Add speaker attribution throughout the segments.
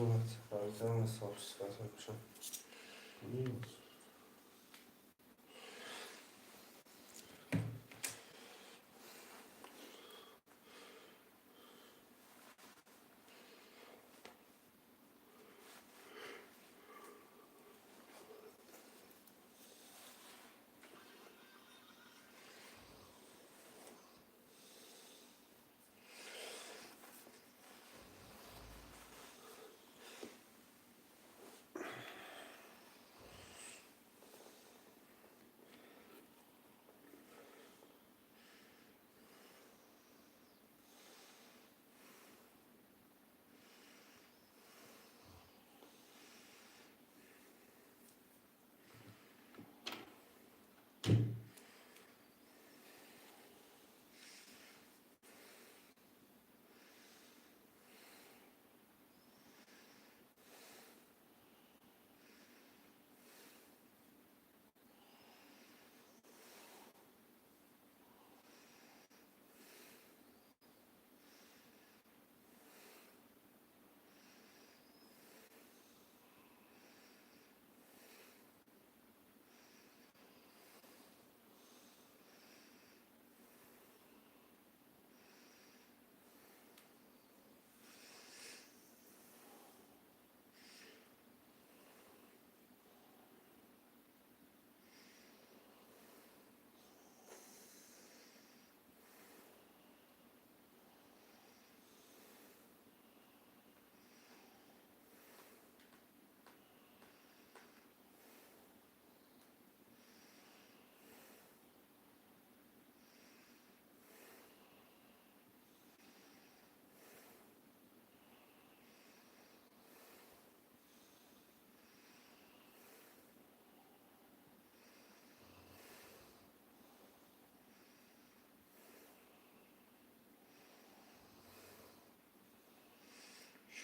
Speaker 1: Вот, там сообщество.
Speaker 2: Минус.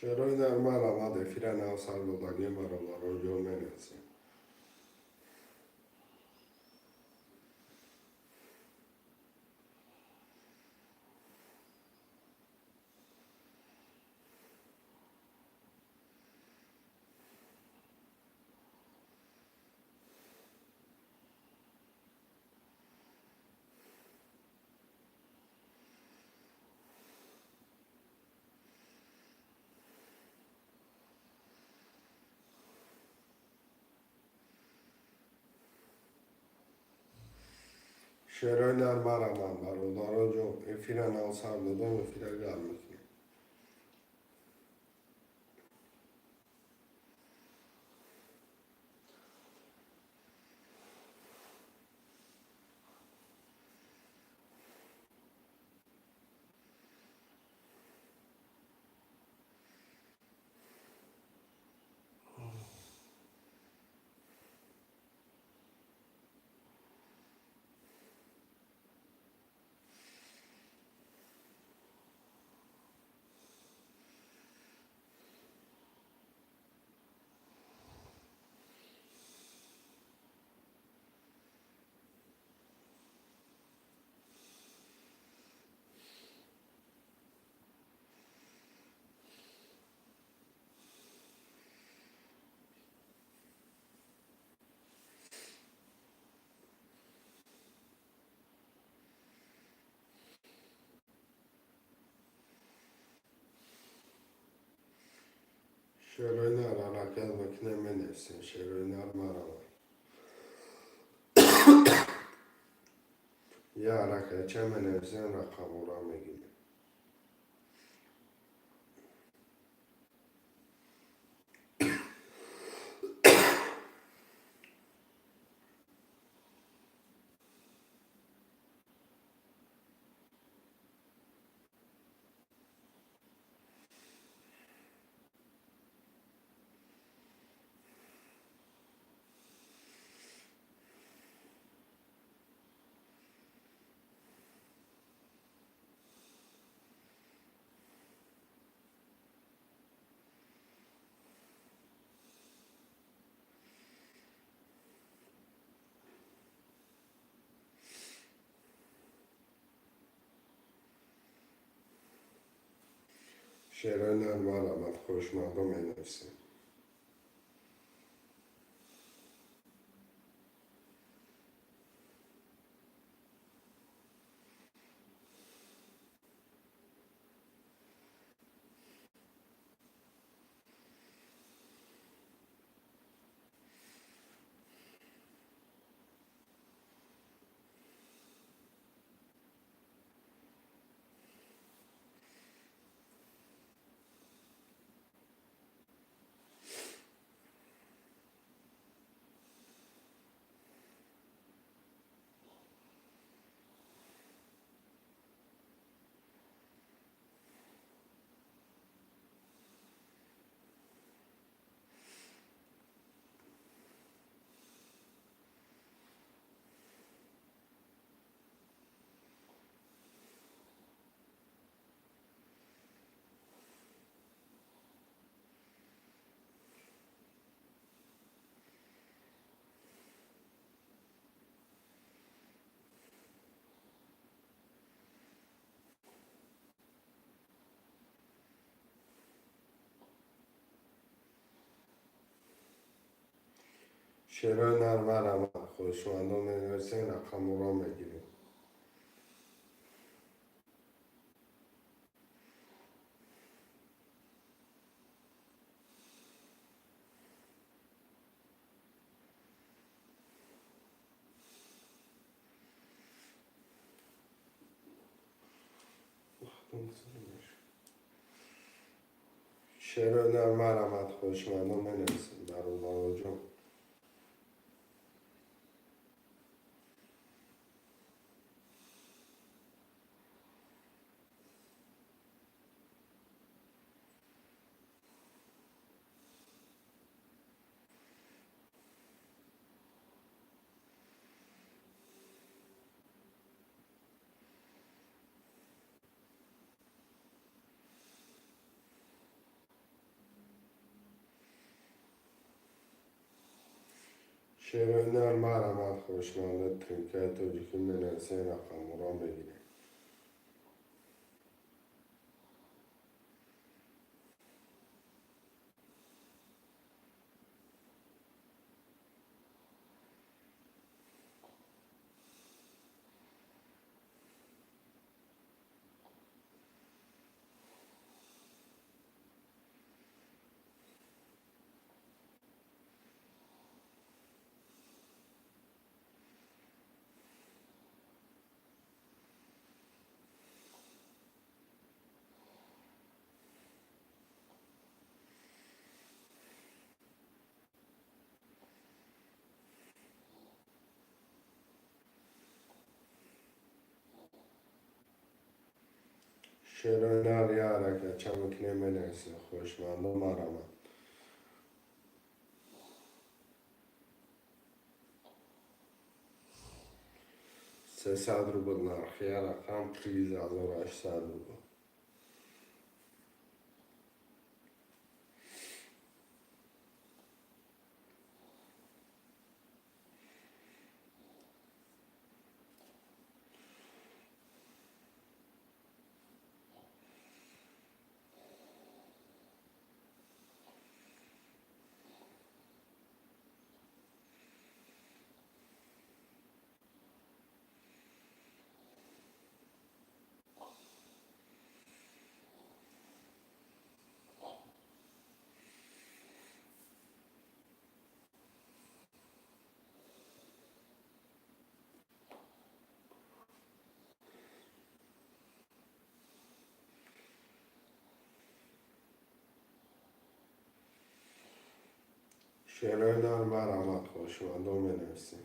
Speaker 1: Шерои нар марҳамат, эфира нав сар додагӣ, бародарон ҷон, менависем. Шерои нар, марҳамат, бародарон ҷон, эфира нав сар додам, эфира гарм мекунем. Шерои нар, ҳаракат мекунем, менависем. Шерои нар, марҳамат. Я ҳаракатча менависем, рақамора мегирем. Шерои нар марҳамат, хоҳишмандо, менависем. Шерои нар марҳамат, хоҳишмандо, менависем, рақамҳоро мегирем. Шерои нар марҳамат, хоҳишмандо, менависем, бародароҷон. Шерои нар марҳамат, хоҳишмандо, тринкаи тоҷикӣ менависем, рақамҳоро мегирем. Шерои нар я ҳаракатча мекунем, менависем, хоҳишмандо, марҳамат. 300 рубл нархи я рақам, приз 1800 рубл. Шерои нар марҳамат, хоҳишмандо, менависем.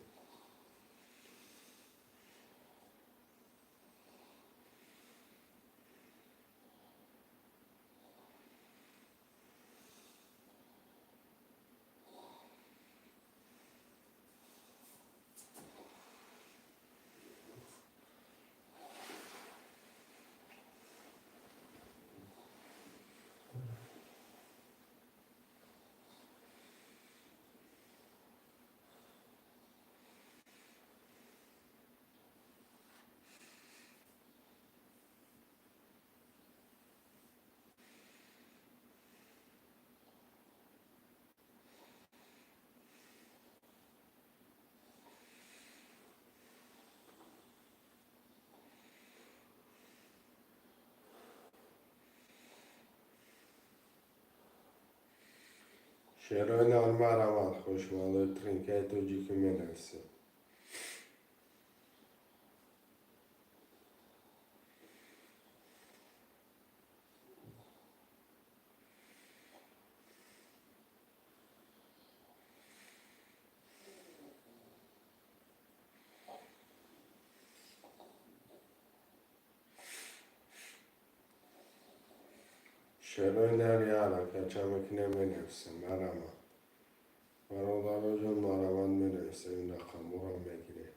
Speaker 1: Шерои нар, марҳамат, хоҳишмандои тринкаи тоҷикӣ менависед. Шерои нар я ҳаракатча мекунем, менависем, марҳамат. Бародароҷон, марҳамат, менависем, ин рақамҳоро мегирем.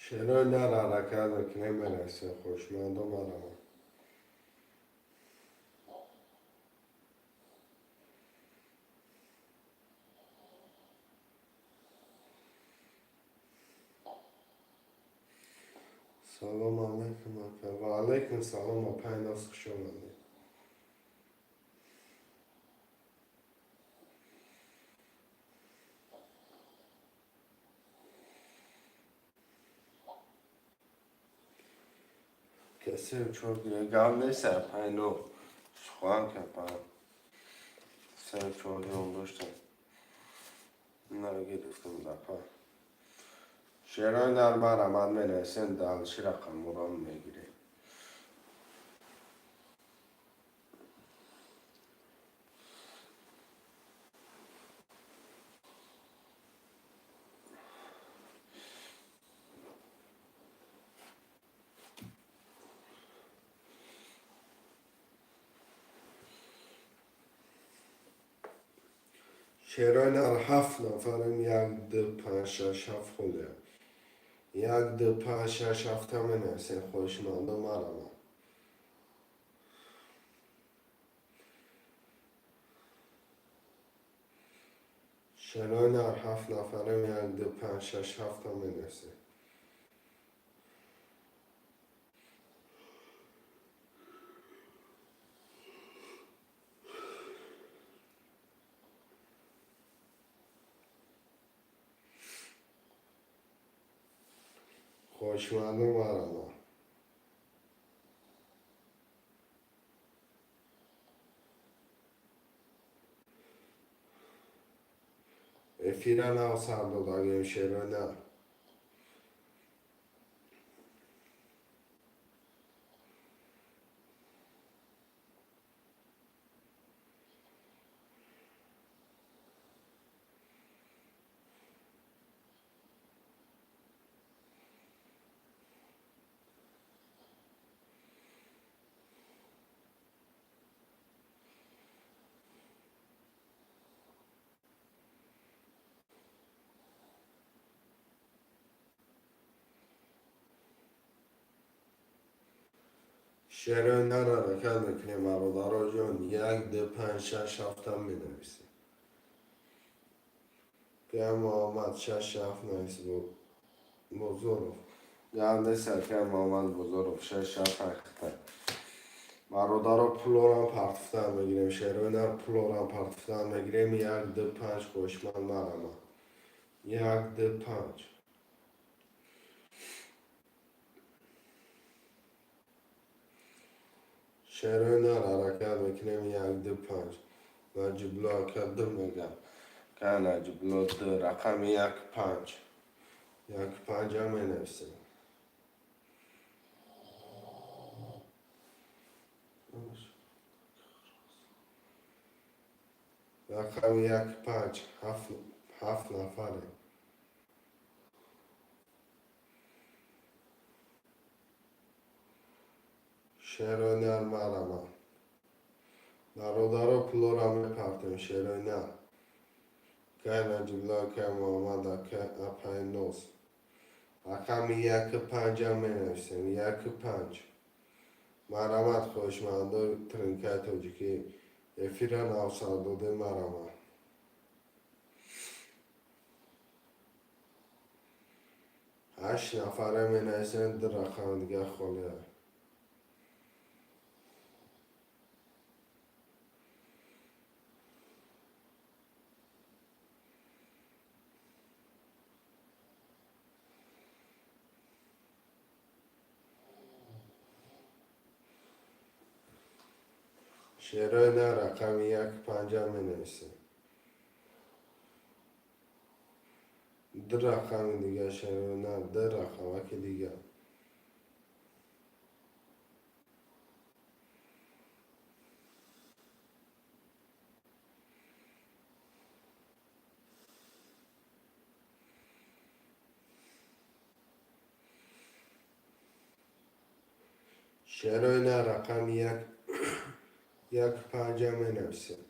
Speaker 1: Шерои нар ҳаракат мекунем, менависем, хоҳишмандо, марҳамат. Салом алайкум, ака. Ва алайкум салом, апай Нос, хуш омадед. Касе чор гап нест, апай Но, сухан капа. Се чор ёл доштам. Нагирифтам дапа. Шерои нар, марҳамат, менависем, дальше рақамҳоро мегирем. Шерои нар, ҳафт нафарем, як, ду, панҷ, шаш, ҳафт холиям. Як, ду, панҷ, шаш, ҳафта менависем, хоҳишмандо, марҳамат. Шерои нар, ҳафт нафарем, як, ду, панҷ, шаш, ҳафта менависем. Хоҳишмандо, марҳамат. Эфира нав сар додагем, шерои нар. Шерои нар ҳаракат мекунем, бародароҷон, як, ду, панҷ, шаш, ҳафтам менависем. Пия Муҳаммад, шаш, ҳафт навис, Бозоров. Гап нест, акай Муҳаммад Бозоров, шаш, ҳафт ҳақиқат. Бародаро, пулорам партуфтан мегирем, шерои нар, пулорам партуфтан мегирем, як, ду, панҷ, хоҳишманд, марҳамат. Як, ду, панҷ. Шерои нар ҳаракат мекунем, як, ду, панҷ. Наҷибло ака ду мегам. Ка Наҷибло ду, рақами як, панҷ. Як, панҷа менависем. Рақами як, панҷ, ҳафт нафарем. Шерои нар, марҳамат. Бародаро, пулора мепартем, шерои нар. Кай Наҷибло, акай Муҳаммад, акай апай Нос. Рақами яку панҷа менависем, яку панҷ. Марҳамат, хоҳишмандои тринкаи тоҷикӣ. Эфира навсар доде марама. Ҳашт нафаре менависанд, ду рақами дига холия. Шерои на рақами як панҷа менависем. Ду рақами дига, шерои на, ду рақамаки дига. Шерои на рақами як як панҷа менависем.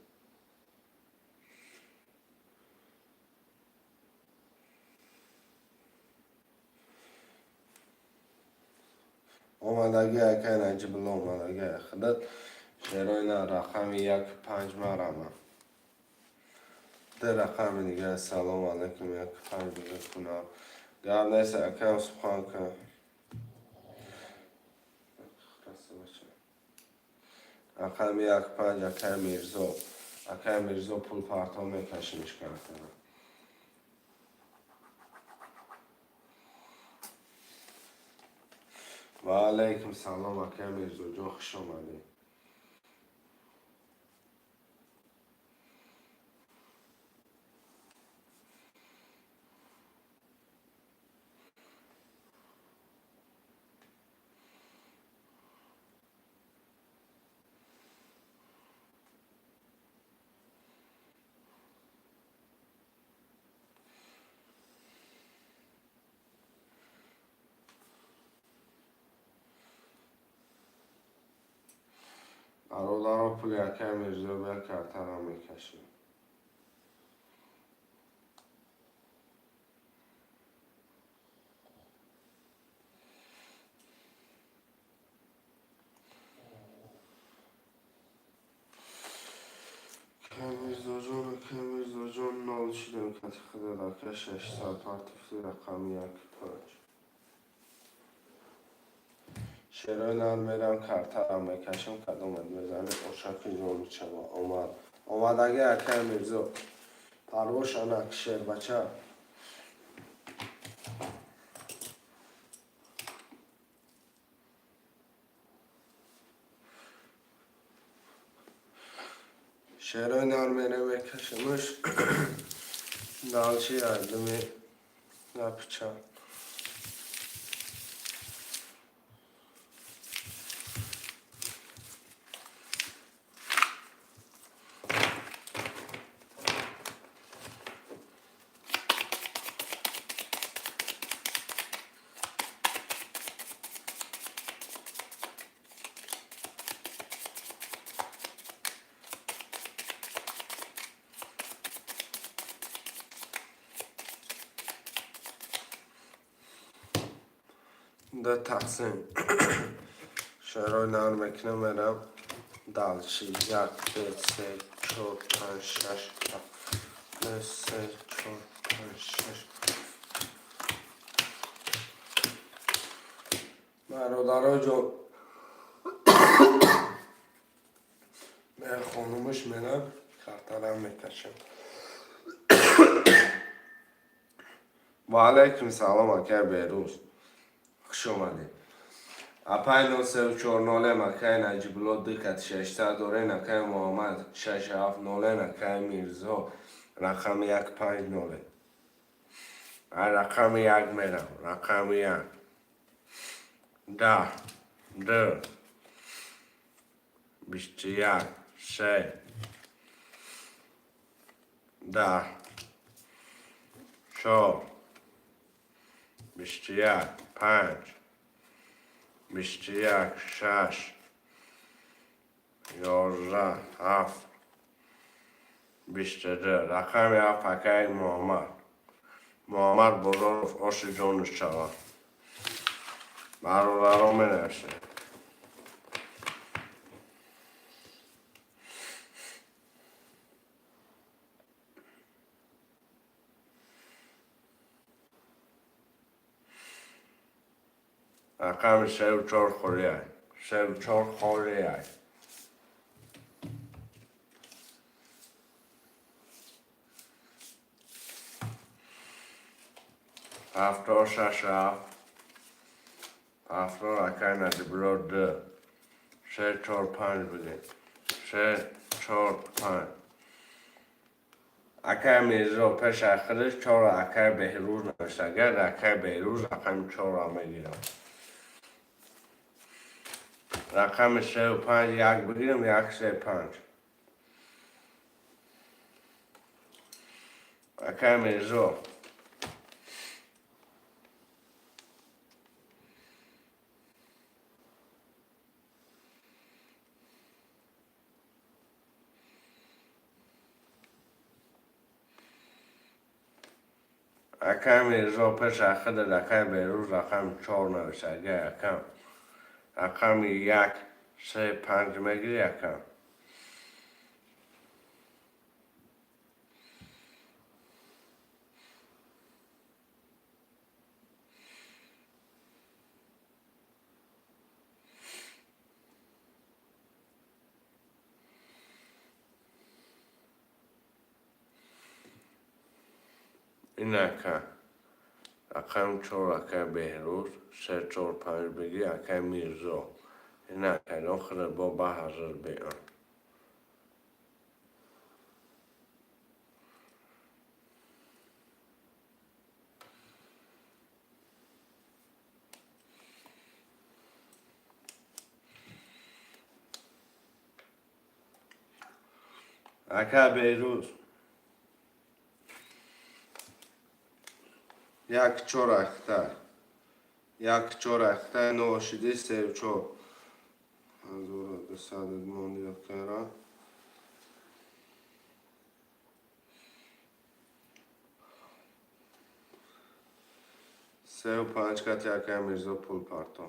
Speaker 1: Омадагӣ, акай Наҷибулло, омадагӣ худат. Шерои на рақами як панҷ марама. Ду рақами дига. Салому алайкум, як панҷ биза кунам. Гап нест, акам, субхан кун. Рақами як панҷ, акай Мирзо. Акай Мирзо, пул парто мекашимиш картара. Ва алайкум салом, акай Мирзоҷон, хуш омадед. Бародаро, пули акай Мирзо бия картара мекашем. Акай Мирзоҷон, акай Мирзоҷон, нол шудем кати худат, ака, 600 партофти рақами як панҷ. Шерои нар мерам, картара мекашам, кадомат мезанӣ, ошаки ҷон чава омад. Омадагӣ, акай Мирзо. Парвош анак шербача. Шерои нар мерам, мекашамаш. Далчи ардуми напча. Да тақсим. Шерои нар мекунам, мерам. Дальше як, ду, се, чор, панҷ, шаш, ҳафт. Ду, се, чор, панҷ, шаш. Бародаро ҷон, мехонумаш, мерам, картарам мекашам. Ва алайкум салом, акай Берӯз. Хуш омадед. Апай нол чор нолем, акай Наҷибулло, ду кат 600 дорен, акай Муҳаммад, шаш ҳафт нолен, акай Мирзо, рақами як панҷ ноле. Рақами як мерам, рақами як. 10, 2, 21, се, 10, 4, 21, панҷ, 21, шаш, 11, ҳафт, 22. Рақами ҳафт, акаи Муҳаммад. Муҳаммад Бозоров, оши ҷонуш шавад. Бародаро менависед. Рақами сеу чор холиай, сеу чор холиай. Ҳафтор, шаш, ҳафт. Ҳафтор, акай Наҷибулло, д, се, чор, панҷ бигем, се, чор, панҷ. Акай Мирзо пеш ахириш чора акай Беҳрӯз навишта. Агар акай Беҳрӯз рақами чорро мегирам, рақами сеу панҷ як бигирам, як, се, панҷ. Акай Мирзо, акай Мирзо пеш ахираш акай Беҳрӯз рақами чор навишта. Агар акам рақами як, се, панҷ мегири, акам? Ин ака рақами чор, акай Беҳрӯз, се, чор, панҷ бигир, акай Мирзо. Ин акайдон худат бо ба ҳазр биён. Ака Беҳрӯз, як, чор ахта, як, чор ахта, ношиди, сеу чор ҳазору дусад монди акайра. Сеу панҷ кати акай Мирзо пул парто.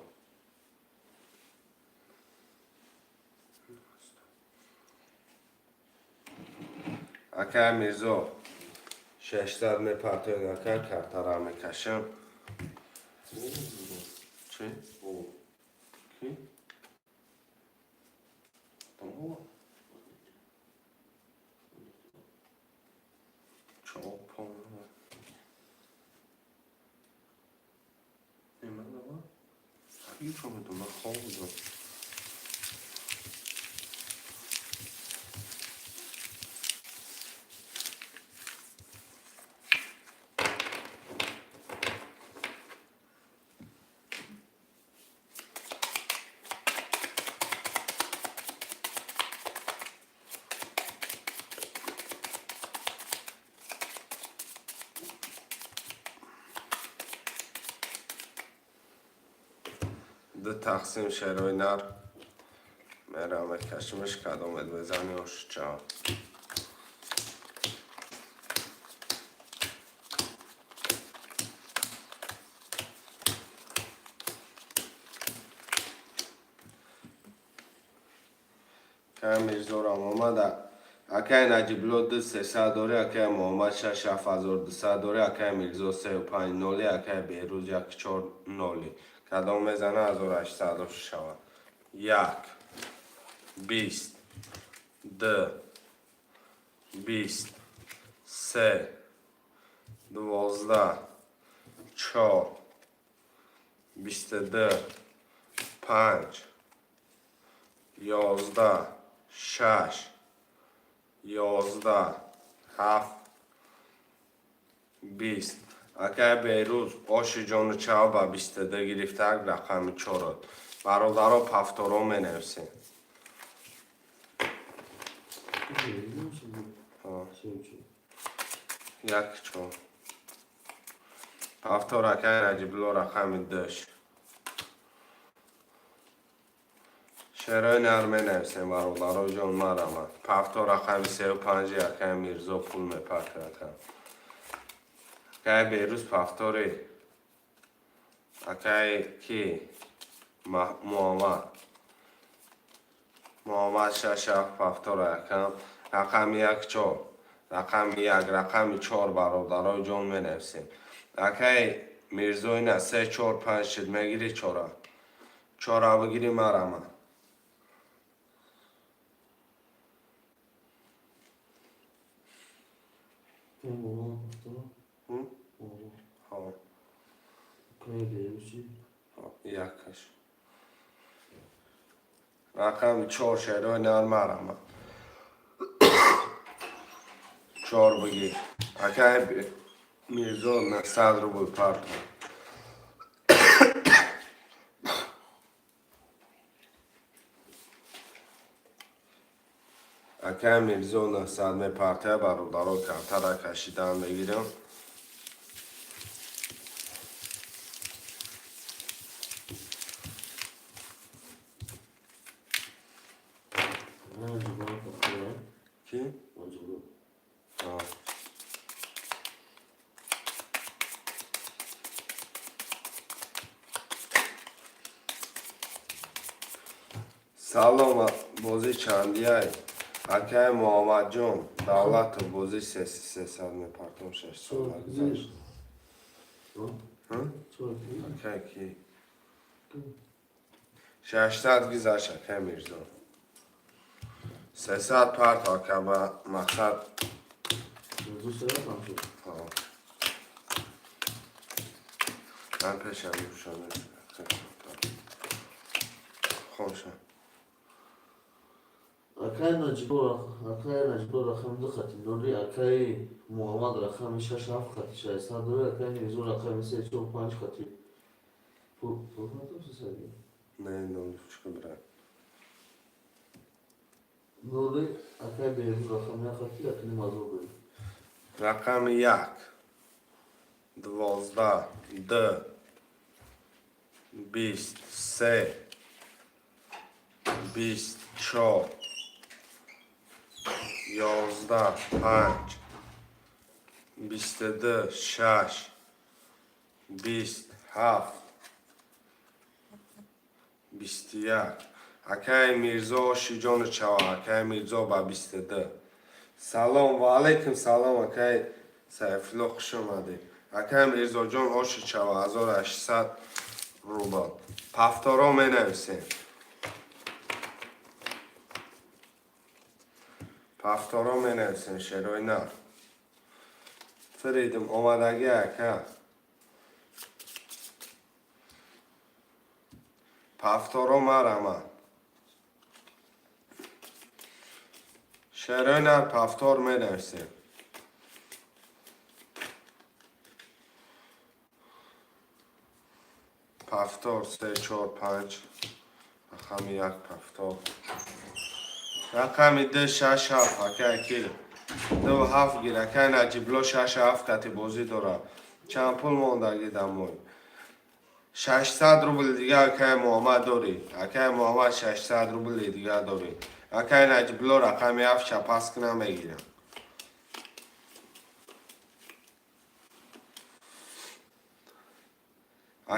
Speaker 1: Акай Мирзо, 600 мепартоед, ака, картара мекашам. Чӣ? Ки?
Speaker 2: Там
Speaker 1: Чор, понздаҳ. Немадава? Ҳеҷ медонам, хоб будам. Ду тақсим шерои нар мерам, мекашимаш, кадомет мезани, ошча. Акай Мирзорам омада. Акай Наҷибло, ду сесад дори, акай Муҳаммад, шаш, ҳафт ҳазору дусад дори, акай Мирзо, сеу панҷ ноли, акай Беҳрӯз, як, чор ноли. Кадом мезана, 1800 шавад. Як, 20, д, 20, се, 12, чор, 22, панҷ, 11, шаш, 11, ҳафт, 20. Акай Беҳрӯз, оши ҷону чав ба 22 гирифтак, рақами чорот. Бародаро, повторо менависем.
Speaker 2: Семь.
Speaker 1: Як, чор. Повтор, акай Наҷибло, рақами душ. Шерои нар менависем, бародаро ҷон, марамад. Повтор, рақами сеу панҷи акай Мирзо пул мепартояд. Акай Беҳрӯз, повтори. Акай ки? Муҳаммад. Муҳаммад, шаш, ҳафт, повтор, акам. Рақами як, чор. Рақами як, рақами чор, бародарои ҷон, менависем. Акай Мирзо, ина се, чор, панҷ шид, мегирӣ чора? Чора бигири, марама. Якаш. Рақами чор, шерои нар, марама. Чор бигир. Акай Мирзо, 900 рубл парто. Акай Мирзо 900 мепартая, бародаро, картара кашидан мегирам. Ки? Салом, бозӣ чандияй? Акай Муҳаммадҷон Давлатов, бозӣ 300 мепартом, 600 гузашт. Акай ки? 600 гузашт, акай Мирзо. 300 парто, ака, ба мақсад. Ман пешам мепӯшам. Хомшам.
Speaker 2: Акай Наҷибо рақами ду хати ноли, акаи Муҳаммад рақами шаш ҳафт хати 600 дори, акаи Мирзо рақами се чор панҷ хати. Пул сесад?
Speaker 1: Не, ноли чика, брат.
Speaker 2: Ноли, акаи Беҳрӯз рақами як хати 1,5 ҳазор дори.
Speaker 1: Рақами як, 12, д, 23, 24, 11, панҷ, 22, шаш, 20, ҳафт, 21. Акаи Мирзо, ошиҷону чава, акаи Мирзо ба 22. Салом, ва алайкум салом, акаи Сайфулло, хуш омадед. Акаи Мирзоҷон, оши чава, 1800 рубл. Повторо менависем. Повторо менависем, шерои нар. Фридм омадагӣ, ака. Повторо марама. Шерои нар, повтор менависем. Повтор, се, чор, панҷ. Рақами як, повтор. Рақами д, шаш, ҳафт, акай ки? Ду ҳафт гир, акай Наҷибло, шаш ҳафт кати бозӣ дорад. Чанд пул мондагӣ дамой? 600 рубли дига, акай Муҳаммад, дорӣ. Акай Муҳаммад, 600 рубли дига дорӣ. Акай Наҷибло, рақами ҳафт чапас кунам, мегирам.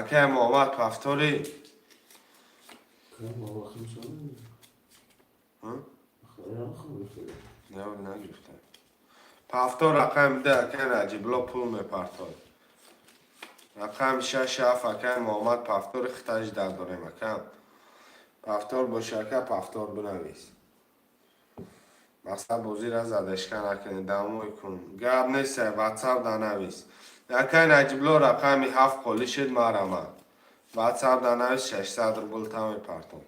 Speaker 1: Акай Муҳаммад, повторӣ?
Speaker 2: Кам рақами чанд?
Speaker 1: Не, нагирифтам. Повтор рақами д, акай Наҷибло пул мепартод. Рақами шаш ҳафт, акай Муҳаммад, повтори хитаж дар дорем, акам. Повтор боша, ака, повтор бинавис. Мақсад бозира задашка накунед, дамой кун. Гап нест, ватсап данавис. Акай Наҷибло, рақами ҳафт холӣ шуд, марама. Ватсап данавис, 600 рубл та мепартом.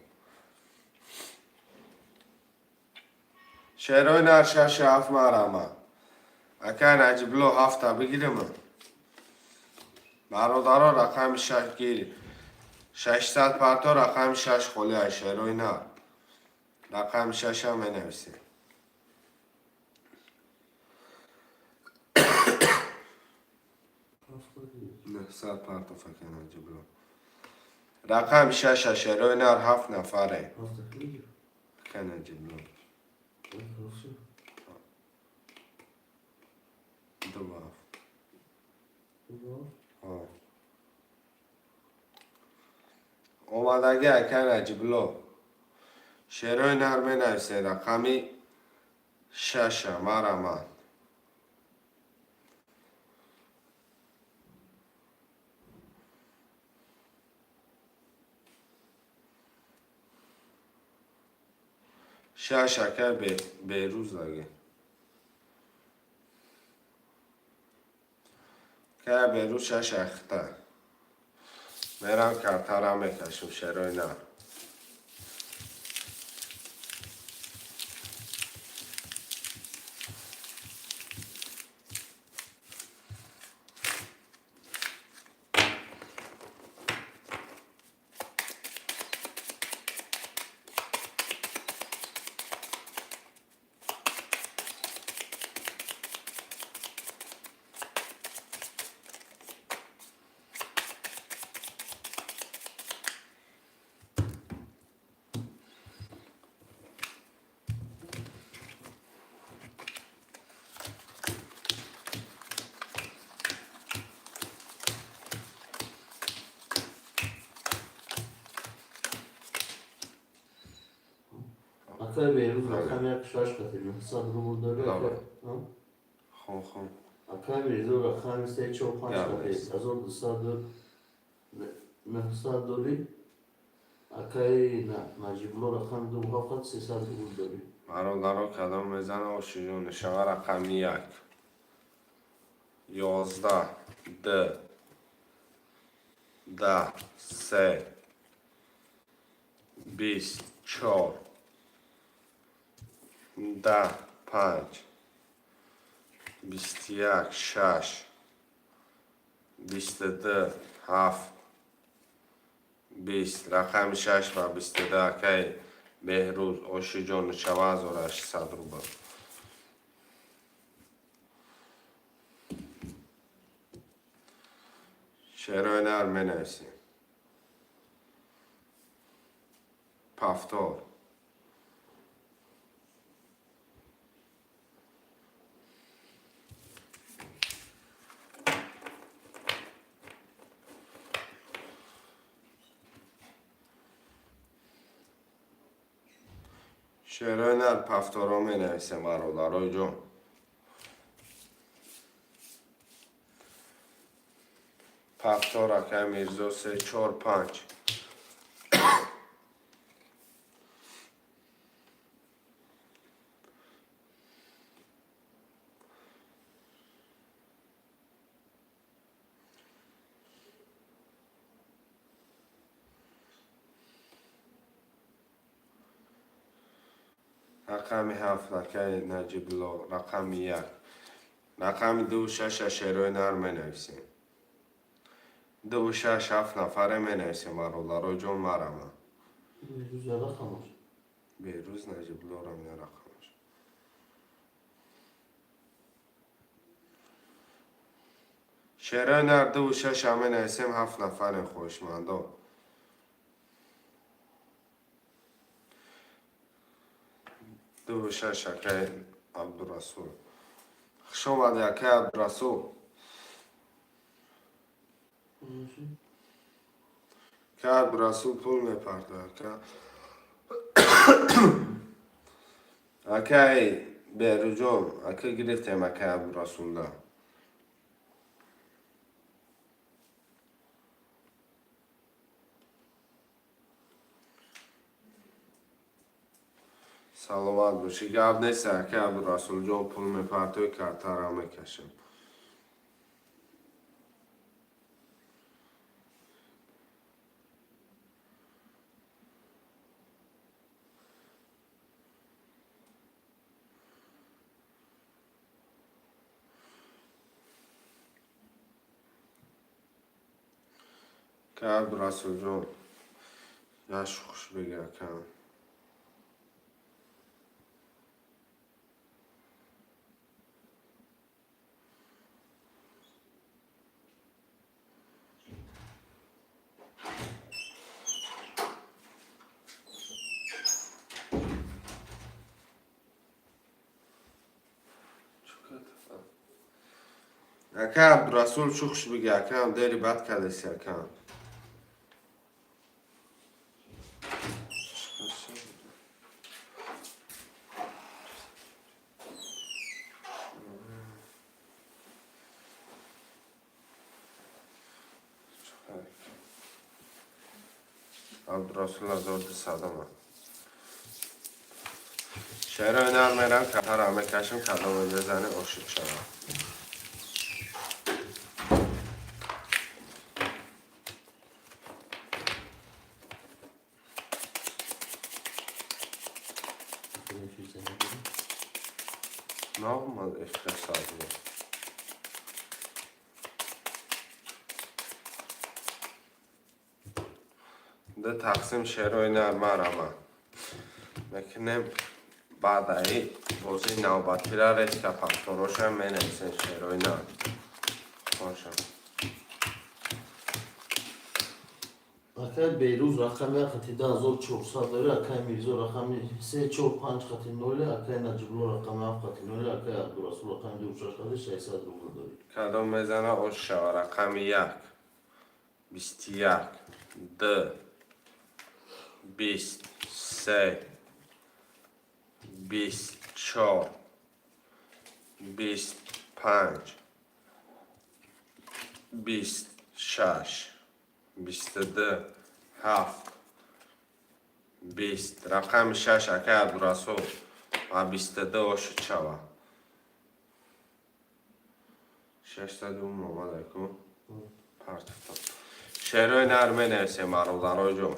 Speaker 1: Шерои нар, шаш ҳафт, марама. Акай Наҷибло, ҳафта бигирем. Бародаро, рақами шаш гир. 600 парто, рақами шаш холӣ ай, шерои нар. Рақами шашам менависем. 900 партоф, акай Наҷибло. Рақами шаша, шерои нар, ҳафт нафаре. Акай Наҷибло. Ду ҳафт. Омадагӣ, акай Наҷибло. Шерои нар менависе, рақами шаша, марамад. Шаш, акай Берӯз аге. Акай Берӯз шаш ахта. Мерам, картара мекашем, шерои нар.
Speaker 2: Акай Берӯз рақами як шаш хати 900 рубл дорӣ.
Speaker 1: Давай.
Speaker 2: Ака?
Speaker 1: Хон, хон.
Speaker 2: Акай Мирзо рақами се чор панҷ
Speaker 1: Я,
Speaker 2: хати
Speaker 1: нест.
Speaker 2: 1200, 900 дорӣ. Акай Наҷибулло рақами ду ҳафт хати 300 рубл дорӣ.
Speaker 1: Бародаро, кадом мезана, ошиҷон шава? Рақами як, 11, д, 10, се, 20, чор, 10, панҷ, 21, шаш, 22, ҳафт, 20. Рақами шаш ва 22, акай Беҳрӯз, ошиҷон шава, 1800 рубл. Шерои нар менависем. Повтор. Шерои нар, повторо менависем, бародарои ҷон. Повтор, акай Мирзо, се, чор, панҷ. Рақами ҳафт, акай Наҷибулло, рақами як, рақами ду, шаша шерои нар менависем. Дуву шаш, ҳафт нафаре менависем, бародарои ҷон, марама.
Speaker 2: Беҳрӯз рақамаш.
Speaker 1: Беҳрӯз Наҷибуллорам я рақамаш. Шерои нар, дуву шаша менависем, ҳафт нафарем, хоҳишмандо. Дуву шаш, акай Абдурасул. Хуш омадӣ, акай Абдурасул. Акай Абдурасул пул мепардояд. Акай Беҳрӯҷон, ака, гирифтем акай Абдурасулда. Саломат бошӣ, гап нест, акай Абдурасулҷон, пул мепартои, картара мекашем. Акай Абдурасулҷон, яш хуш бигӣ, акам. Ака Абдурасул, чӣ хуш бигӣ, акам, дери бад кадаси, акам. Абдурасул 1200-ама. Шерои нар мерам, картара мекашем, кадоме мезане, ошид шавад. Наомад эфир сазмо. Ду тақсим шерои нар марама мекунем. Баъдаи бозии навбатира резка повтороша менависем. Шерои нар боша.
Speaker 2: Акай Бейрӯз рақами як хати 2400 дори, акай Мирзо рақами се чор панҷ хати ноле, акай Наҷибулло рақами ҳафт хати ноле, акай Абдурасул рақами ду шаш хати 600 рубл дори.
Speaker 1: Кадом мезана, ош шава. Рақами як, 21, д, 23, 24, 25, 26, 22, ҳафт, 20. Рақами шаш, акай Абдурасул, ва 22 ошуд шава. Шашсаду омадаку партофтам. Шерои нар менависем, бародароҷон.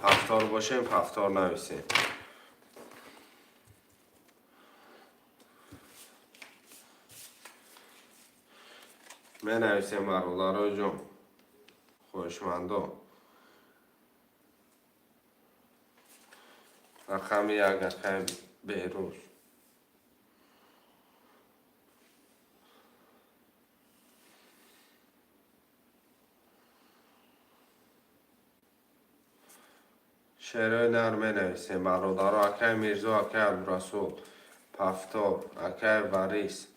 Speaker 1: Повтор бошем, повтор нависем. Менависем, бародароҷон, хоҳишмандо. Рақами як, акай Беҳрӯз. Шерои нар менависем, бародаро. Акай Мирзо, акай Абдурасул, повтор. Акай Варис,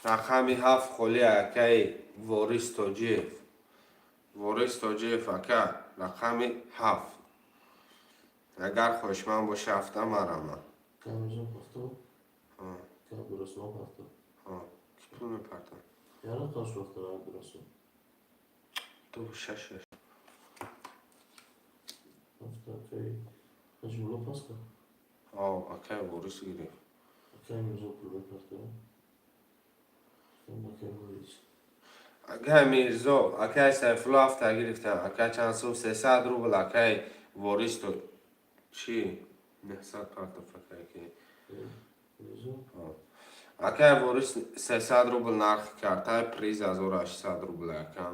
Speaker 1: рақами ҳафт холи, акаи Ворис Тоҷиев. Ворис Тоҷиев, ака, рақами ҳафт. Агар хоҳишманд боша, ҳафта марама.
Speaker 2: Акай Мирзо повтор, акай Абдурасул повтор.
Speaker 1: Ки пул мепартам?
Speaker 2: Я рақам шохтар Абдурасул.
Speaker 1: Ду шаш шаш.
Speaker 2: Ҳафта акай Наҷибулло пас кард.
Speaker 1: Акай Ворис гирифт.
Speaker 2: Акай Мирзо пул мепартад. Акай Ворис.
Speaker 1: Акай Мирзо, акай Сайфулло ҳафта гирифтам. Акай, чанд сум? 300 рубл. Акай Ворис то чӣ? 900 партоф, акай ки.
Speaker 2: Мирзо.
Speaker 1: Акай Ворис, 300 рубл нархи картай, приз 1800 рубл, ака.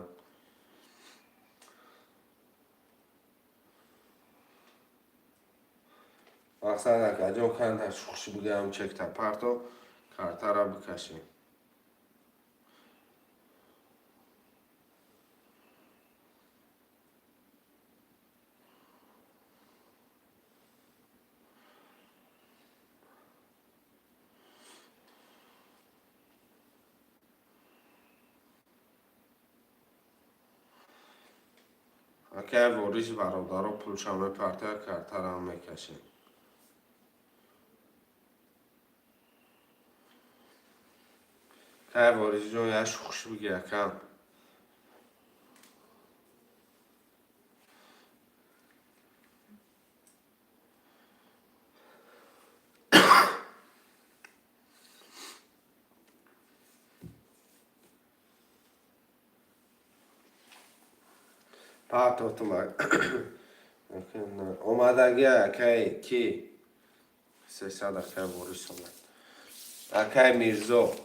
Speaker 1: Мақсад, акаҷон, кантар шухши бигӯям, чекта парто, картара бикашем. Акай Ворис, бародаро, пулша мепартоя, картарам мекашем. Акай Ворисҷон, як шухш биги, акам. Партофтум. Омадагӣ, акай, ки 300. Акай Ворис омад. Акай Мирзо,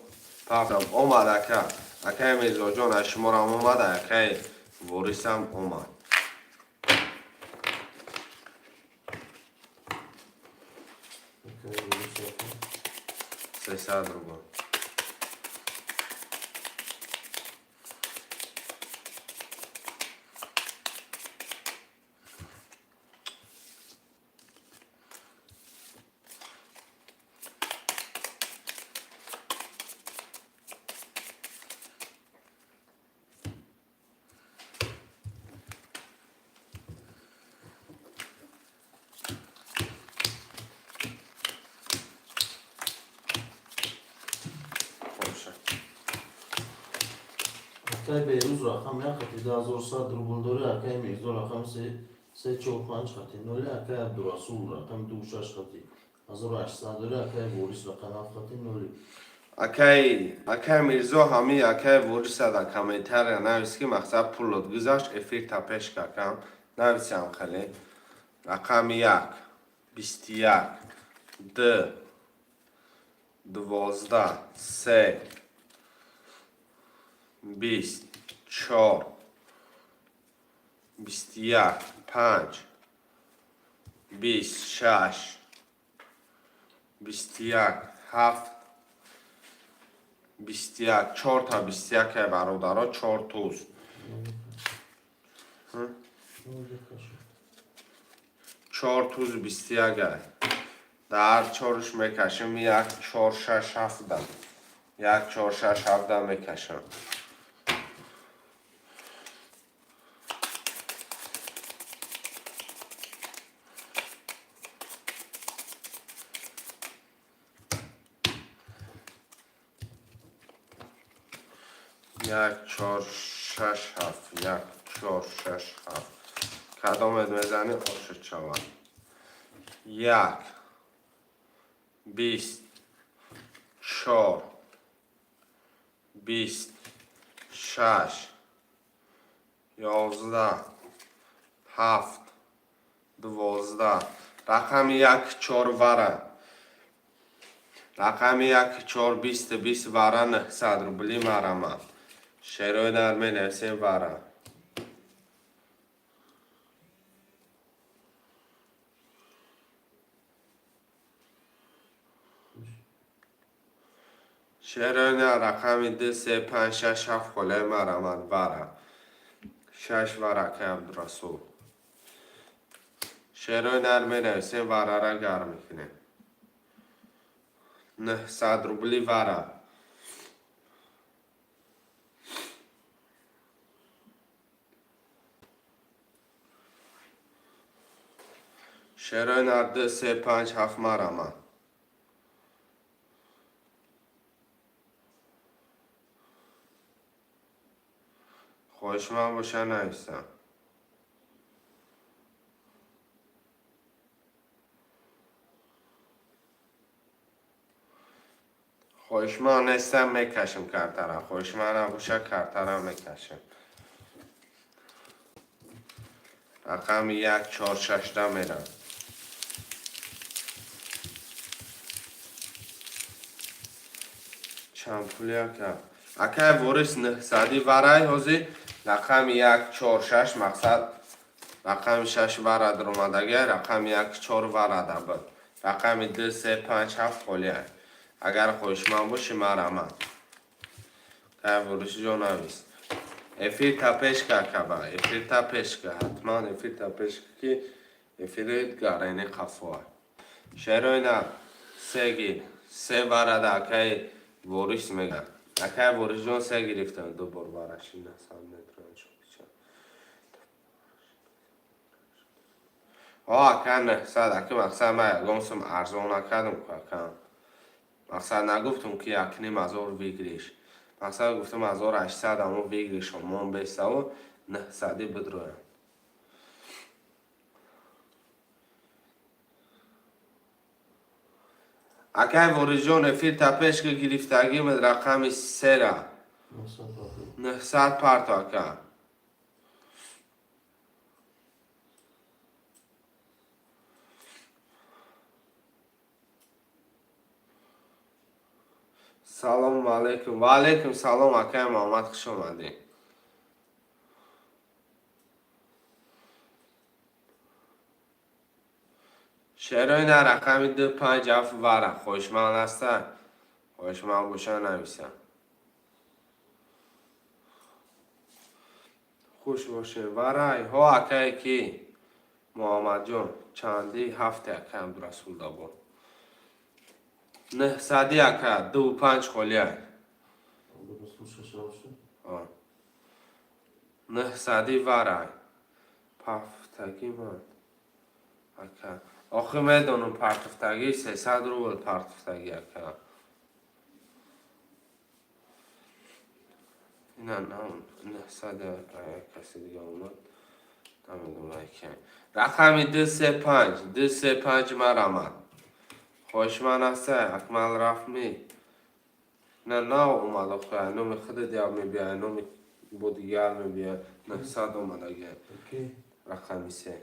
Speaker 1: партом омад, ака. Акай Мирзоҷон, аз шуморам омад, акай Ворисам омад.
Speaker 2: Акай Ворис рақам.
Speaker 1: 300 рубл. Боша.
Speaker 2: Акай Бейрӯз рақами як хати 2100 рубл дори, акай Мирзо рақами се Се чор панҷ хати ноли, акай Абдурасул рақами ду шаш хати 1800 дори, акай Ворис рақами ҳафт хати ноли.
Speaker 1: Акай Мирзо, ҳами акай Ворисада комментария навис, ки мақсад пулот гузашт, эфир та пеш какам. Нависам хеле. Рақами як, 21, д, 12, се, 20, чор, 21, панҷ, 20, шаш, 21, ҳафт, 21, чорта 21 е, бародаро, чор туз. Чор туз 21 е. Дар чоруш мекашем, як, чор, шаш, ҳафта. Як, чор, шаш, ҳафта мекашам. Як, чор, шаш, ҳафт, як, чор, шаш, ҳафт. Кадомет мезанӣ, ошуд шавад. Як, 20, чор, 20, шаш, 11, ҳафт, 12. Рақами як, чор вара. Рақами як, чор, 20, 20 вара, 900 рубли марамад. Шерои нар менависем, вара. Шерои нар рақами ду, се, панҷ, шаш, ҳафт холаи марамад, вара. Шаш вара, акай Абдурасул. Шерои нар менависем, варара гарм мекунем. 900 рубли вара. Шерои нар ду, се, панҷ, ҳафт марамад. Хоҳишманд боша, нависам. Хоҳишманд нестам, мекашем картара. Хоҳишманд набоша, картара мекашем. Рақами як, чор, шашда мерам. Чанд пули, ака? Акай Ворис, 900-и варай ҳозир. Рақами як, чор, шаш, мақсад рақами шаш вара даромадага, рақами як, чор варада буд. Рақами ду, се, панҷ, ҳафт холия. Агар хоҳишманд бошӣ, марамад. Акай Ворис ҷо, навис. Эфир та пеш ка, каба. Эфир та пеш ка. Ҳатман эфир та пеш ки эфири гарени қафоа. Шерои нар се гир. Се варада акай Ворис мега. Акай Ворисҷон, се гирифтам, ду бор вараши насам метавонам. О, ака, 900, ака, мақсад ман ягон сум арзон накардам ку, ака. Мақсад нагуфтум, ки 1500 выигрыш. Мақсад гуфтум 1800, амо выигрыш омон бесаву 900-и бидроям. Акай Ворисҷон, эфир та пеш ки, гирифтагим рақами сера. 900 парто, ака. Салому алайкум. Ва алайкум салом, акай Муҳаммад, хуш омадед. Шерои на рақами ду, панҷ, ҳафт вара. Хоҳишманд ҳаста? Хоҳишманд боша, нависам. Хуш бошед. Варай, ҳо, акае ки Муҳаммадҷон, чанди ҳафте, акай Абдурасул дабор. 900-и, ака, ду панҷ холия. 900-и варай. Пафтагӣ ман. Ака. Охи медонам, партуфтагӣ 300 рубл партуфтагӣ, ака. Ина 900 каси дига омад. Намедонам ки. Рақами 235, 235 марамад. Хоҳишманд ҳастай, Акмал рафтми? На, нав омад охе, номи худат як мебиёй, номи бо дигар мебиёй. 900 омадаги.
Speaker 2: Окей.
Speaker 1: Рақами се.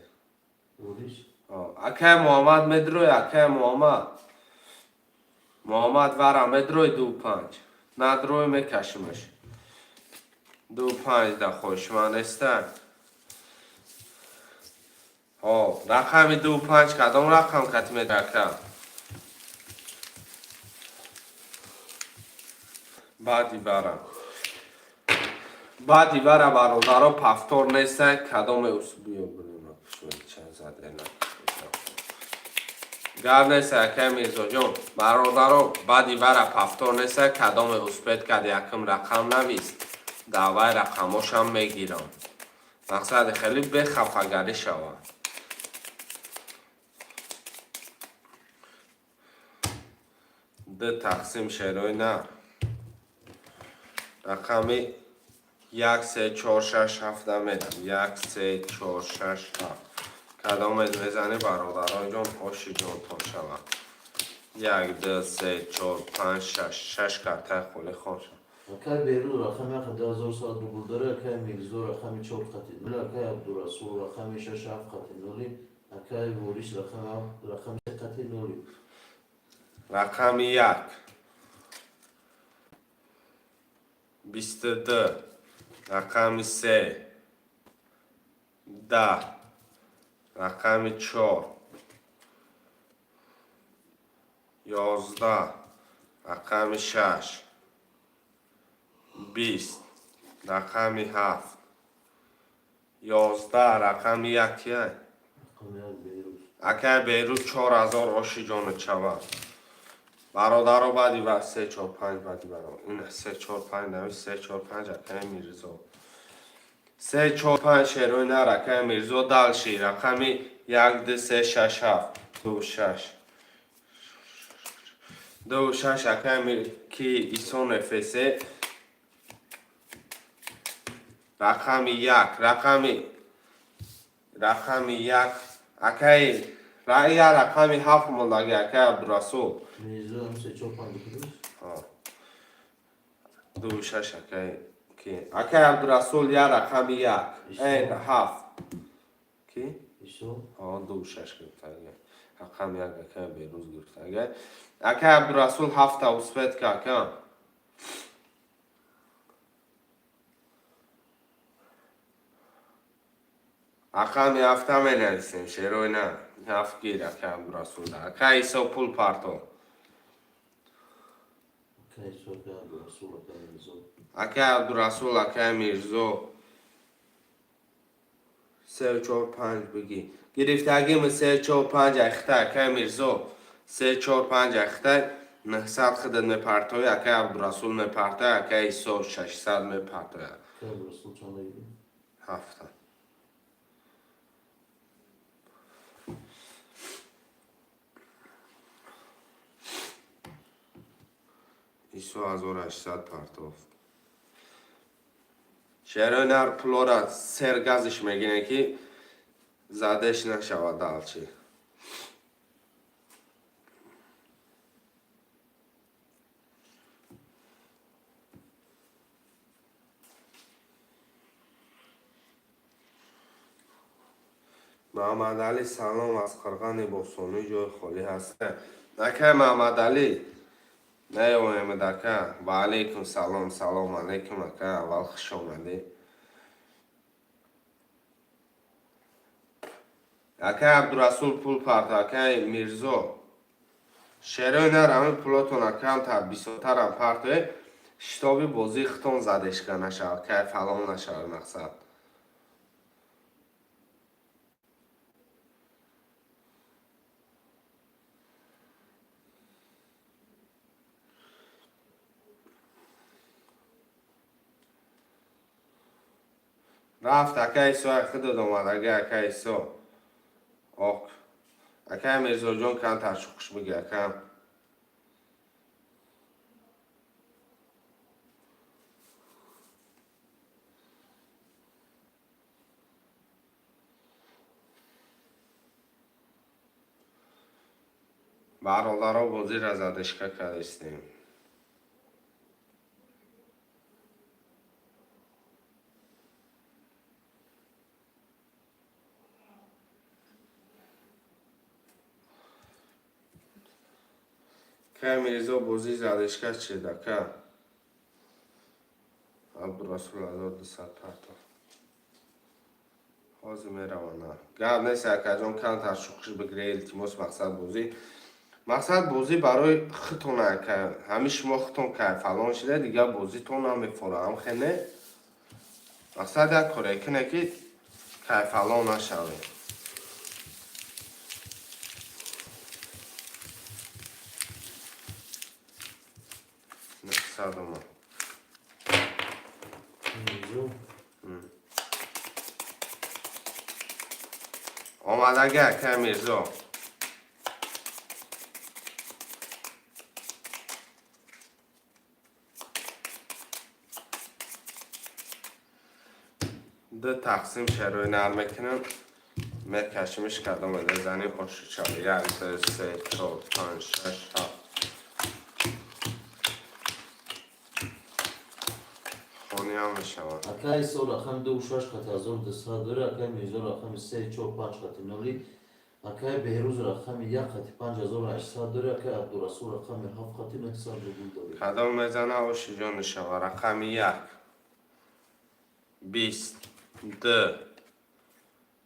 Speaker 2: Вориш.
Speaker 1: Акай Муҳаммад медрой, акай Муҳаммад. Муҳаммад вара медрой 25. Надрой мекашимаш. 25 да хоҳишманд нестай. Ҳо, рақами 25 кадом рақам кати медрака? Баъди вара. Баъди вара бародаро повтор нестай, кадоме биё бинем чанд задена. Гап нестай, акай Мирзоҷон. Бародаро, баъди вара повтор нестай, кадоме успеть кард якум рақам навист. Давай рақамошам мегирам. Мақсади хеле бехафагарӣ шавад. Д тақсим шерои на. Рақами 1, 3, 4, 6, 7 медам. 1, 3, 4, 6, 7. Кадомед мезанӣ бародароҷон, оши ҷонтон шавад. 1, 2, 3, 4, 5, 6. 6 картаи холи хон шавад.
Speaker 2: Акай Беруз рақами як 2100 рубл дора, акай Мирзо рақами 4 қати 0, акай Абдурасул рақами 6 7 қати 0, акай Вориш рақами 3 қати 0.
Speaker 1: Рақами 1. 22. Рақами 3. 10. Рақами 4. 11. Рақами 6. 20. Рақами 7. 11. Рақами 1 кия?
Speaker 2: Рақами 1 Беруз.
Speaker 1: Акай Беруз 4000 оши ҷонат шавад. Бародаро баъди ва 3 4 5 баъди баро. Ин 3 4 5 навис 3 4 5 акай Мирзо. 3 4 5 шерои нар акай Мирзо дальше рақами 1 2 3 6 7 2 6. 2 6 акай Мир ки Исон ФС рақами 1 рақами 1 акай я рақами 7 мондаги акай Абдурасул.
Speaker 2: Мирзо ҳам 3 4 5 кудус.
Speaker 1: 2 6 акай ки акай Абдурасул я рақами 1 7 ки
Speaker 2: Исо.
Speaker 1: Ҳо, 2 6 гирифтаги. Рақами 1 акай Беруз гирифтаги. Акай Абдурасул 7 успеть ка ака. Рақами 7 менависем, шерой на. 7 гир акай Абдурасул. Акай Исо пул парто.
Speaker 2: Акай Исо, акай Абдурасул, акай Мирзо.
Speaker 1: Акай Абдурасул, акай Мирзо. 3 4 5 бигӣ. Гирифтагим 3 4 5 ахта акай Мирзо. 3 4 5 ахта 900 худат мепартои, акай Абдурасул мепартои, акай Исо 600 мепартои.
Speaker 2: Акай Абдурасул чанд гирифт?
Speaker 1: 7. Исо 1800 партофт. Шерои нар пулора сергазиш мегире ки задеш нашавад далчи. Муҳаммадалӣ салом аз Қирғани Бостонӣ ҷои холӣ ҳаста. Акай Муҳаммадалӣ наёмед ака. Ва алайкум салом, салом алайкум ака, аввал хуш омадӣ. Акай Абдурасул пул парто, акай Мирзо. Шерои нар ҳамин пулотон акамтар бисёртарам партое, шитоби бозии худтон задешка нашавад, кай фалон нашавад мақсад. Рафт акай Исо худат омад, ага акай Исо. Ок. Акай Мирзоҷон камтар шухш биги акам. Бародаро, бозиро задержка кардистем. Ка Мирзо, бозӣ задержка чида, ка Абдурасул 1200 партов. Ҳозир меравана, гап нест, акаҷон, камтар шухиш бигире, илтимос. Мақсад бозӣ, мақсад бозӣ барои худтон, ака. Ҳами шумо худтон кайфалон шида, дигар бозитон намефора. Ҳамхене мақсад як коре куне, ки кайфалон нашавед. 900 омад.
Speaker 2: Мирзо.
Speaker 1: Омадаги, ака Мирзо. Ду тақсим шерои нар мекунам, мекашимиш, кадом зани ошучава. Як, ду, се, чор, панҷ, шаш, ҳафт. Хониам мешавад.
Speaker 2: Акай Исо рақами ду шаш хати 1200 дорӣ, акай Мирзо рақами се чор панҷ хати ноли, акай Беҳрӯз рақами як хати 5800 дорӣ, акай Абдурасул рақами ҳафт хати 900 рубл дорӣ.
Speaker 1: Кадом мезана, оши ҷон мешава. Рақами як, 20, ду,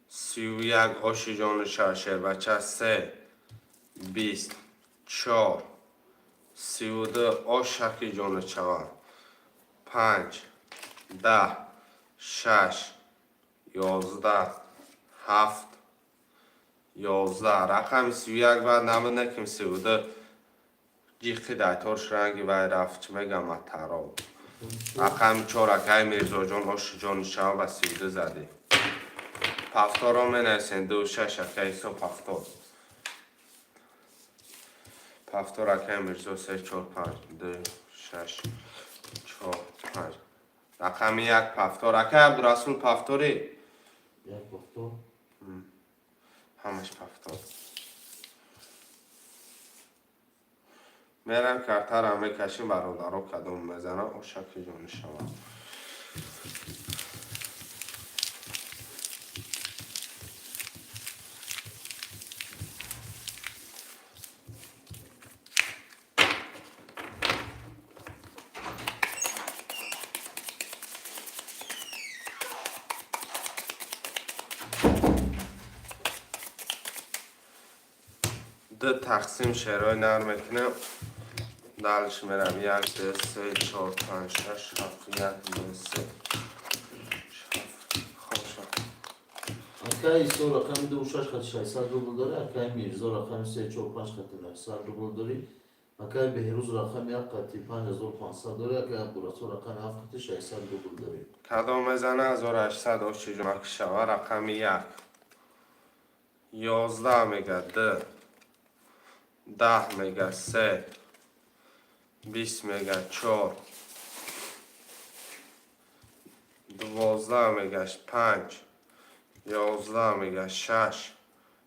Speaker 1: 31, оши ҷон мешава. Шербача, се, 20, чор, 32, ошаки ҷон мешава. Панҷ, 10, шаш, 11, ҳафт, 11. Рақами 31 баъд набуд, неким 32 ҷиқи дайторш ранги вай рафт, чӣ мегам, атароб. Рақами чор, акаи Мирзоҷон, оши ҷони шава, ба 32 задӣ. Пафторо менависен, ду шаш, акаи Исо, пафтор, пафтор, акаи Мирзо. Се, чор, панҷ, ду, шаш, чор, панҷ. Рақами як, пафтор, акаи Абдурасул, пафторӣ.
Speaker 2: Як пафтор.
Speaker 1: Ҳамаш пафтор. Мерам, картара мекашим, бародаро, кадом мезана, ошаки ҷони шава. Ду тақсим шерои нар мекунем, дальше мерам. Як, ду, се, чор, панҷ, шаш, ҳафт. Як, ду, се, ҳафт. Хоша.
Speaker 2: Акай Исо рақами ду шаш хати 600 рубл дорӣ, акай Мирзо рақами се чор панҷ хати 900 рубл дорӣ, акай Беҳрӯз рақами як хати 5500 дорӣ, акай Абдурасул рақами ҳафт хати 600 рубл дорӣ.
Speaker 1: Кадом мезана, 1800, оши ҷумак шава. Рақами як, 11 мега, д, 10 мега, се, 20 мега, чор, 12 мегаш, панҷ, 11 мега, шаш,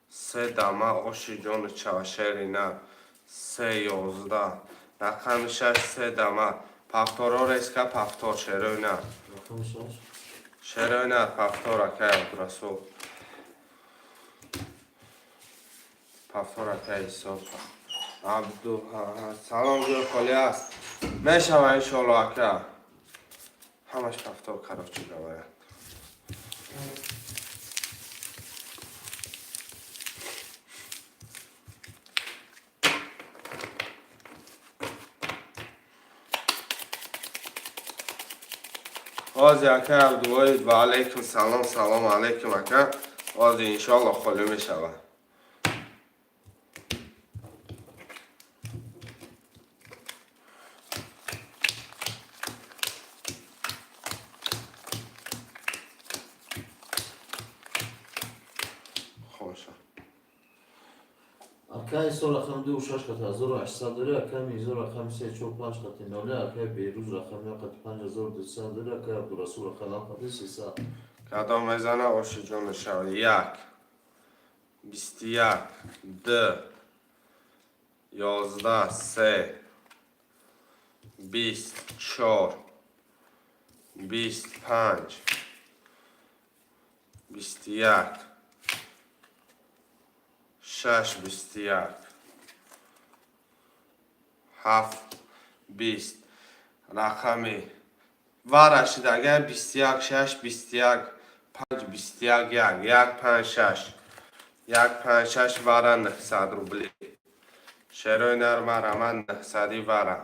Speaker 1: се дама, оши ҷону чава. Шери на, се, 11, рақами шаш, се дама. Пафторо резка, пафтор, шерои на.
Speaker 2: Рақами шаш.
Speaker 1: Шерои на, пафтор, акай Абдурасул, пафтор, акай Исо. Абду, салом, ҷои холӣ аст, мешава, иншоалло, ака. Ҳамаш пафтор, короче говоря. Ҳозир, ака Абдувоҳид, ва алайкум салом, салом алайкум, ака. Ҳозир, иншоалло, холӣ мешавад. Хоша.
Speaker 2: Акай Исо рақами ду шаш хати 1800 дорӣ, акай Мирзо рақами се чор панҷ хати ноли, акай Беҳрӯз рақами як хати 5200 дорӣ, акай Абдурасул рақами ҳафт хати 300.
Speaker 1: Кадом мезана, оши ҷону шава. Як, 21, д. 11, се, 20, чор, 20, панҷ, 21, шаш, 21, ҳафт, 20. Рақами вара шидага 21, шаш, 21, панҷ, 21, як, як, панҷ, шаш, як, панҷ, шаш. Вара 900 рубли. Шерои нар, мараман 900-и вара.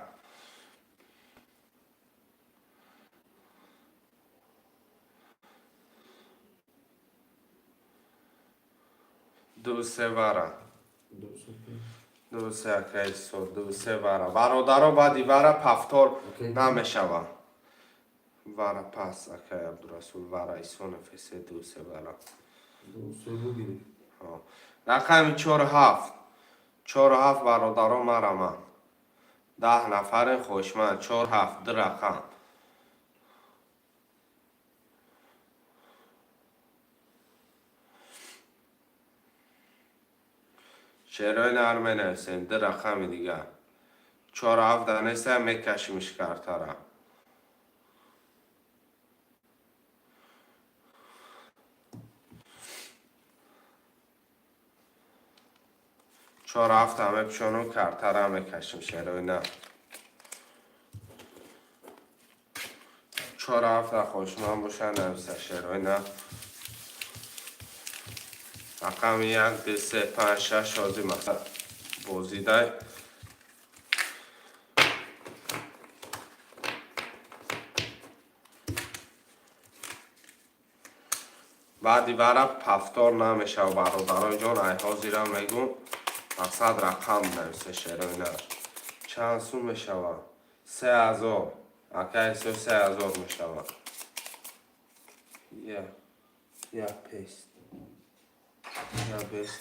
Speaker 1: Ду, се вара. Ду, се, акаисо, ду, се вара. Бародаро, баъди вара повтор намешава. Вара пас, акай Абдурасул, вара Исонов се, ду, се вара. Рақами чор, ҳафт, чор, ҳафт. Бародаро, мараман, 10 нафарен, хоҳишманд, чор, ҳафт, ду рақам. Шерои нар менависем, ду рақами дигар. Чор, ҳафт данеса, мекашимиш картара. Чор, ҳафта мепӯшонум, картара мекашим. Шерои нар, чор, ҳафта, хоҳишманд боша, нависа. Шерои нар, рақами як, ду, се, панҷ, шаш. Ҳозир мақсад бозидай. Баъди вара повтор намешава, бародарои ҷон, ай ҳозирам мегӯм. Мақсад рақам нависе, шерои нар. Чанд сум мешава? 3000, акай со, 3000 мешава. Я я пест, я бест,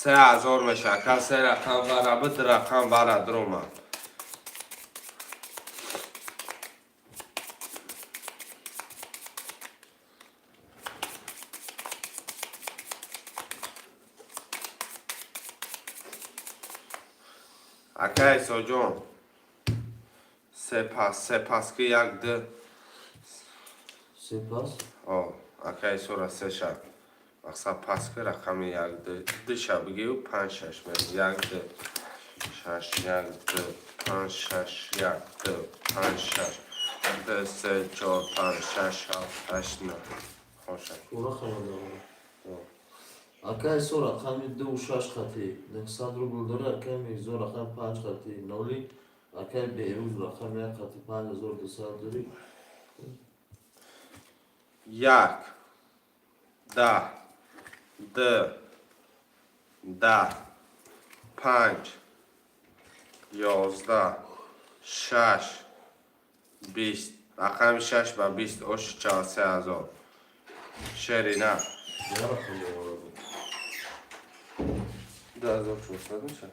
Speaker 1: 3000 мешава, ака. Се рақам вара буд, рақам вара дуромад. Ака Исоҷон, сепас, сепас ки, як, ду.
Speaker 2: Сепас.
Speaker 1: Ака Исора, се ша мақсад пас ки, рақами як, ду, ду ша бигию, панҷ, шаш мер, як, ду, шаш, як, ду, панҷ, шаш, як, ду, панҷ, шаш, ду, се, чор, панҷ, шаш, ҳафт, ҳашт, нӯ. Хоша.
Speaker 2: Ака Исо, рақами ду шаш хати 900 рубл дора. Акай Мирзо, рақами панҷ хати ноли. Акай Беҳрӯз, рақами як хати 5200 дорӣ.
Speaker 1: Як, 10, ду, 10, панҷ, 11, шаш, 20. Рақами шаш ба 20 ош чал, 3000. Шерина.
Speaker 2: Я рақам оварда.
Speaker 1: 2400 меша.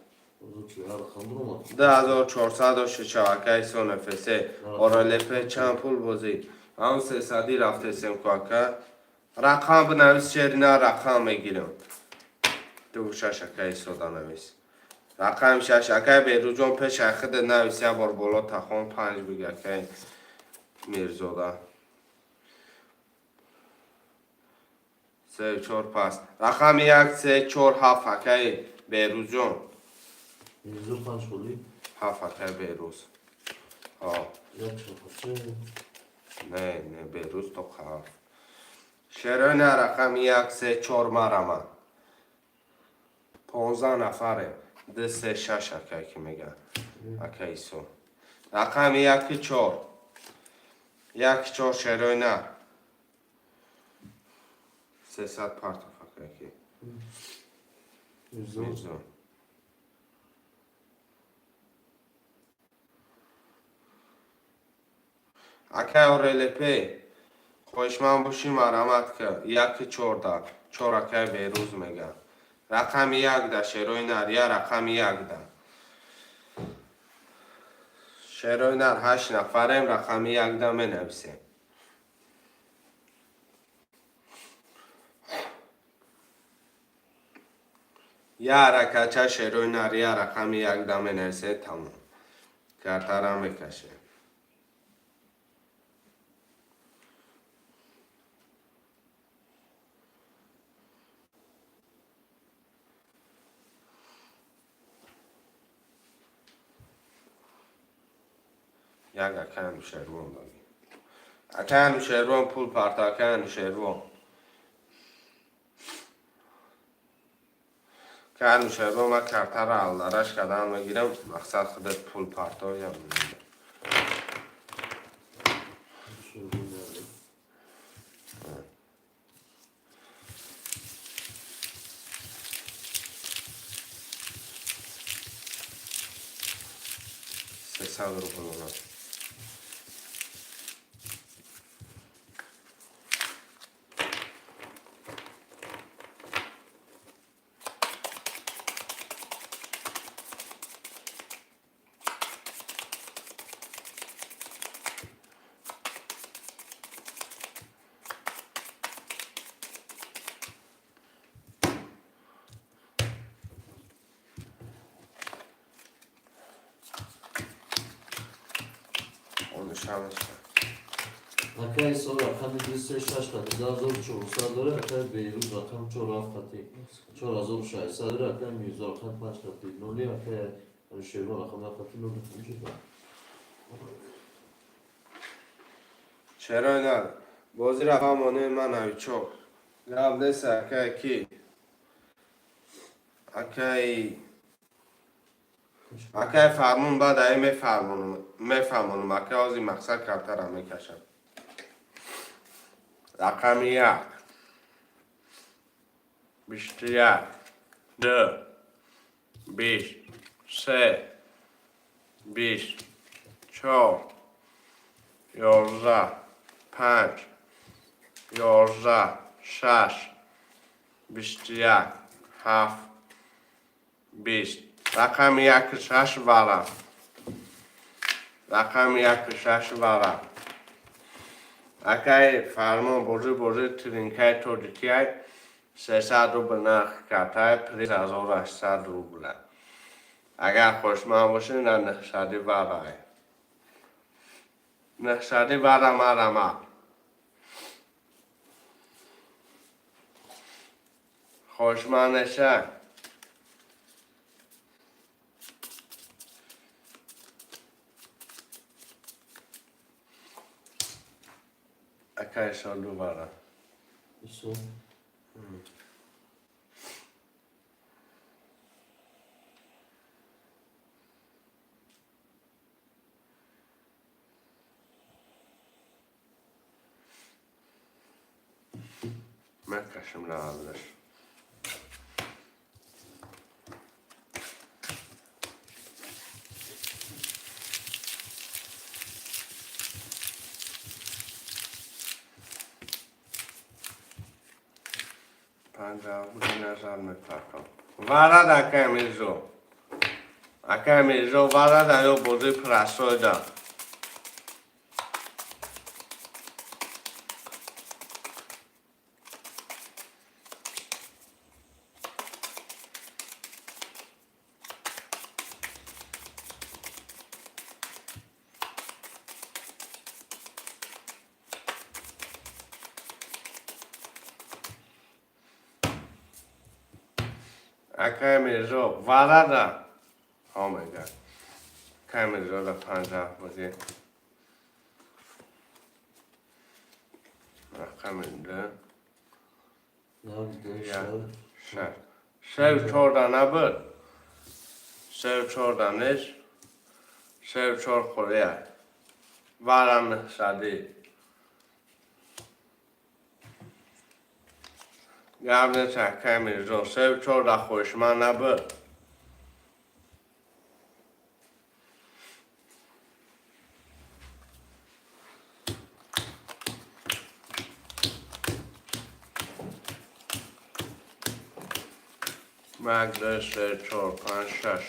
Speaker 2: Я рақам дуромад.
Speaker 1: 2400 оши чал, акай Сонефесе. Оралепе чанд пул бозид? Ҳам сесадӣ рафтесем ку, ака. Рақам бинавис, шерина, рақам мегирам. Ду, шаш, акай Исода, навис рақами шаш. Акай Беруҷон, пеш ахида навис, як бор боло тахон, панҷ биги. Акай Мирзода, се, чор пас. Рақами як, се, чор, ҳафт, акай Беруҷон.
Speaker 2: Мирзо, панҷ холи.
Speaker 1: Ҳафт, акай Беруз.
Speaker 2: Як шафача.
Speaker 1: Не, не, Беруз то ҳафт. Шероина, рақами як, се, чор, марама. 15 нафаре. Ду, се, шаш, акай ки мега, ака Исо. Рақами яки, чор, як, чор. Шероина, 300 партов, акай ки.
Speaker 2: Мирзо.
Speaker 1: Мирзо. Акай Орелепе, хоҳишманд бошӣ, марҳамат ка. Яки, чорда, чор, акай Берӯз мега. Рақами якда, шерои нар, я рақами якда. Шерои нар, ҳашт нафарем, рақами якда менависем. Я ҳаракатча шерои нар, я рақами якда менависе, тамом. Картара мекаше. Як акай Анушервон додем. Акай Анушервон, пул парта, акай Анушервон. Акай Анушервон, ман картаро алдараш кардан мегирам, мақсад худат пул партоям.
Speaker 2: Анушервон надо.
Speaker 1: 300 рубл она. Онушамаша.
Speaker 2: Акай Исо рақами 236 қати 2400 дора, акай Бейрӯз рақами 47 қати 4600 дора, акай Мирзо рақами 5 қати 0, акай Анушервон рақами 7 қати 0. Ҳамин
Speaker 1: Чаро на? Бозира фаҳмонем, ман новичок. Гап нест, акай ки? Акай Фармон, баъд ай мефармонам, мефаҳмонам. Акай, ҳозир мақсад картара мекашам. Рақами як, 21, ду, 20, се, 20, чор, 11, панҷ, 11, шаш, 21, ҳафт, 20. Рақами яку шаш вара. Рақами яку шаш вара. Акай Фармон, бозӣ бозӣ тринкаи тоҷикиай, 300 рубл нарх картай, приз 1800 рубла. Агар хушманд бошед, на нӯҳсади варай. Нӯҳсади вара марама. Хушманд неша? Акай Солду вара.
Speaker 2: Исо.
Speaker 1: Мекашем раалаш. Панҷа назар мепартом. Варад, акай Мирзо. Акай Мирзо, варад ё бозӣ прасойда. Акай Мирзо, варада. Oh my God. Акай Мирзо да панҷа бозӣ. Рақами ду.
Speaker 2: Як, ду,
Speaker 1: Як.
Speaker 2: шаш.
Speaker 1: Шаш. Сев чорда набуд. Сев чорда нест. Сев чор хӯрия. Вара нӯҳсадӣ. Гап нест, акай Мирзо. Сев чорда хушманд набуд. Як, ду, се, чор, панҷ, шаш.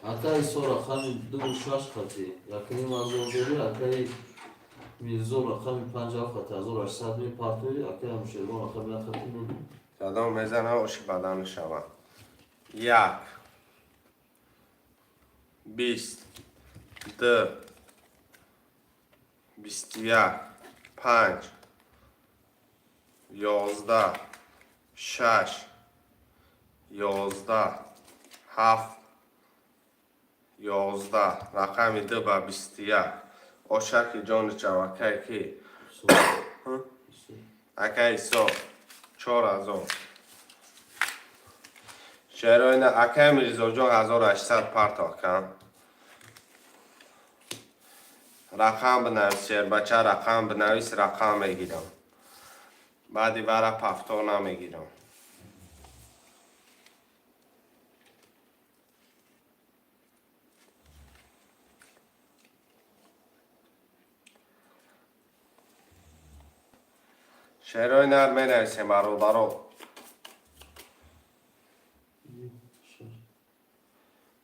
Speaker 2: Акай Исо рақами ду шаш қати якним ҳазор дорӣ, акай Мирзо рақами панҷ ҳафт қати 1800 мепартоӣ, акай Анушервон рақами як қати нол.
Speaker 1: Задам мезанам, оши бадан шавам. 1, 20, 2, 21, 5, 11, 6, 11, 7, 11. Рақами 2 ба 21. Ошаки ҷони чавакай ки? Акай Исо, 4000. Шероина акай Мирзоҷон 1800 партох кан. Рақам бинавис, шербача, рақам бинавис, рақам мегирам. Баъди вара пафто намегирам. Шерои нар менависем, бародаро.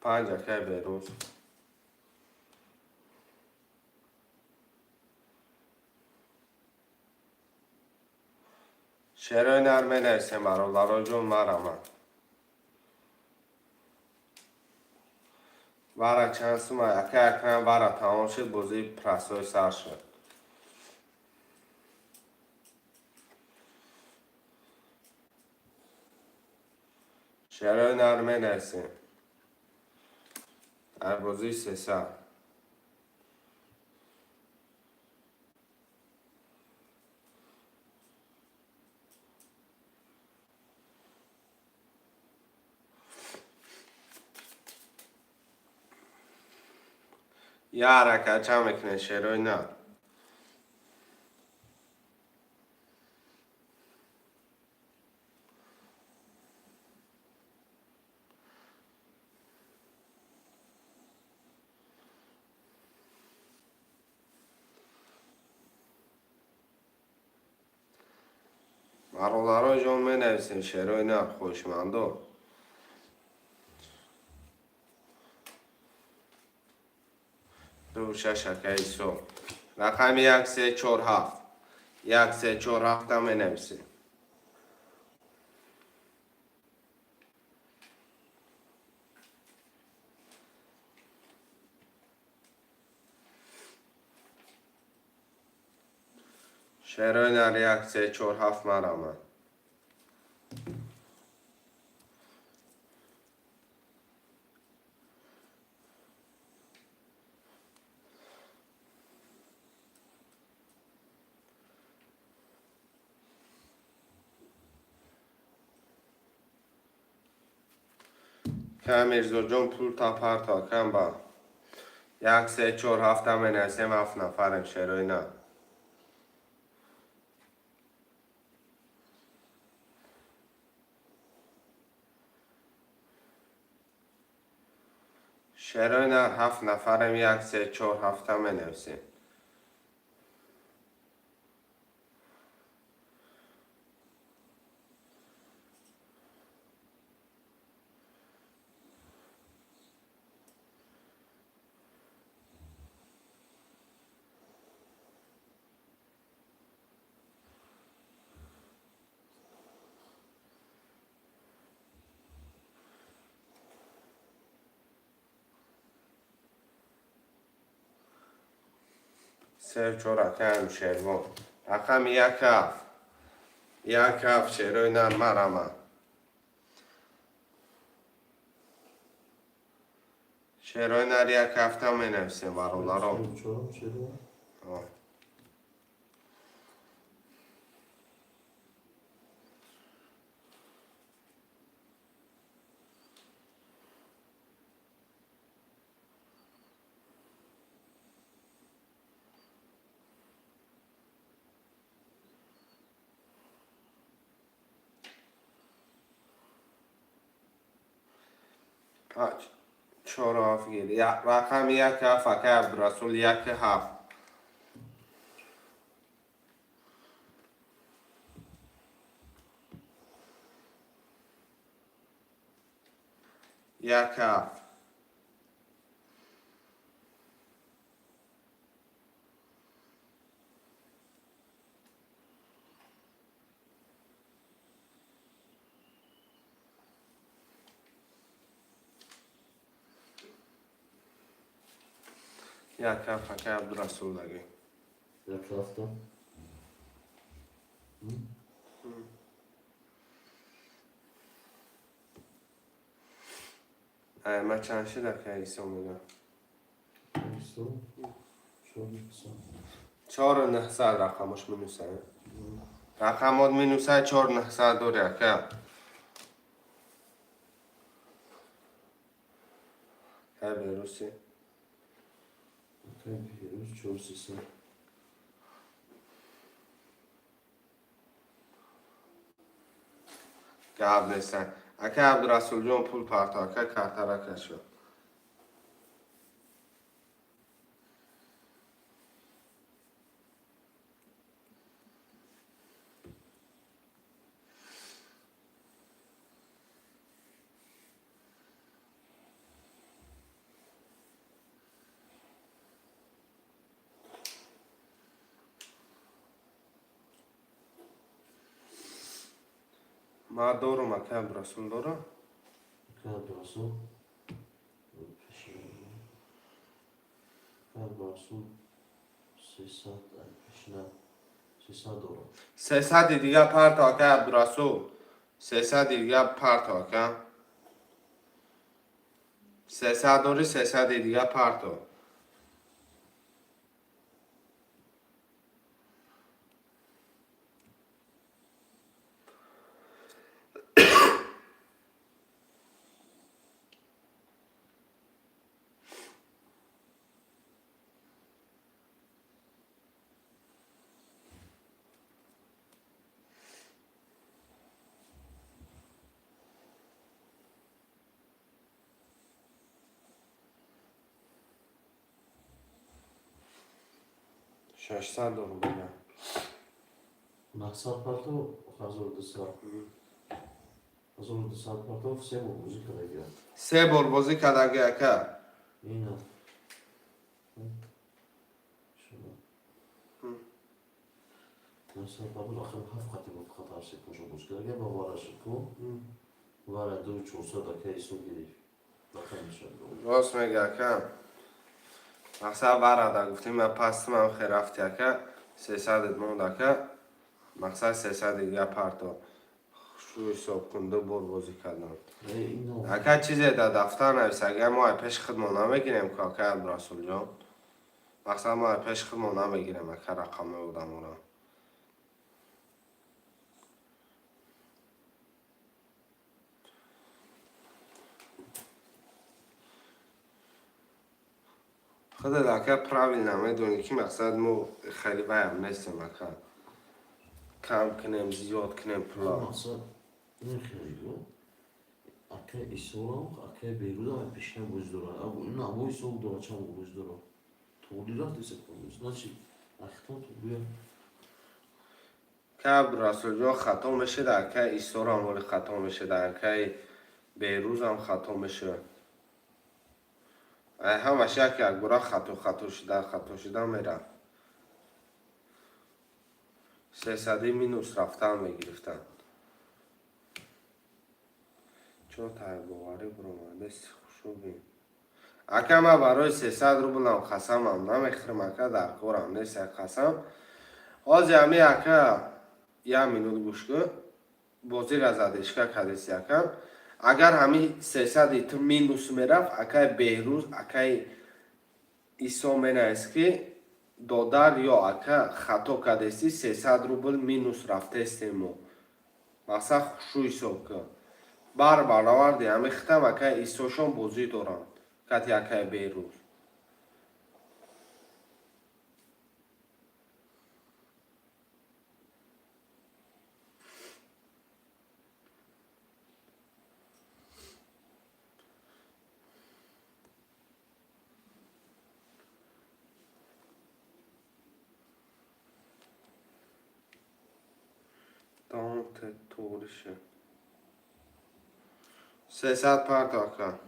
Speaker 1: 5, акай Берӯз. Шерои нар менависем, бародаро ҷон, мараман. Вара чанд сума, акай Акрам, вара тамом шуд, бозии прасои сар шуд. Шерои нар менависем. Дар бозии 300. Я ҳаракат чанд мекунед, шерои нар? Бародаро ҷон, менависем шерои нар, хоҳишмандо. Ду, шаш, акай Исо. Рақами 1, 3, 4, 7. 1, 3, 4, 7 менависем. Шерои нар 1, 3, 4, 7 мараман. Кам Мирзоҷон, пул та парто кам ба. 1, 3, 4, 7 менависем, 7 нафарем, шерои нар. Шерои нар, 7 нафарем, 1, 3, 4, 7 менависем. 3, 4, акай Анушервон. Рақами 1, 7. 1, 7, шерои нар, мараман. Шерои нар 1, 7 менависем, бародаро. 5, 4, 7 гир. Рақами 1, 7, акай Абдурасул, 1, 7. 1, 7. Як ҳафт, акай Абдурасул даги.
Speaker 2: Як ҳафта.
Speaker 1: Ай, ма чанд шид, акай Исо мегӯям?
Speaker 2: Исо чор нуҳсад.
Speaker 1: 4900 рақамош минуса. Рақамот минуса, 4900 дори, ака. Кай Беруси?
Speaker 2: Акай Беруз 4300.
Speaker 1: Гап неста. Ака Абдурасулҷон, пул парто, ака, картара кашо. Ма дорум, ака Абдурасул дорам.
Speaker 2: Акай Абдурасул пешина. Акай Абдурасул 300 пешина 300 дорам.
Speaker 1: 300-и дига парто, ака Абдурасул. 300-и дига парто, ака. 300 дори, 300-и дига парто. 600 дорум, бигам.
Speaker 2: 900 парто, 1200. 1200 парто, се бор бозӣ кардагиам.
Speaker 1: Се бор бозӣ кардаги, ака.
Speaker 2: Ина. Шумо. 900 парто, рақами ҳафт қати бо фақат ҳар се пошо бозӣ кардаги, ба вара шуд ку. Вара 2400 ака Исо гирифт. Рақамиша.
Speaker 1: Рост мега, ака. Мақсад варада гуфтем, ма пастимам хе рафти, ака. 300 монд, ака. Мақсад 300 дига парто. Шу ҳисоб кун, ду бор бозӣ кардам.
Speaker 2: Ино.
Speaker 1: Ака, чизе дар дафтар навис, агар мо ай пеши худмон намегирем ку, ака Абдурасулҷон. Мақсад мо ай пеши худмон намегирем, ака, рақамҳои одаморо. Худат, ака, правильно медонӣ, ки мақсад мо хеле ваям нестем, ака. Кам кунем, зиёд кунем пула.
Speaker 2: Мақсад ин хеле ака Исорам, ака Берузам пешина бозӣ дорад. Ин або Исо дорад, чанд бор бозӣ дорад. Туғри рафт иса значит ахтон туғрия.
Speaker 1: Ка Абдурасулҷон хато мешуда, ака Исорам воли хато мешуда, акаи Берузам хато мешуда. Ай ҳамаш як якбора хато шуда мерафт. 300-и минус рафтан мегирифтанд. Чо тайбоварӣ буромадеси хушубин. Ака, ман барои 300 рублам қасамам намехӯрам, ака, дар корам нест, қасам. Ҳозир ҳами, ака, як минут гӯш кун. Бозира задишка кардеси, ака. Агар ҳами 300-и ту минус мерафт, акаи Беҳрӯз, акаи Исо менавист, ки додар ё ака хато кардеси, 300 рубл минус рафтестем мо. Мақсад хушу ҳисоб кун. Бар бароварди ҳами хитам, акаи Исошон бозӣ доранд. Кати акаи Беҳрӯз. Давом туғри шуд. 300 парто, ака.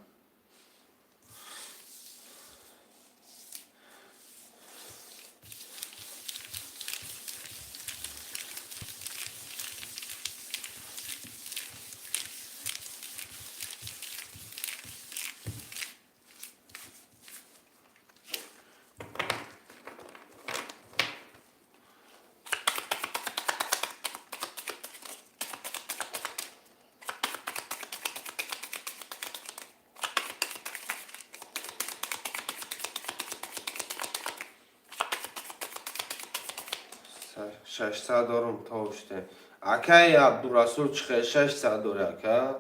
Speaker 1: 600 дорум, то ште. Акаи Абдурасул, чихе 600 дори, ака?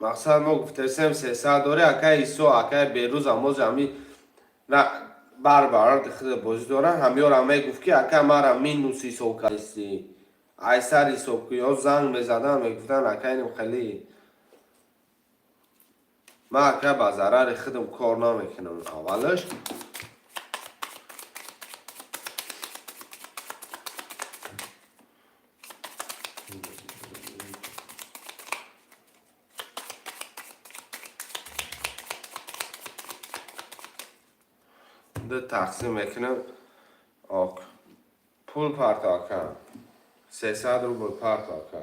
Speaker 1: Мақсад, мо гуфтесем, 300 дори, акаи Исо, акаи Берӯз амози ҳами бар барарди худа бозӣ доран. Ҳамёра мегуфт, ки ака, мара минус ҳисоб кардисӣ, айсар ҳисоб ку. Ё занг мезадан, мегуфтан, ака, инам хеле. Ман, ака, ба зарари худам кор намекунам аввалаш. Ду тақсим мекунам, ок, пул парто, ака, 300 рубл парто, ака.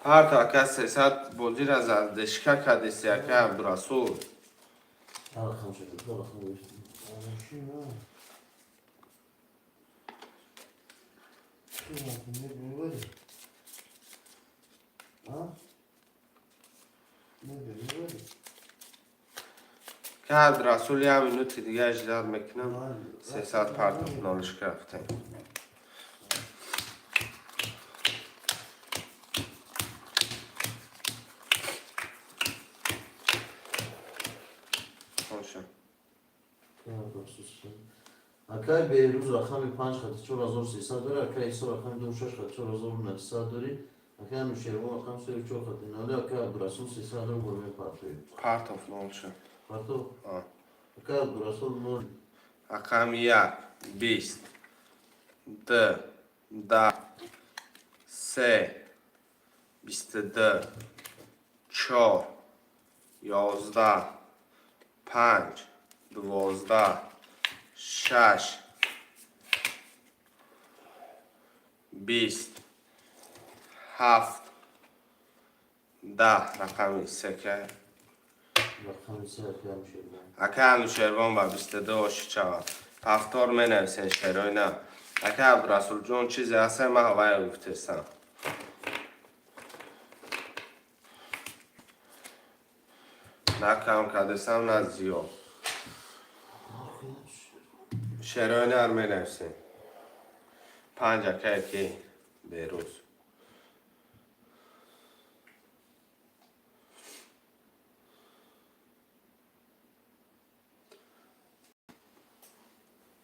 Speaker 1: Парто, ака, 300. Бозира задешка кардеси, ака Абдурасул.
Speaker 2: Рақам шуд, рақам гирифтем.
Speaker 1: Ка Абдурасул, як минути дига ждать мекунам, 300 партов, нолишка рафтем. Боша.
Speaker 2: Акай Беҳрӯз рақами панҷ хати 4300 дори, акай Исо рақами ду шаш хати 4900 дори, акай Анушервон рақами сею чор хати ноли, акай Абдурасул 300 дори, бо мепартоед.
Speaker 1: Партов, нолша.
Speaker 2: Партов?
Speaker 1: А.
Speaker 2: Акай Абдурасул нол.
Speaker 1: Рақами як, 20, д, 10, се, 22, чор, 11, панҷ, 12, шаш, 20, ҳафт, 10. Рақами сека.
Speaker 2: Рақами се, акай Анушервон.
Speaker 1: Ака Анушервон ба 22 оши шавад. Повтор менависен, шерои на. Ака Абдурасулҷон, чизе ҳаста, ман ҳавая гуфтестам. На кам кардесам, на зиёд. Шерои нар менависем. Панҷ, акае ки Берӯз.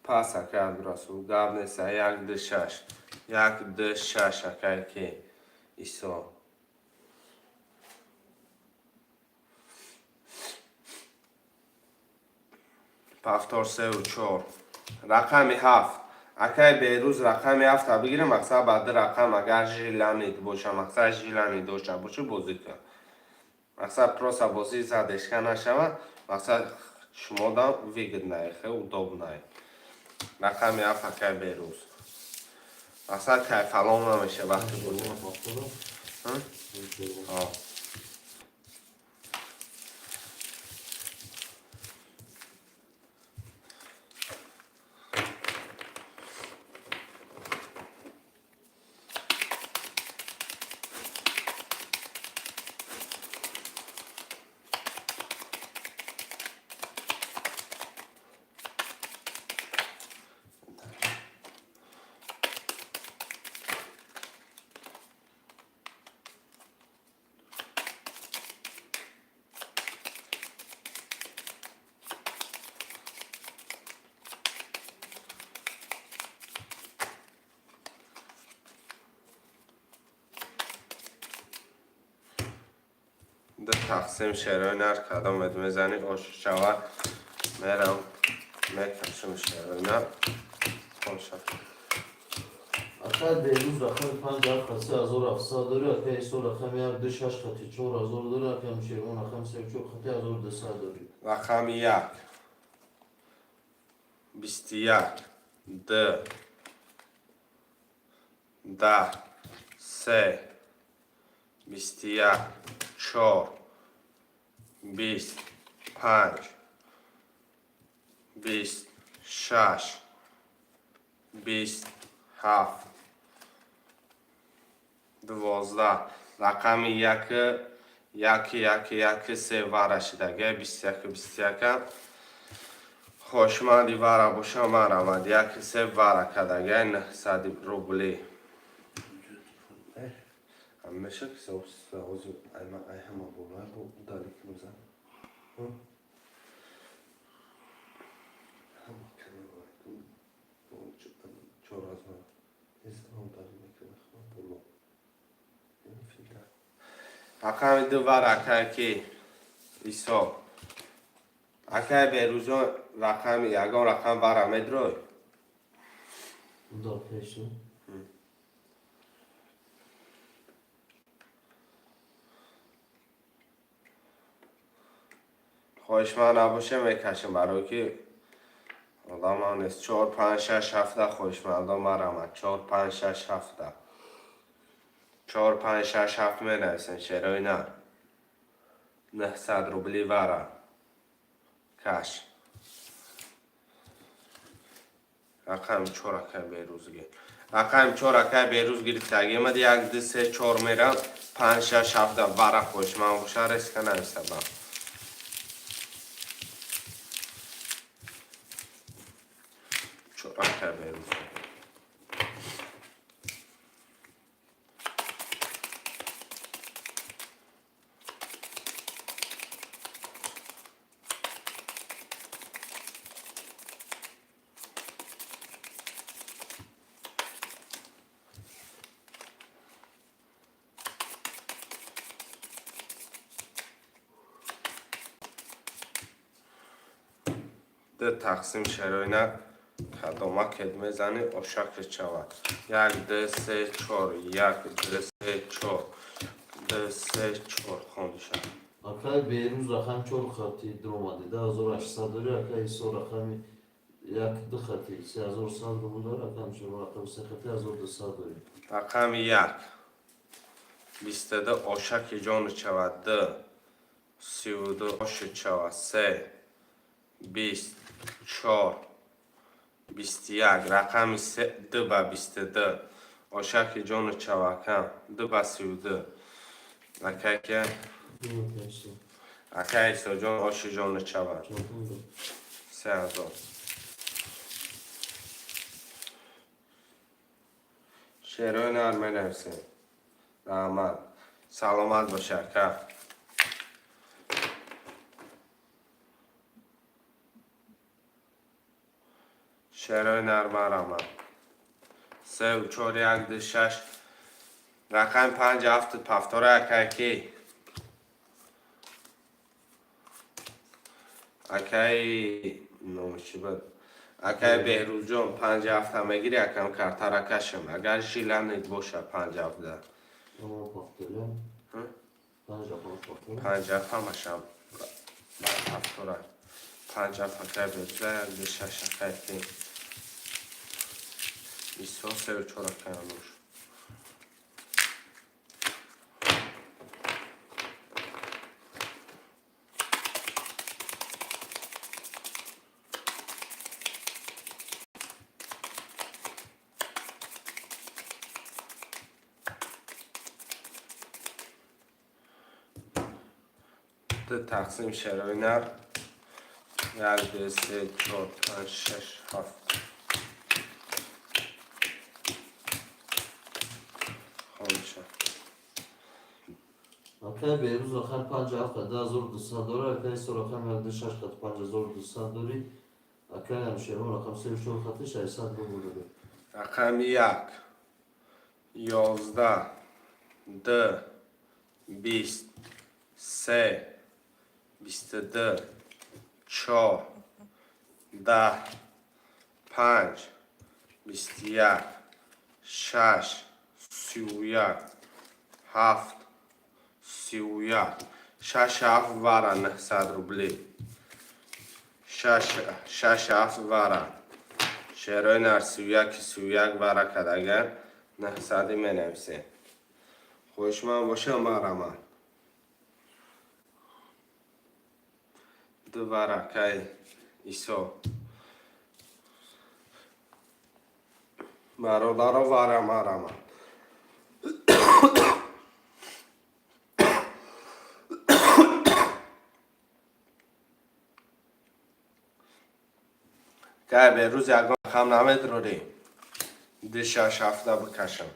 Speaker 1: Пас, ака Абдурасул, гап неста. Як, ду, шаш, як, ду, шаш, акае ки Исо. Повтор, сеу чор. Рақами ҳафт, акаи Берӯз, рақами ҳафта бигирем. Мақсад, ба ду рақам агар желание боша, мақсад, желание дошта бошӣ, бозӣ кун. Мақсад, просто бозӣ задешка нашавад. Мақсад, шумодам выгодно, хе удобно. Рақами ҳафт, акаи Берӯз. Мақсад, кайфалом намеша вақти бозӣ.
Speaker 2: Повторам.
Speaker 1: Ҳо. Ду тақсим, шерои нар, кадомет мезанӣ, ош шавад, мерам мекашам шерои нар. Боша.
Speaker 2: Акай Берӯз рақами панҷ ҳафт хати 3700 дорӣ, акай Исо рақами як ду шаш хати 4000 дорӣ, акай Нушервон рақами сею чор хати 1200 дорӣ.
Speaker 1: Рақами як, 21, ду, 10, се, 21, чор, 20, панҷ, 20, шаш, 20, ҳафт, 12. Рақами яки, яки, яки, яки, се вара шидага, 21, 21-а. Хошманди вара боша, марамад. Яки, се вара кадага, 900 рубли. Меша ки ай ҳама болай бо удали кунуза. Ҳама каналай 4000 удали мекунам боло. Рақами ду вара акай ки Исо. Акай Берӯзон, рақами ягон рақам вара медрой?
Speaker 2: Да, пеши.
Speaker 1: Хоҳишманд набоша, мекашем, барое ки одамам нест. Чор, панҷ, шаш, ҳафта, хоҳишмандо марамад. Чор, панҷ, шаш, ҳафта. Чор, панҷ, шаш, ҳафт менависен, шерои на. 900 рубли вара. Каш. Рақами чор акай Берӯз гир. Рақами чор акай Берӯз гирифтагӣ. Омад як, ду, се, чор мерам. Панҷ, шаш, ҳафта вара хоҳишманд боша, резко нависабам. Чор акай Берӯз. Д тақсим шароина кадома кед мезанӣ, ошакет шавад. Як, ду, се, чор, як, ду, се, чор, ду, се, чор, хондаша.
Speaker 2: Акай Берӯз рақами чор хати дуромади 10800 дорӣ, акай Исо рақами як ду хати 3100 рубл дорӣ, акай Нушервон рақами се хати 1200 дорӣ.
Speaker 1: Рақами як, 22, ошаки ҷону шавад, ду, 32, оши шавад, се, 20, чор, 21, рақами се, ду ба 22, ошаки ҷону шавакам, ду ба 32. Акай ки? Акай Исоҷон, оши ҷону шавад. 3000. Шерои нар менависем. Раҳмат. Саломат бош, ака. Шерои нар, марамад. Се, чор, як, ду, шаш. Рақами панҷ, ҳафту пафтора акай ки? Акай номи буд? Акай Беҳрӯзҷон, панҷ ҳафта мегири, акам, картара кашем. Агар желание боша, панҷ ҳафта. Панҷ ҳафт ҳамашам. Ҳафтора. Панҷ ҳафт акай Беҳрӯза, як, ду, шаш акай ки? Исо, сеу чор акай Ануш. Ду тақсим шарои нар. Як, ду, се, чор, панҷ, шаш, ҳафт. Хондаша.
Speaker 2: Акай Берӯз рақами панҷ ҳафт 1200 дорӣ, акай Исо рақами як ду шаш хати 5200 дорӣ, акай Анушервон рақами сею чор хати 600 рубл дорӣ.
Speaker 1: Рақами як, 11, ду, 20, се, 22, чор, 10, панҷ, 21, Шаш, 31, ҳафт, 31, шаш, ҳафт вара, 900 рублӣ. Шаш, шаш, ҳафт вара. Шерои нар, 31, 31 вара кадаган, 900-и менависем. Хоҳишманд боша, марамад. Ду вара, кай Исо. Бародаро, вара марамад. Кай Берӯз, ягон рақам намедорӣ? Ду, шаш, ҳафта бикашам.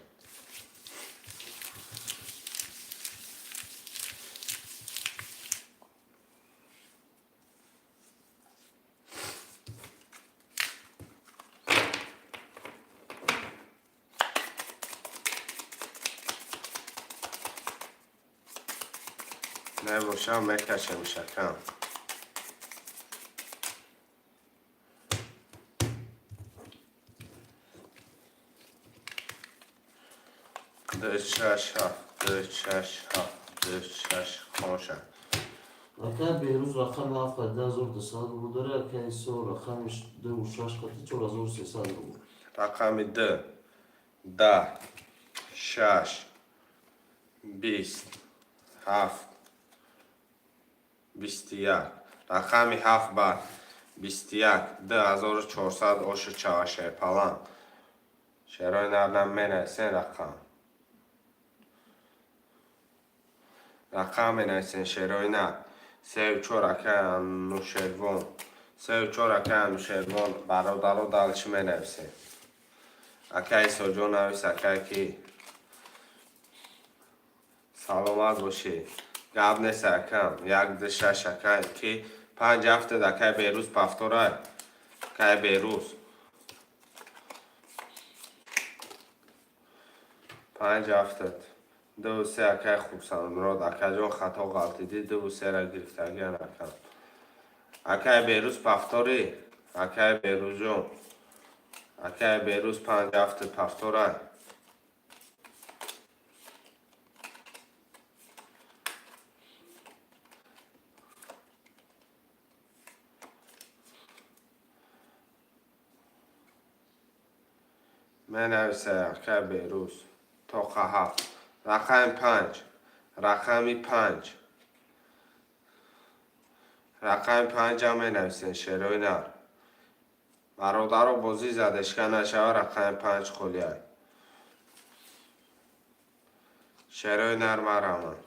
Speaker 1: Набошам, мекашам шакам. Ду, шаш, ҳафт, ду, шаш, ҳафт, ду, шаш, хонша.
Speaker 2: Акай Беҳрӯз рақами ҳафт қати 2200 рубл дора, акай Исо рақами ду шаш қати 4300 рубл.
Speaker 1: Рақами ду, 10, шаш, 20, ҳафт, 21. Рақами ҳафт ба 21, 2400. Ошу чавашай палан. Шерои нарнам менависен рақам. Рақам менависен, шерои нар. Сею чор, акай Анушервон. Сею чор, акай Анушервон. Бародаро, дальше менависем. Акай Исоҷон, навис, акай ки. Саломат бошӣ. Гап нест, акам. Як, ду, шаш, акай ки. Панҷ, ҳафтад, акай Берӯз, повторай. Акай Берӯз. Панҷ, ҳафтад. Ду, се, акай Хурсандмурод. Акаҷон, хато ғалтидӣ, ду, сера гирифтагиан, акам. Акай Берӯз, повтори. Акай Берӯзҷон. Акай Берӯз, панҷ, ҳафтад, повторай. Менависа, акай Берӯз. Тоқа ҳафт. Рақами панҷ. Рақами панҷ. Рақами панҷам менависен, шерои нар. Бародаро, бозӣ задешка нашава, рақами панҷ холиай. Шерои нар, марамад.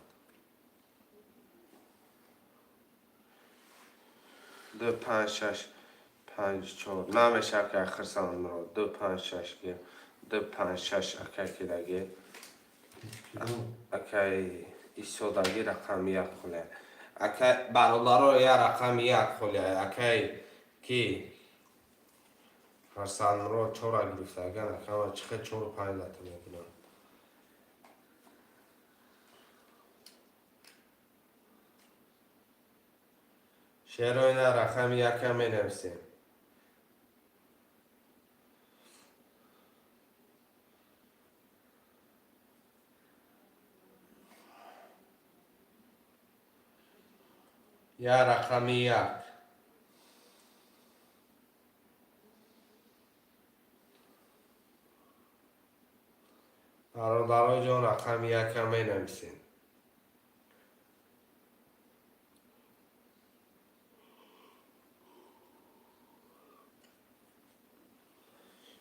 Speaker 1: Ду, панҷ, шаш, панҷ, чор. Намеша, акай Хирсанмурод. Ду, панҷ, шаш ги. Ду, панҷ, шаш, акай кидаги. Акай Исодаги рақами як холиай. Акай бародаро, я рақами як холиай. Акай ки Хирсанмурод чора гирифтаган, акама чихе чору панҷ дата мекунам. Шерои нар, рақами якам менависем. Я рақами як. Бародаро ҷон, рақами якам менависем.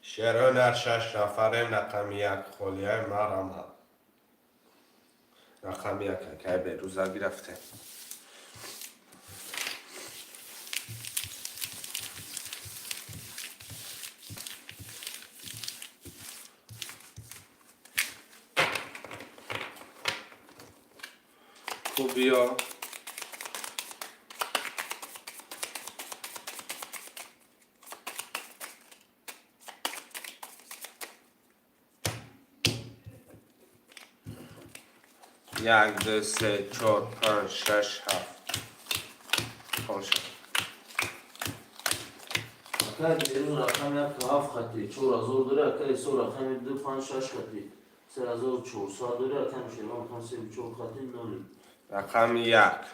Speaker 1: Шерои нар, шаш нафарем, рақами як холиай, марамад. Рақами як, акай Берӯза гирифтем. Хуб, биё. Як, ду, се, чор, панҷ, шаш, ҳафт. Хонша.
Speaker 2: Акай Беруз рақами як ҳафт хати 4000 дора, акай Исо рақами ду панҷ шаш хати 3400 дора, акай Анушервон рақами севу чор хати нол.
Speaker 1: Рақами як,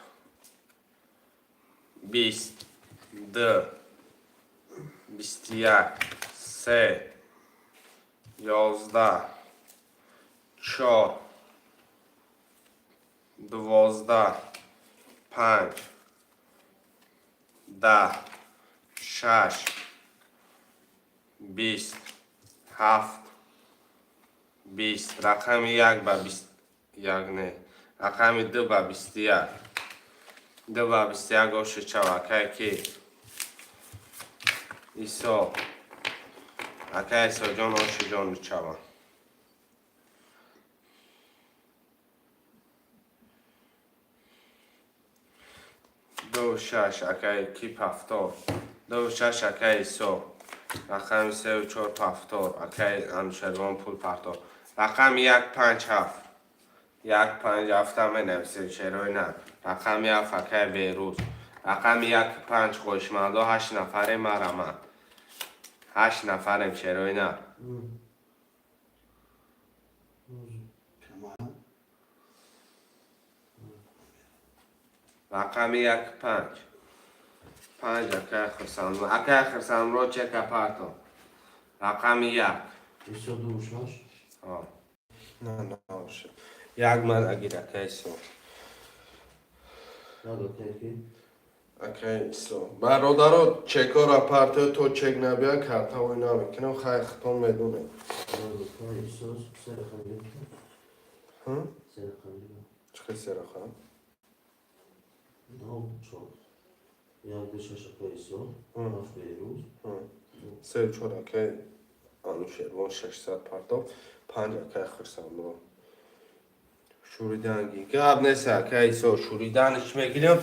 Speaker 1: 20, ду, 21, се, 11, чор, 12, панҷ, 10, шаш, 20, ҳафт, 20. Рақами як ба 21, не, рақами ду ба 21, ду ба 21. Оши чав, акай ки? Исо, акай Исоҷон, оши ҷону чава. Ду шаш, акай ки? Пафтор, ду шаш, акай Исо. Рақами севу чор пафтор, акай Анушервон пул партор. Рақами як, панҷ, ҳафт, як, панҷ, ҳафта менависед, шерои на. Рақами ҳафт, акай Берӯз. Рақами як, панҷ. Хоҳишмандо, ҳашт нафарем, марамад, ҳашт нафарем, шерои на.
Speaker 3: Прямая.
Speaker 1: Рақами як, панҷ, панҷ, акай Хурсанд, акай Хурсандро чека парто. Рақами як.
Speaker 2: Исо ду шаш.
Speaker 1: На, наоша. Як ман агир, акай Исо.
Speaker 2: Як, акай ки?
Speaker 1: Акай Исо. Бародаро, чекора парто, то чек набия, картавой намекунам. Хай, хитон медонем.
Speaker 2: Як, акай Исо, се рақам гирифта. Се рақам гирифта.
Speaker 1: Чӣ хел се рақам?
Speaker 2: Нол чор. Як ду шаш, акай Исо, ҳафт Беруз.
Speaker 1: Се чор, акай Анушервон 600 партов, панҷ, акай Хурсандро. Шуриданги гап нест, акай Исо, шуриданиш мегирем.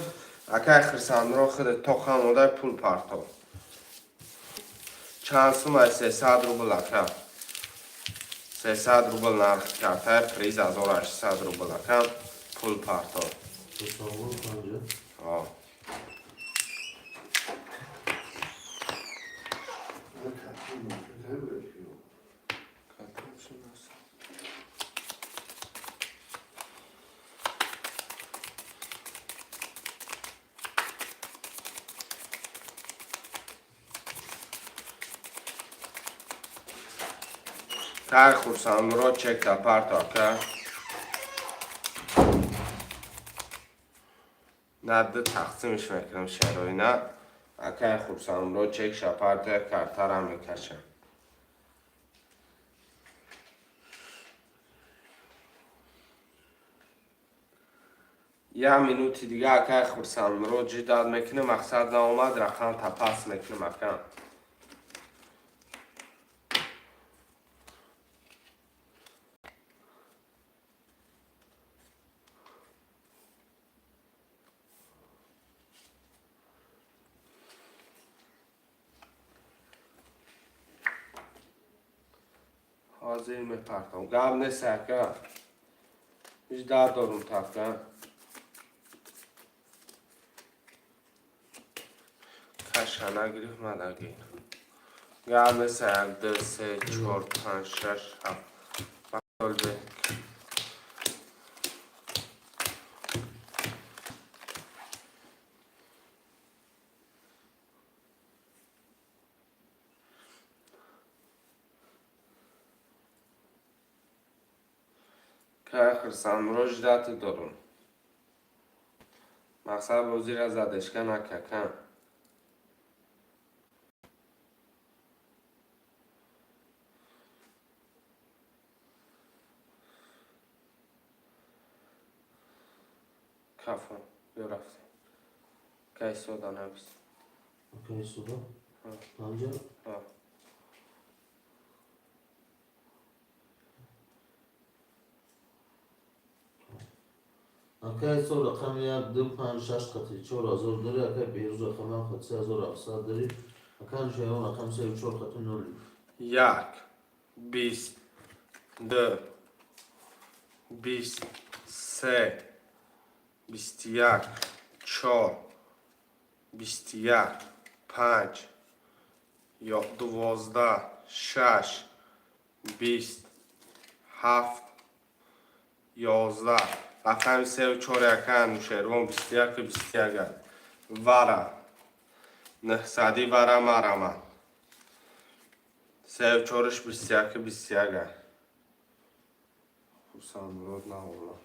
Speaker 1: Акай Хурсандро, худ тохан одай пул партов. Чанд сум ай? 300 рубл, ака. 300 рубл нархи картай, приз 1800 рубл, ака. Пул партов.
Speaker 2: Хурсандро панҷа.
Speaker 1: О.
Speaker 3: Она карту может, да,
Speaker 1: Карташон аст. Кай, Хурсандро, чекта парто, ака. На, ду тақсимш мекунам, шароина. Акай Хурсандро, чек шапарта, картара мекашам. Як минути дига, акай Хурсандро, ждать мекунем. Мақсад наомад, рақам тапас мекунем, ака. Ҳозир мепартам, гап нест, ака. Ждать дорум тафка. Каша нагирифт, мадагир. Гап нест. Як, ду, се, чор, панҷ, шаш, ҳафт. Бе. Кай, Хурсандро, ждать дорум. Мақсад бозира задешка накакам. Кафон, ё рафтем. Кай сода навис.
Speaker 2: Акай Исода панҷа.
Speaker 1: А.
Speaker 2: Акай Исо рақами як ду панҷ шаш хати 4000 дори, акай Беруз рақами ҳафт хати 3700 дори, акай Анушервон рақами севу чор хати нол.
Speaker 1: Як, 20, ду, 20, се, 21, чор, 21, панҷ, 12, 6, 20, 7, 11. Рақами сеу чор яка Анушервон 21 21. Вара 900 вара марамад. Сеу чориш 21 21. Хурсандмурод наовла.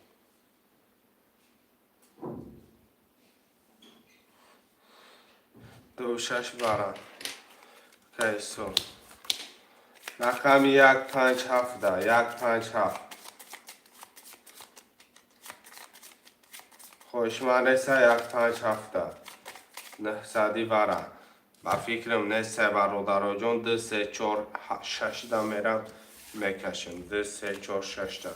Speaker 1: Ду шаш вара. Кайсо. Рақами як панҷ ҳафта, як панҷ ҳафт. Хоҳишманд неста як панҷ ҳафта. 900 вара. Ба фикрам неста, бародароҷон, ду се чор шашта мерам мекашем. Ду се чор шашта.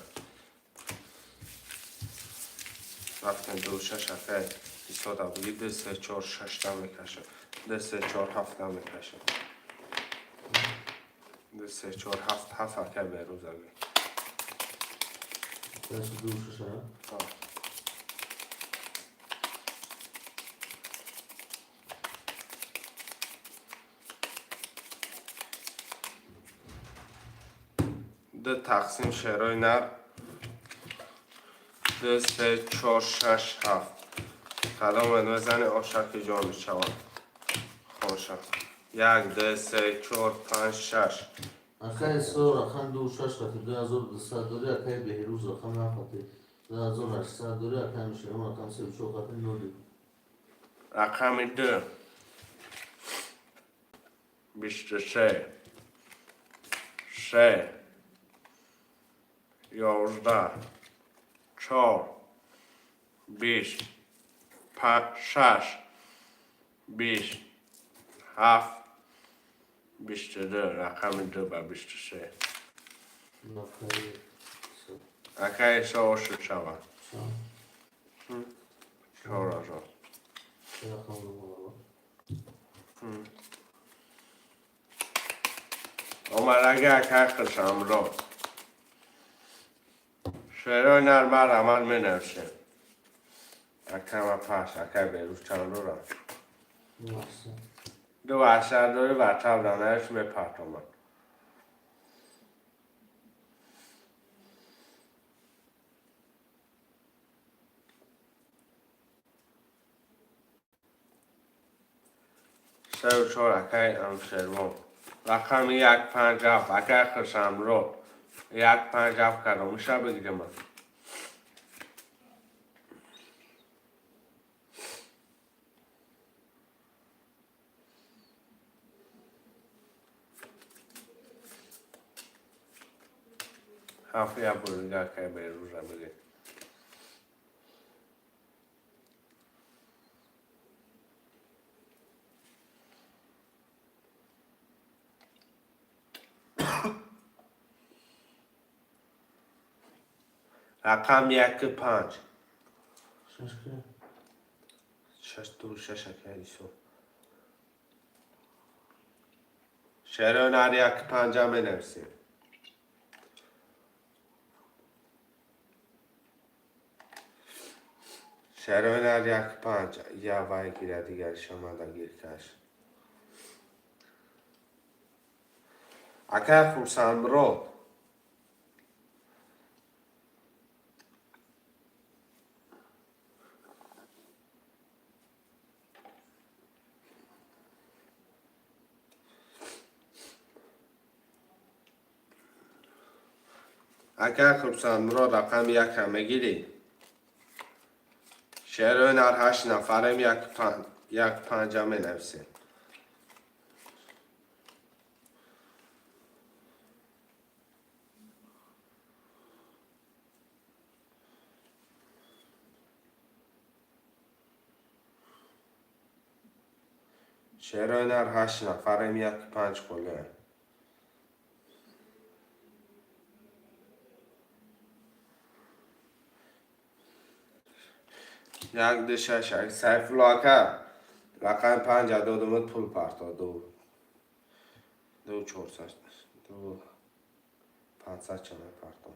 Speaker 1: Рафтем ду шаш акай ҳисода буги ду се чор шашта мекашем. Ду се чор ҳафта мекашем. Ду се чор ҳафт ҳафт акай Берӯз аги.
Speaker 2: Дасту ду шаша.
Speaker 1: А. Ду тақсим шерои нар. Ду се чор шаш ҳафт. Кадомед мезани ошаки ҷон мешавад. Хоша. Як, ду, се, чор, панҷ, шаш.
Speaker 2: Акай Исо рақами ду шаш хати 2200 дори, акай Беҳрӯз рақами ҳафт хати 2800 дори, акай Анушервон рақами сеу чор хати ноли.
Speaker 1: Рақами ду. 23. Се. 11. Чор. 20. Шаш. 20. Ҳафт. 22. Рақами ду ба 23.
Speaker 2: Акай Исо.
Speaker 1: Акай Исо ошуд шавад.
Speaker 2: Чанд?
Speaker 1: 4000.
Speaker 2: Се рақам номалава.
Speaker 1: Омадаги акай Хушамрод. Шерои нар марамад менависем. Акама пас, акай Берӯз чанд дорам?
Speaker 2: 800.
Speaker 1: Ду 800 дори ватсап данаеш мепартомад. Сеу чор акай Анушервон. Рақами як панҷ ҳафт акай Хушамрод. Як панҷ ҳафт кадомиша бигирем? Ҳафт як бор дига акай Берӯза бигир. Рақам яку панҷ.
Speaker 2: Шаш ки?
Speaker 1: Шаш ду шаш акай Исо. Шерои нар яку панҷа менависем. Шерои нар яку панҷ. Я вай гира дигариша мада гиркаш. Акай Хурсандмурод. Акай Хурсандмурод рақами якам мегирӣ? Шерои нар ҳашт нафарем як панҷа менависем. Шерои нар ҳашт нафарем як панҷ холиам. Як ду шаш як. Сайфулло ака рақами панҷа додумуд пул парто ду ду чорсад ду 500 ча мепарто.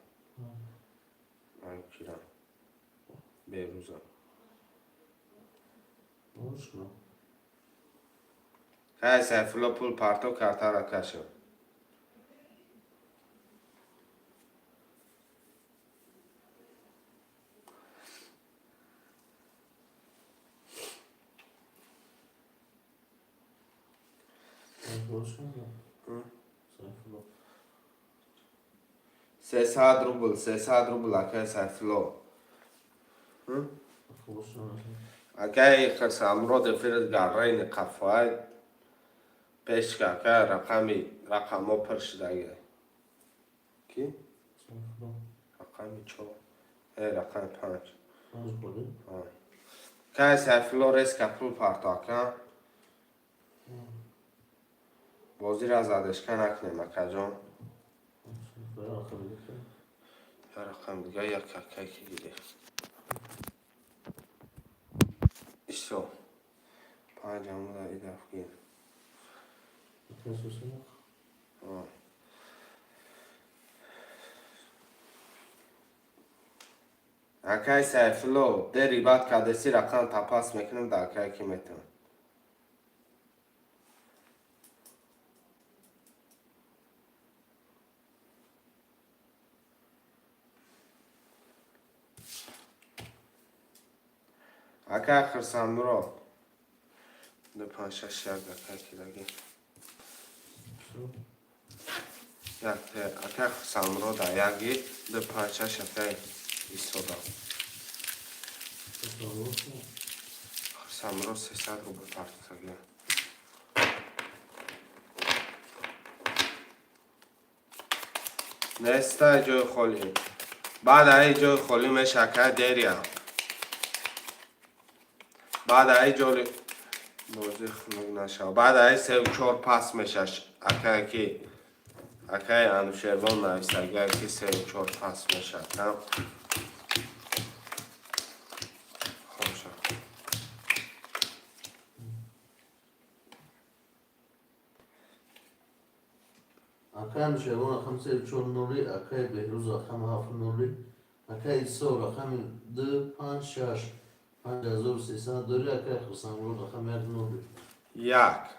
Speaker 1: Ман кирам. Берӯзам.
Speaker 2: Ош кунам.
Speaker 1: Кай Сайфулло, пул парто, картара кашо.
Speaker 2: Сайфулло чанд? Сайфулло.
Speaker 1: 300 рубл, 300 рубл, акай Сайфулло.
Speaker 2: Сайфулло чанд?
Speaker 1: Акай Хирсамурод, эфират гаррайни қафай пешка, акай, рақами рақамҳо пур шудаги. Ки?
Speaker 2: Сайфулло.
Speaker 1: Рақами чор. Рақами панҷ.
Speaker 2: Панҷ холи?
Speaker 1: Кай Сайфулло, резко пул парто, ака. Бозира задешка накунем, акаҷон.
Speaker 2: Рақами дига.
Speaker 1: Я рақам дига, як акай ки гирифт. Исо. Панҷ амуда идаф гир.
Speaker 2: Акай Сусанов.
Speaker 1: Акай Сайфулло, дери баъд кадеси, рақам тапас мекунам, да акай ки метавон. Акай Хирсамурод. Ду, панҷ, шаш, як, акай кидаги.
Speaker 2: Всё.
Speaker 1: Як акай Хирсамурода яги, ду, панҷ, шаш, акай Исода.
Speaker 2: Хирсамурод чанд?
Speaker 1: Хирсамурод 300 рубл партофтаги. Неста ҷои холӣ. Баъд аи ҷои холӣ меша, акай Дерия. Баъд аи ҷои бозӣ хунук нашав. Баъд аи севу чор пас мешаш. Акай ки акай Анушервон нависагай, ки севу чор пас меша. Хоша.
Speaker 2: Акай Анушервон рақами сею чор ноли, акай Беҳрӯз рақами ҳафт ноли, акай Исо рақами ду панҷ шаш 5300 дори, акай Хурсандмурод рақами як ноли.
Speaker 1: Як,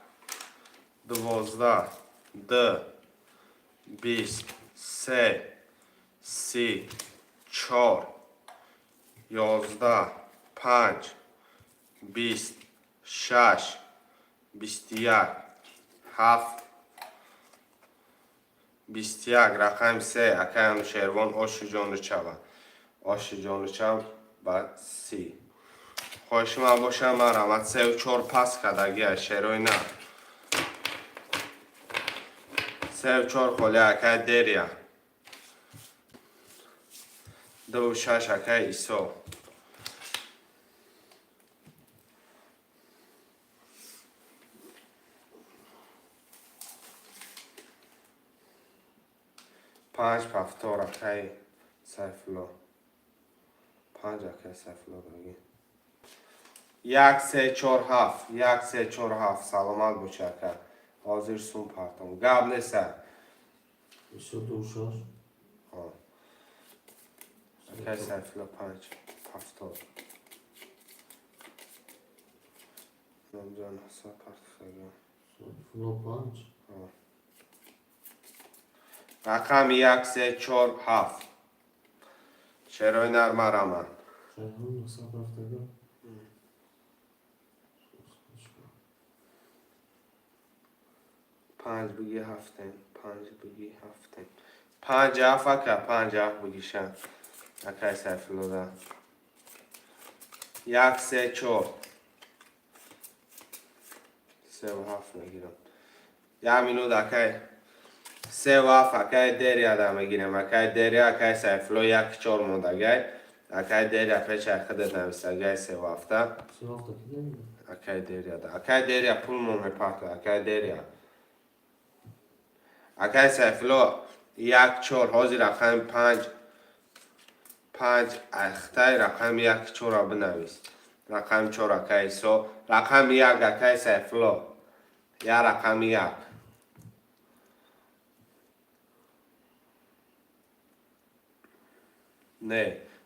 Speaker 1: 12, ду, 20, се, 30, чор, 11, панҷ, 20, шаш, 21, ҳафт, 21, рақами се, акай Анушервон, оши ҷону чава. Оши ҷону чав ба 30. Хоҳиши ман бошам, марҳамат, севу чор пас кардагия, шерои на. Севу чор холи, акай Дерия. Дуву шаш, акай Исо. Панҷ повтор, акай Сайфулло. Панҷ, акай Сайфулло даги. Як, се, чор, ҳафт. Як, се, чор, ҳафт. Саломат боши, ака. Ҳозир сум партом. Гап неста.
Speaker 2: Исо ду шаш.
Speaker 1: Акай Сайфулло, панҷ повтор. Номҷон ҳисоб партофтагиам.
Speaker 2: Сайфулло панҷ.
Speaker 1: Рақами як, се, чор, ҳафт. Шерои нар, мараман.
Speaker 2: Шайҳон насаб рафтага.
Speaker 1: Панҷ биги ҳафтем, панҷ биги ҳафтем. Панҷ ҳафт, ака, панҷ ҳафт бигиша. Акай Сайфуллода. Як, се, чор. Севу ҳафт мегирам. Як минут, акай. Севу ҳафт, акай Дерияда мегирем. Акай Дерия, акай Сайфулло як чор мондагай. Акай Дерия печай худат нависагай севу ҳафта.
Speaker 2: Севу ҳафта ки дерия?
Speaker 1: Акай Дерияда. Акай Дерия пул мо мепарта, акай Дерия. Акай Сайфулло як чор, ҳозир рақами панҷ, панҷ айхтай, рақами як чорро бинавис. Рақами чор, акай Исо, рақами як, акай Сайфулло. Я рақами як. Не,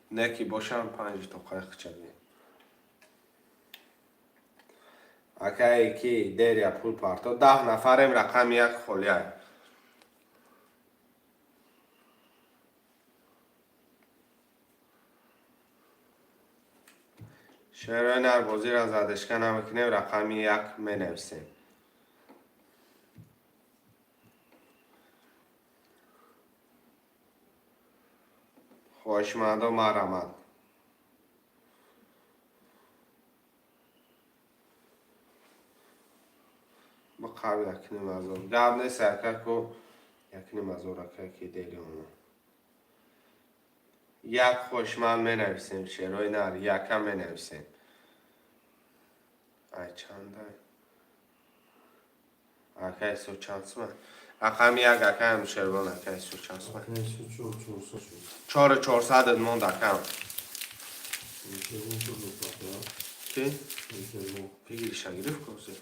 Speaker 1: не ки бошам, панҷ тоқай хичаги. Акае ки деря пул парто, 10 нафарем, рақами як холиай. Шерои нар, бозиро задышка намекунем, рақами як менависем. Хоҳишмандо, марҳамат. Ба қабл 1,5 ҳазор гап нест, ака, ку 1,5 ҳазор, ака, ки дери оно як хоҳишманд менависем. Шерои нар, яка менависем. Ай, чанда, ака Исо, чанд сума рақами як, ака Анушервон, ака Исо, чанд сума?
Speaker 2: Акаи Исо 4400 шуд.
Speaker 1: Чору чорсадат монд, акам.
Speaker 2: Анушервон пул мепартояд.
Speaker 1: Ки?
Speaker 2: Анушервон.
Speaker 1: Бигириша, гирифт козе.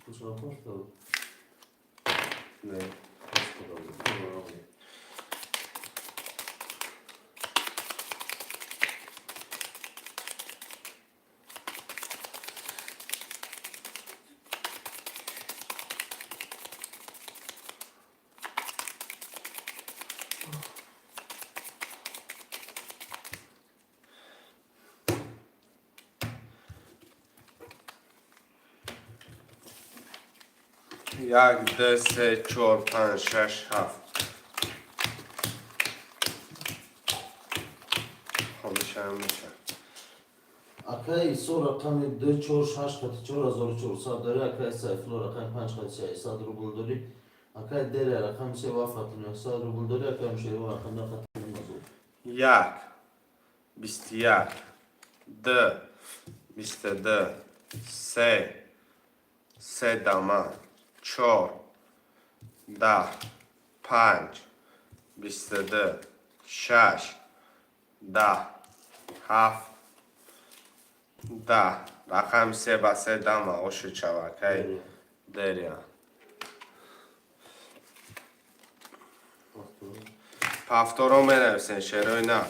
Speaker 2: Пулшо напартад?
Speaker 1: Не.
Speaker 2: Пас када буд.
Speaker 1: Як, ду, се, чор, панҷ, шаш, ҳафт. Хомишам меша.
Speaker 2: Акаи Исо рақами ду чор шаш қати 4400 дорӣ, акаи Сайфулло рақами панҷ қати 600 рубл дорӣ, акаи Деря рақами се ва қати 900 рубл дорӣ, акаи Анушервон рақами ду қати 5000.
Speaker 1: Як, 21, ду, 22, се, се дама, чор, 10, панҷ, 22, шаш, 10, ҳафт, 10. Рақами се ба се дама оши чава, акаи Деря. Повторо менависен, шерои на.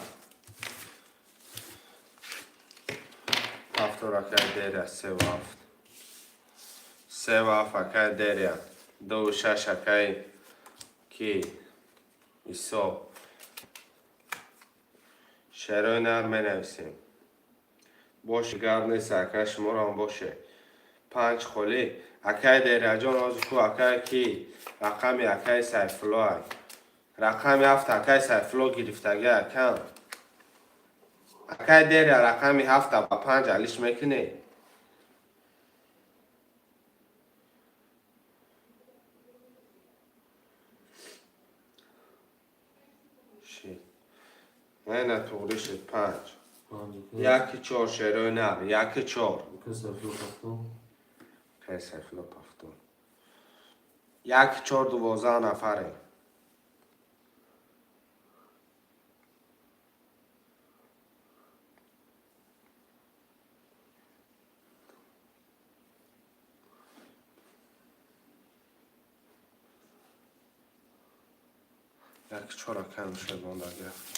Speaker 1: Повтор, акаи Деря, севу ҳафт. Севу ҳафт, акаи Деря. Дуву шаш, акаи ки Исо. Шерои нар менависем. Боше, гап нест, ака, шуморам боше. Панҷ холӣ. Акаи Деряҷон, ҳозир ку, акаи ки рақами акаи Сайфулло ай. Рақами ҳафт акаи Сайфулло гирифтаги, акам. Акаи Деря, рақами ҳафта ба панҷ алиш мекунӣ? Шид. Не, туғри шуд, панҷ.
Speaker 2: Панҷ.
Speaker 1: Яки чор, шерои нар, яки чор.
Speaker 2: Акаи Сайфулло повтор.
Speaker 1: Акаи Сайфулло повтор. Яки чор, 12 нафаре. Яки чор, акаи Анушервон гирифт.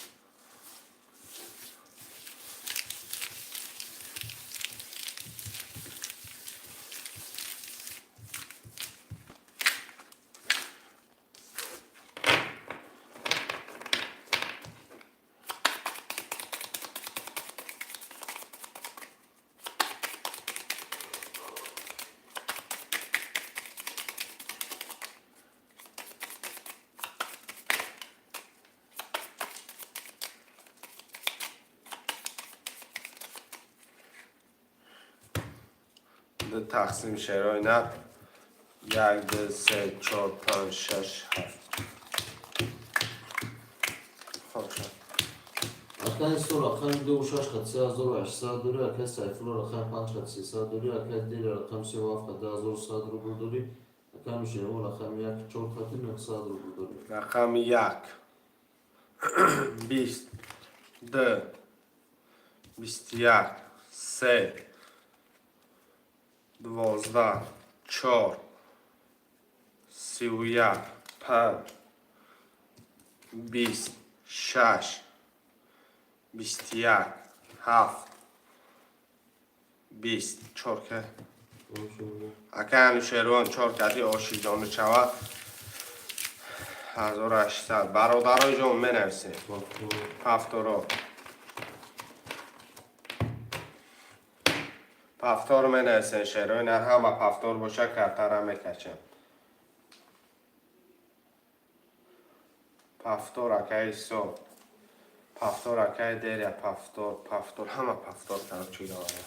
Speaker 1: Ду тақсим, шерои нар. Як, ду, се, чор, панҷ, шаш, ҳафт. Хоб шуд.
Speaker 2: Акаи Исо рақами дуву шаш қати 3800 дорӣ, акаи Сайфулло рақами панҷ қати 300 дорӣ, акаи Деря рақами севу ҳафт қати 2100 рубл дорӣ, акаи Анушервон рақами як чор қати 900 рубл дорӣ.
Speaker 1: Рақами як, 22, 21, се, 12, чор, 31, панҷ, 20, шаш, 21, ҳафт, 20, чор ка. Акай Анушервон чор кати оши ҷону чава 1800. Бародарои ҷон, менависем. Повторо. Повтор менависем, шерои нар ҳама повтор боша, картара мекачем. Повтор, акай Исо. Повтор, акай Деря, повтор, повтор, ҳама повтор, короче говоря.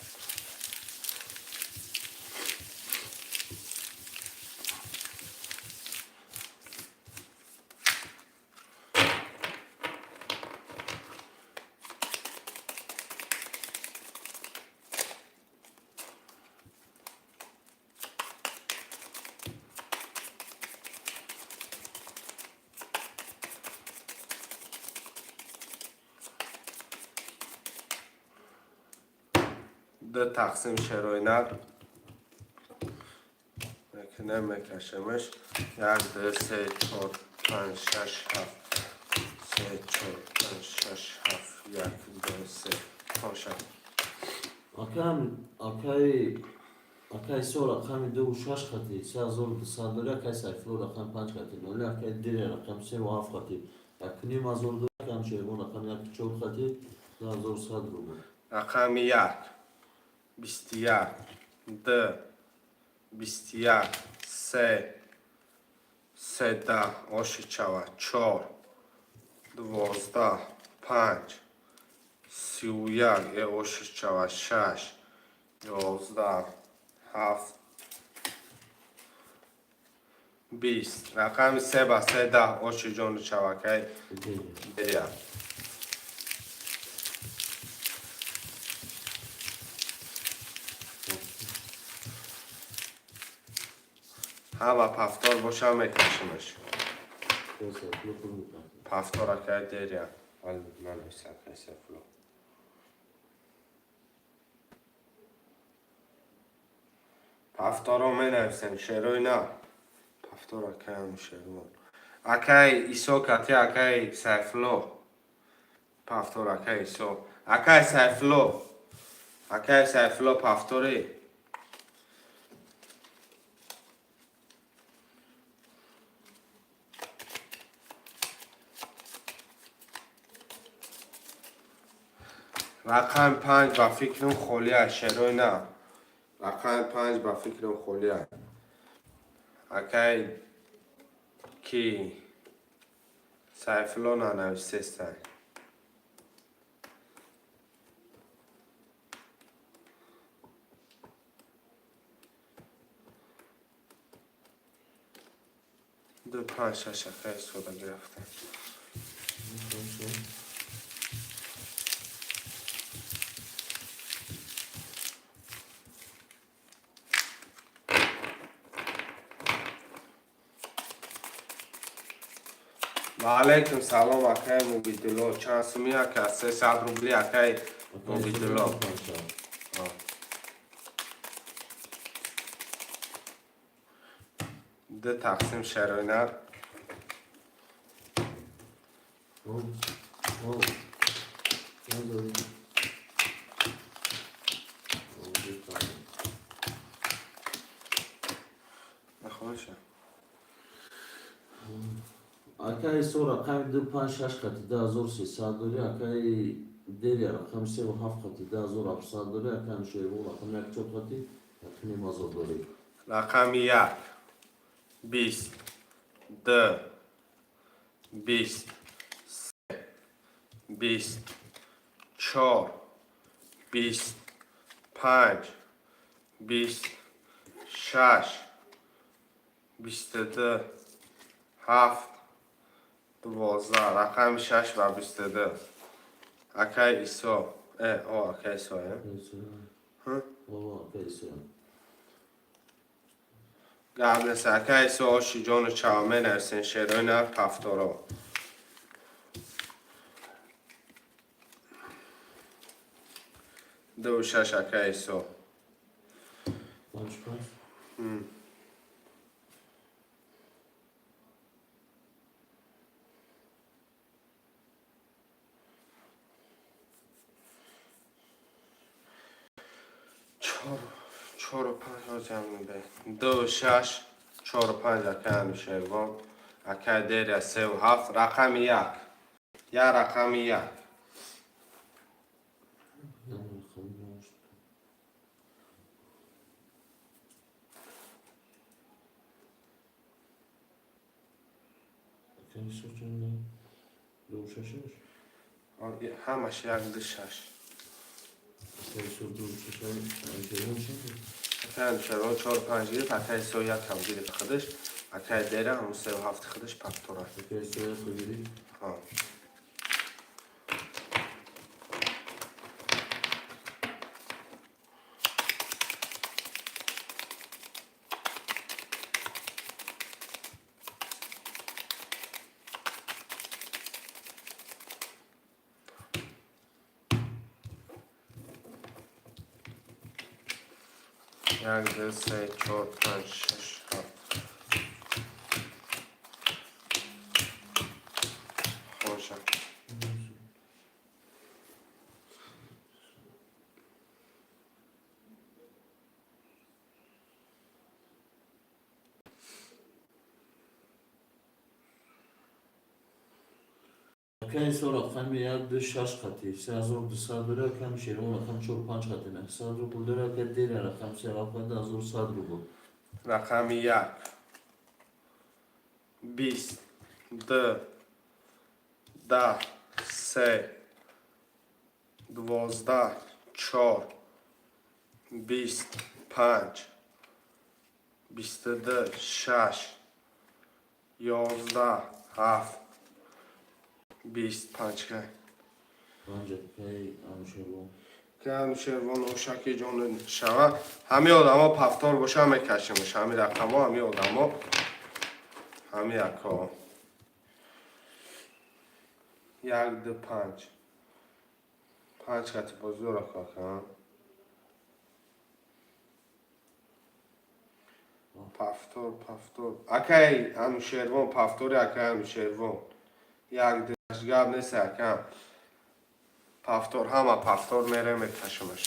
Speaker 1: Ду тақсим шерои нар мекунем, мекашемаш. Як, ду, се, чор, панҷ, шаш, ҳафт, се, чор, панҷ, шаш, ҳафт, як, ду, се, бошад.
Speaker 2: Акам, акай Исо рақами дуву шаш хати 3200 дори, акай Сайфулло рақами панҷ хати ноли, акай Диря рақами севу ҳафт хати 1500 дори, акай Анушервон рақами яку чор хати 2100 рубл.
Speaker 1: Рақами як, 21, ду, 21, се, 13, оши чава, чор, 12, панҷ, 31, е оши чава, шаш, 11, ҳафт, 20. Рақами се ба се даҳ, оши ҷону чавакай Диря. Ҳама повтор боша, мекашимаш.
Speaker 2: Сайфулло пул мекард.
Speaker 1: Повтор, акай Деря. Нанависа, акай Сайфулло. Повторо менависем, шерои на. Повтор, акай Анушервон. Акай Исо кати акай Сайфулло. Повтор, акай Исо. Акай Сайфулло. Акай Сайфулло, повтори. Рақами панҷ ба фикрам холия, шерои на. Рақами панҷ ба фикрам холия. Акай ки Сайфулло нанависестай. Ду, панҷ, шаш, акай истифода гирифта. Ва алайкум салом, акай Мубидулло. Чанд суми, ака? 300 рубли, акай Мубидулло. Ду тақсим шерои нар.
Speaker 2: О, о, надо. О, где-то.
Speaker 1: Нахоша.
Speaker 2: Акай Исо рақами ду панҷ шаш хати 2300 дори, акай Деря рақами севу ҳафт хати 2700 дори, акай Анушервон рақами як чор хати 1500 дори.
Speaker 1: Рақами як, 20, ду, 20, се, 20, чор, 20, панҷ, 20, шаш, 22, ҳафт, 12. Рақами шаш ва 22. Акай Исо. О, акай Исо, э? Ҳм?
Speaker 2: О, акай Исо.
Speaker 1: Гап нест, акай Исо, оши ҷону чава, менависен, шерои нар, повторо. Ду шаш, акай Исо.
Speaker 2: Панҷ панҷ.
Speaker 1: Чор, Чору панҷ ҳозир бе. Ду, шаш, чору панҷ, акай Анушервон. Акай Дерия севу ҳафт, рақами як. Я рақами як.
Speaker 2: Як рақами ҳашт. Акай Исо чанд? Ду шашаш?
Speaker 1: Ҳамаш як, ду, шаш.
Speaker 2: Акай Исо ду шаш, Анушервон чанд?
Speaker 1: Акай Анушервон чору панҷ гирифт, акай Исо якам гирифт худаш. Акай Дерия ҳамун севу ҳафти худаш повтора.
Speaker 2: Акай Исо як гирифт.
Speaker 1: Ҳа. Як, ду, се, чор, панҷ, шаш, ҳафт. Хоша.
Speaker 2: Акай Исо рақами як, ду, шаш хати, 3200 дора, акай Анушервон рақами чор, панҷ хати, 900 рубл дора, акай Дерия рақами се, ҳафт хати, 1100 рубл.
Speaker 1: Рақами як. Бист, ду, 10, се, 12, чор, 20, панҷ, 22, шаш, 11, ҳафт, 20, панҷ ка.
Speaker 2: Панҷ, акай Анушервон.
Speaker 1: Ки Анушервон ошаки ҷони шава. Ҳами одамо повтор боша, мекашимш. Ҳами рақамо, ҳами одамо, ҳами якҳо. Як, ду, панҷ. Панҷ хати бозиро кака. Повтор, повтор. Акай Анушервон, повтори акай Анушервон. Як, ду, гап нест, акам. Повтор, ҳама повтор мере мекашимаш.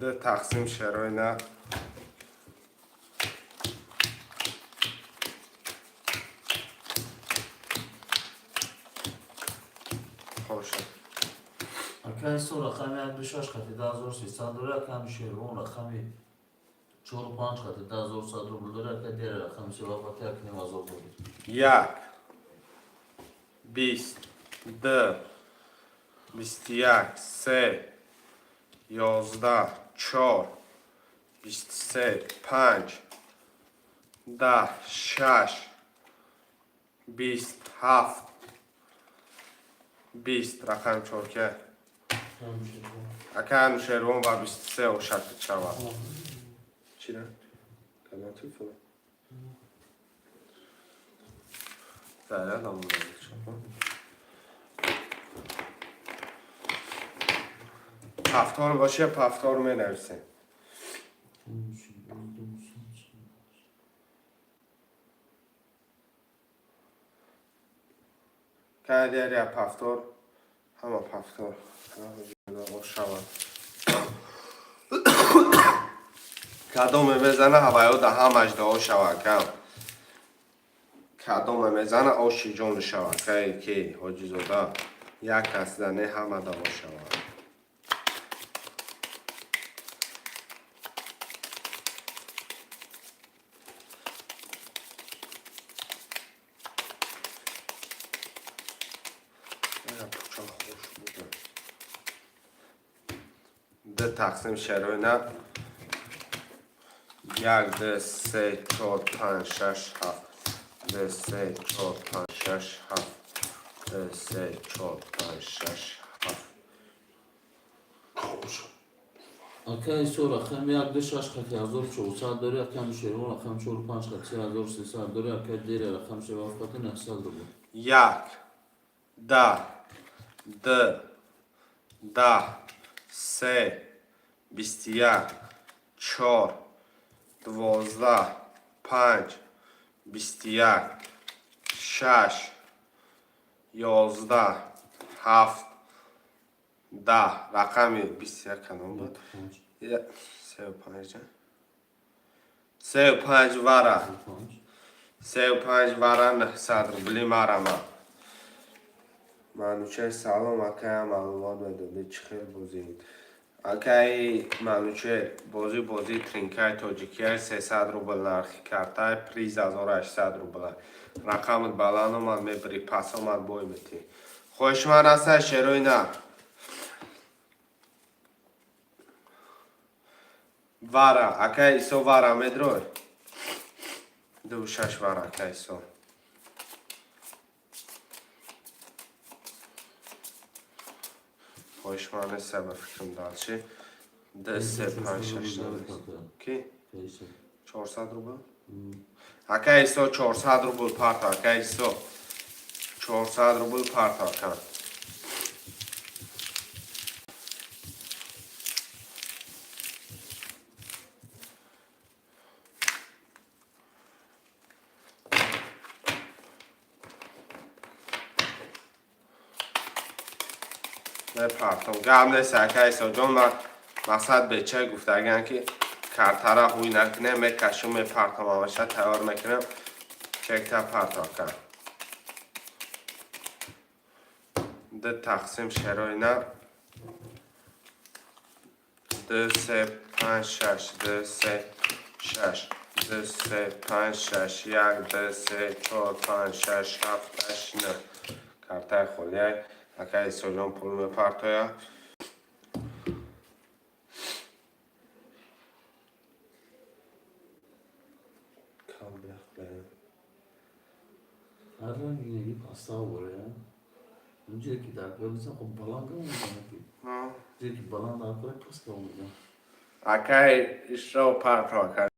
Speaker 1: Ду тақсим шароина. Хоша.
Speaker 2: Акай Исо рақами як, ду, шаш хати, 10300 дора, акай Анушервон рақами чору панҷ хати, 1100 рубл дора, акай Дерия рақами се, ҳафт хати, 1500 рубл.
Speaker 1: Як, 20, ду, 21, се, 11, чор, 23, панҷ, 10, шаш, 20, ҳафт, 20, рақами чорка.
Speaker 2: Анушервон.
Speaker 1: Акай Анушервон ва 23 ошак шавад. Чира? Кадом телефон? Заряд амон. Повтор боше, повтор менависем.
Speaker 2: Анушервон, ду, се.
Speaker 1: Кадерия повтор, ҳама повтор. Шавад. Кадоме мезана, ҳаваёда ҳамаш дуо шавад, кам. Кадоме мезана, оши ҷон шавад. Кай ки Ҳоҷизода як кас зане, ҳама дуо шавад. Ая, пуча хуш буда. Ду тақсим шароина. Як, ду, се, чор, панҷ, шаш, ҳафт. Ду, се, чор, панҷ, шаш, ҳафт. Ду, се, чор, панҷ, шаш, ҳафт.
Speaker 2: Акай Исо рақами як ду шаш хати 1400 дори, акай Анушервон рақами чору панҷ хати 3300 дори, акай Дерия рақами се ҳафт хати 900 рубл.
Speaker 1: Як, да, д, даҳ, се, 21, чор, 12, панҷ, 21, шаш, 11, ҳафт, 10. Рақами 21 кадом буд?
Speaker 2: Панҷ.
Speaker 1: Сею панҷ, сею панҷ вара.
Speaker 2: Панҷ.
Speaker 1: Сею панҷ вара, 900 рубли марама. Манучер, салом, акая, маълумот медодӣ, чӣ хел бозӣ? Акаи Манучер, бозӣ бозии тринкаи тоҷикия, 300 рубл нархи картай, приз 1800 рубла. Рақамат баланд омад, мебирӣ, пас омад, бой метӣ. Хоҳишманд ҳастад, шерои на вара, акаи Исо, вара медрой, ду шаш вара, акаи Исо. Хоҳишманд нест, ба фикрам. Дальше д, се, панҷ, шаш. Ки? 400 рубл, ака Исо, 400 рубл парто, ака Исо, 400 рубл парто, ака. Мепартом, гап нест, ака Исоҷон. Ман мақсад беча гуфтаган, ки картара ҳуй накунем, мекашум, мепартом, ҳамаша тайёр мекунам, чекта парто, ака. Д тақсим шерои на, д, се, панҷ, шаш, д, се, шаш, д, се, панҷ, шаш, як, д, се, чор, панҷ, шаш, ҳафт, ҳашт, нӯҳ. Картаи холиай, ака Исоҷон пул мепартоя. Кам бяхле.
Speaker 2: Ҳар ранги неги пастав боре, ҷое ки дар кор бизан, хоб баланд гав мезанад, ҷое ки баланд дар кор, паст гав мезанад.
Speaker 1: Акаи Исо, парто, ака.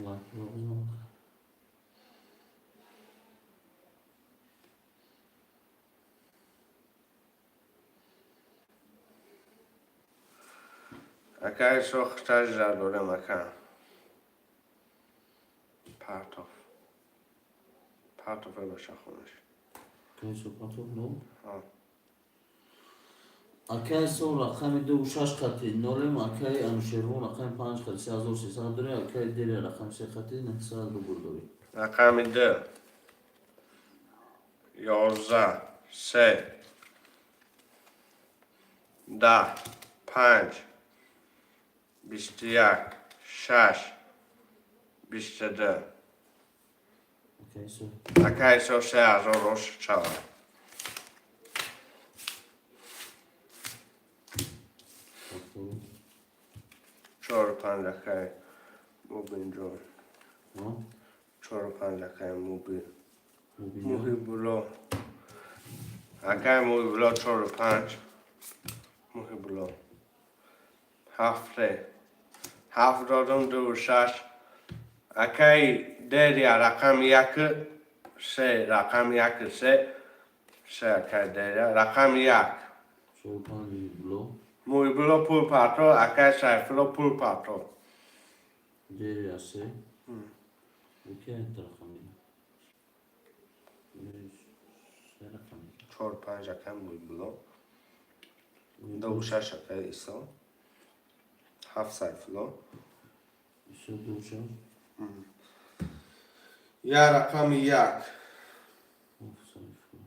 Speaker 2: Лайк бизан.
Speaker 1: Акаи Исо, хуштажра дорем, ака. Партов, партов боша хонаш.
Speaker 2: Акаи Исо, партов нол.
Speaker 1: Ҳа.
Speaker 2: Акаи Исо рақами ду шаш хати нолем, акаи Анушервон рақами панҷ хати 3300 дори, акаи Дерия рақами се хати 900 рубл дори.
Speaker 1: Рақами д, 11, се, 10, панҷ, 21, шаш, 22.
Speaker 2: Акаи Исо.
Speaker 1: Акаи Исо, 3000 рош шавад.
Speaker 2: Партов.
Speaker 1: Чору панҷ, акаи Мубинҷон. Чору панҷ, акаи Мубин.
Speaker 2: Мубинҷон.
Speaker 1: Муҳибулло, акаи Муҳибулло, чору панҷ, Муҳибулло. Ҳафт, се, ҳафт додум, дуву шаш, акаи Дерия, рақами яку се, рақами яку се, се, акаи Дерия, рақами як.
Speaker 2: Чору панҷ Муҳибулло.
Speaker 1: Муҳибулло пул парто, акаи Сайфулло пул парто.
Speaker 2: Дерия се. Ки рақами се рақами?
Speaker 1: Чору панҷ, акаи Муҳибулло, дуву шаш, акаи Исо, ҳафт, Сайфулло.
Speaker 2: Исо ду шаш.
Speaker 1: Я, рақами як.
Speaker 2: Ҳафт, Сайфулло.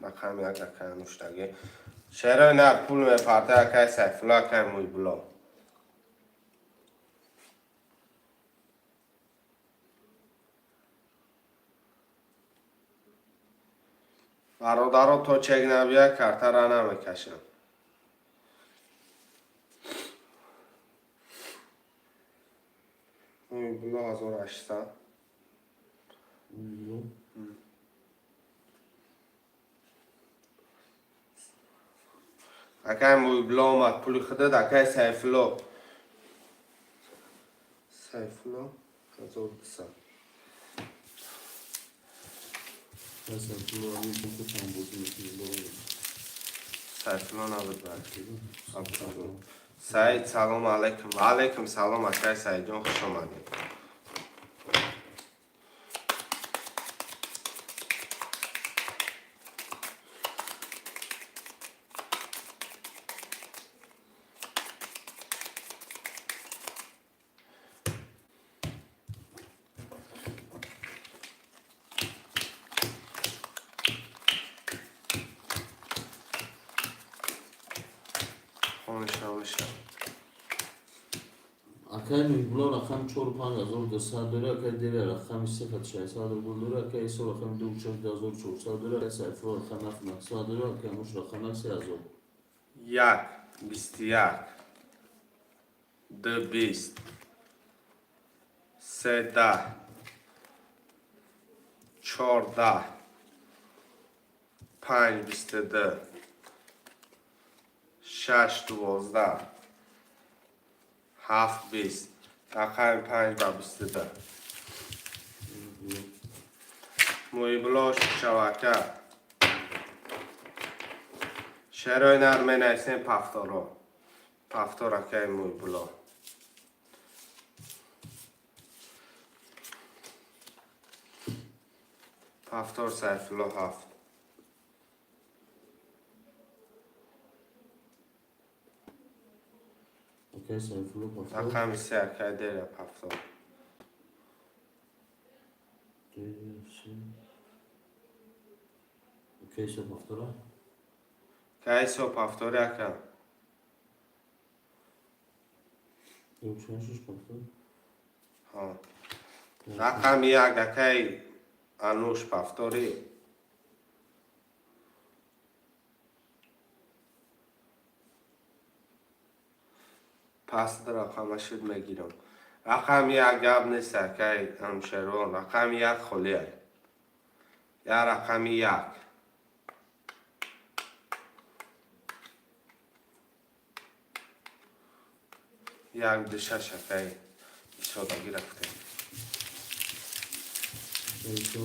Speaker 1: Рақами як, акаи Ануштагӣ. Шерои нар пул мепарта, акаи Сайфулло, акаи Муҳибулло. Бародаро, то чек набия, картара намекашам. Муҳибулло 1800.
Speaker 2: Муҳибулло.
Speaker 1: Акай Муҳибулло омад, пули худат. Акай Сайфулло, Сайфулло 1200.
Speaker 2: Акай Сайфулло худам бозӣ мекунӣ.
Speaker 1: Сайфулло набуд, балки Саид. Салому алайкум. Ва алайкум салом, акай Саидҷон, хуш омадед. Хонша.
Speaker 2: Акай Муҳибулло рақами чору 5200 дора, акай Деля рақами се хати 600 рубл дора, акай Исо рақами ду шаш 2400 дора, акай Сайфулло рақами ҳафт 900 дора, акай Ануш рақами 3000.
Speaker 1: Як 21, ду 20, се 10, чор 10, панҷ 22, шаш 12, ҳафт 20. Рақами панҷ ба 22. Муҳибулло шавака. Шерои нар менависем, пафторо. Пафтор, акаи Муҳибулло. Пафтор, Сайфулло, ҳафт.
Speaker 2: Акай Сайфулло пафтор.
Speaker 1: Рақами се, акаи Деля, пафтор.
Speaker 2: Деля се. Акай Исо пафтора.
Speaker 1: Акаи Исо пафтори, ака.
Speaker 2: Ду шаш пафтор.
Speaker 1: Ҳо. Рақами як, акаи Ануш, пафтори. Пас рақама шуд, мегирам. Рақами як гап нест, акаи Анушервон. Рақами як холия. Я рақами як. Як ду шаш, акаи Исодагӣ рафтем.
Speaker 2: Акай Исо.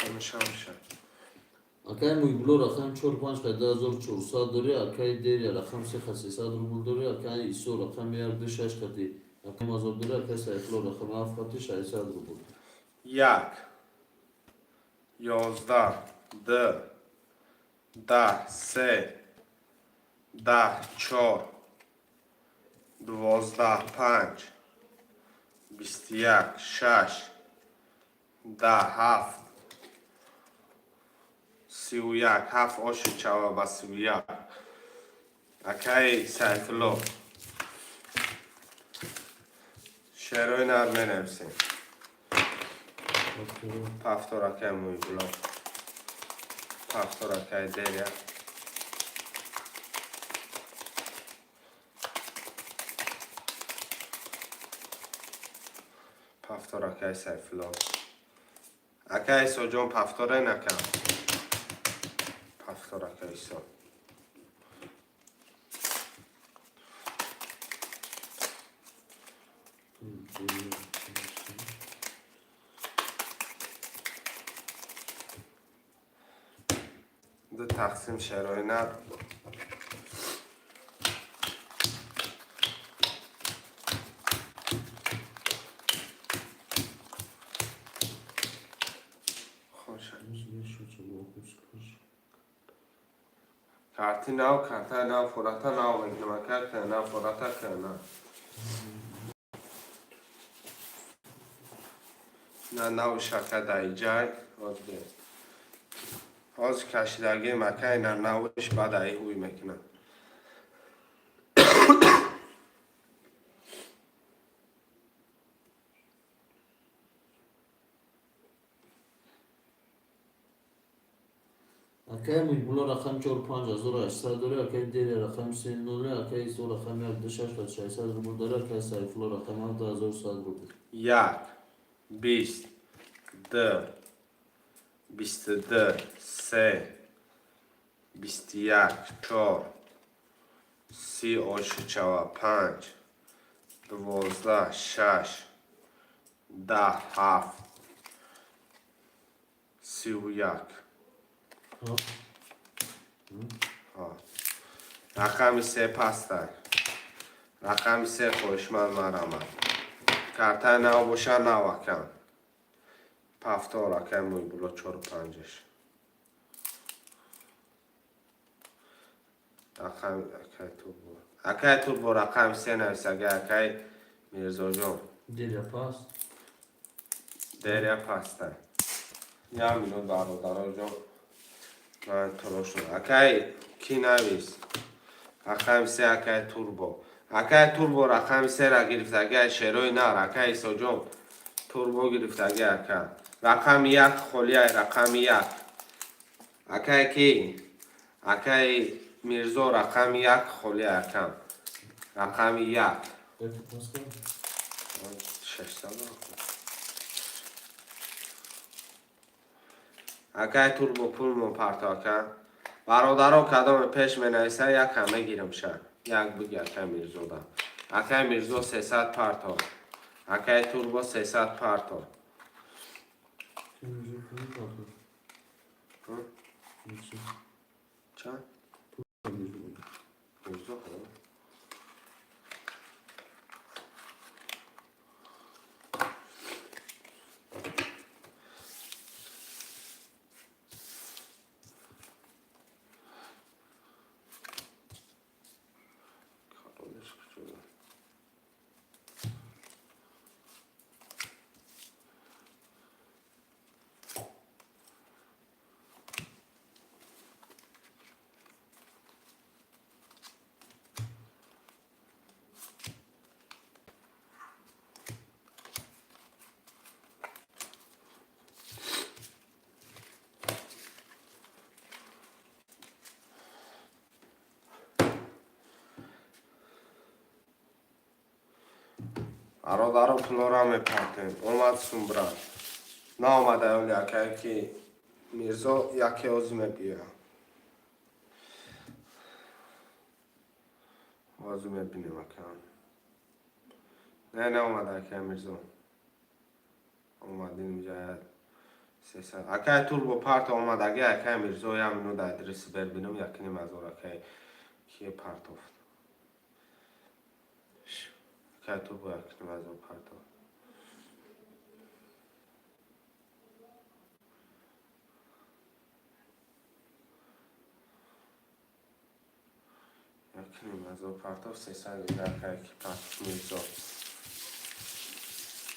Speaker 1: Хомӯша меша.
Speaker 2: Акай Муҳибулло рақами чор панҷ хати 2400 дорӣ, акай Деля рақами се хати 300 рубл дорӣ, акай Исо рақами як ду шаш хати 1000 дорӣ, акай Сайфулло рақами ҳафт хати 600 рубл.
Speaker 1: Як, 11, ду, 10, се, 10, чор, 12, панҷ, 21, шаш, 10, ҳафт, 31, ҳафт оши чава ба 31. Акаи Сайфулло. Шерои нар менависем. Пафтор, акаи Муҳибулло. Пафтор, акаи Деля. Пафтор, акаи Сайфулло. Акаи Исоҷон, пафторен, ака. Пафтор, акаи Исо. Ду тақсим шерои нар. Хоша. Карти нав, картаи нав, фората нав мекунам, ака, кана фората кана. На нав шака даиҷай, ҳозир. Ҳозир кашидагим, ака, ина навиш баъд аи ҳуй мекунам.
Speaker 2: Акай Муҳибулло рақами 4 5800 дорӣ, акай Дерия рақами 3 0, акай Исо рақами 1 2 6 қати 600 рубл дорӣ, акай Сайфулло рақами 7100 рубл.
Speaker 1: Як, 22, 22, се, 21, чор, 30 ошичава, панҷ, 12, шаш, 10, ҳафт, 31.
Speaker 2: Ҳа.
Speaker 1: Рақами се пастай. Рақами се, хоҳишманд, марамад. Картаи нав боша, нав, акам. Повтор, акай Муҳибулло, чору панҷаш. Рақами акай Турбо. Акай Турбо рақами се навис, агай акай Мирзоҷон.
Speaker 2: Дерия паст.
Speaker 1: Дерия пастай. Як минут, бародароҷон. Ман турошон. Акай ки навис? Рақами се, акай Турбо. Акай Турбо рақами сера гирифт, акай Шерои нар, акай Исоҷон. Турбо гирифт, агай ака. Рақами як холияй, рақами як. Акай ки? Акай Мирзо рақами як холияй, акам. Рақами як.
Speaker 2: Это паст кар?
Speaker 1: 600. Акай Турбо, пулмон парто, ака. Бародаро, кадоме пеш менависа, якам мегирам ша. Як буги, акай Мирзода. Акай Мирзо 300 парто. Акай Турбо 300 парто.
Speaker 2: Мирзо кани парто?
Speaker 1: Ҳм?
Speaker 2: Мирзо.
Speaker 1: Чанд?
Speaker 2: Мирзо.
Speaker 1: Мирзо ҳо. Королеш куҷо? Бародаро, пулора мепартем. Омад сумбра. Наомада оли, акае ки Мирзо, яке ози мебиёя. Озу мебинем, ака. Не, наомада, акае Мирзо. Омадин ҷая 300. Акай Турбо парто омадаги, акай Мирзо, як минут адреси бер бинам, 1,5 ҳазор, акай кие партофт. Акай Турбо 1,5 ҳазор партофт. 1,5 ҳазор партофт, 300 дига, акай ки партофт, Мирзо.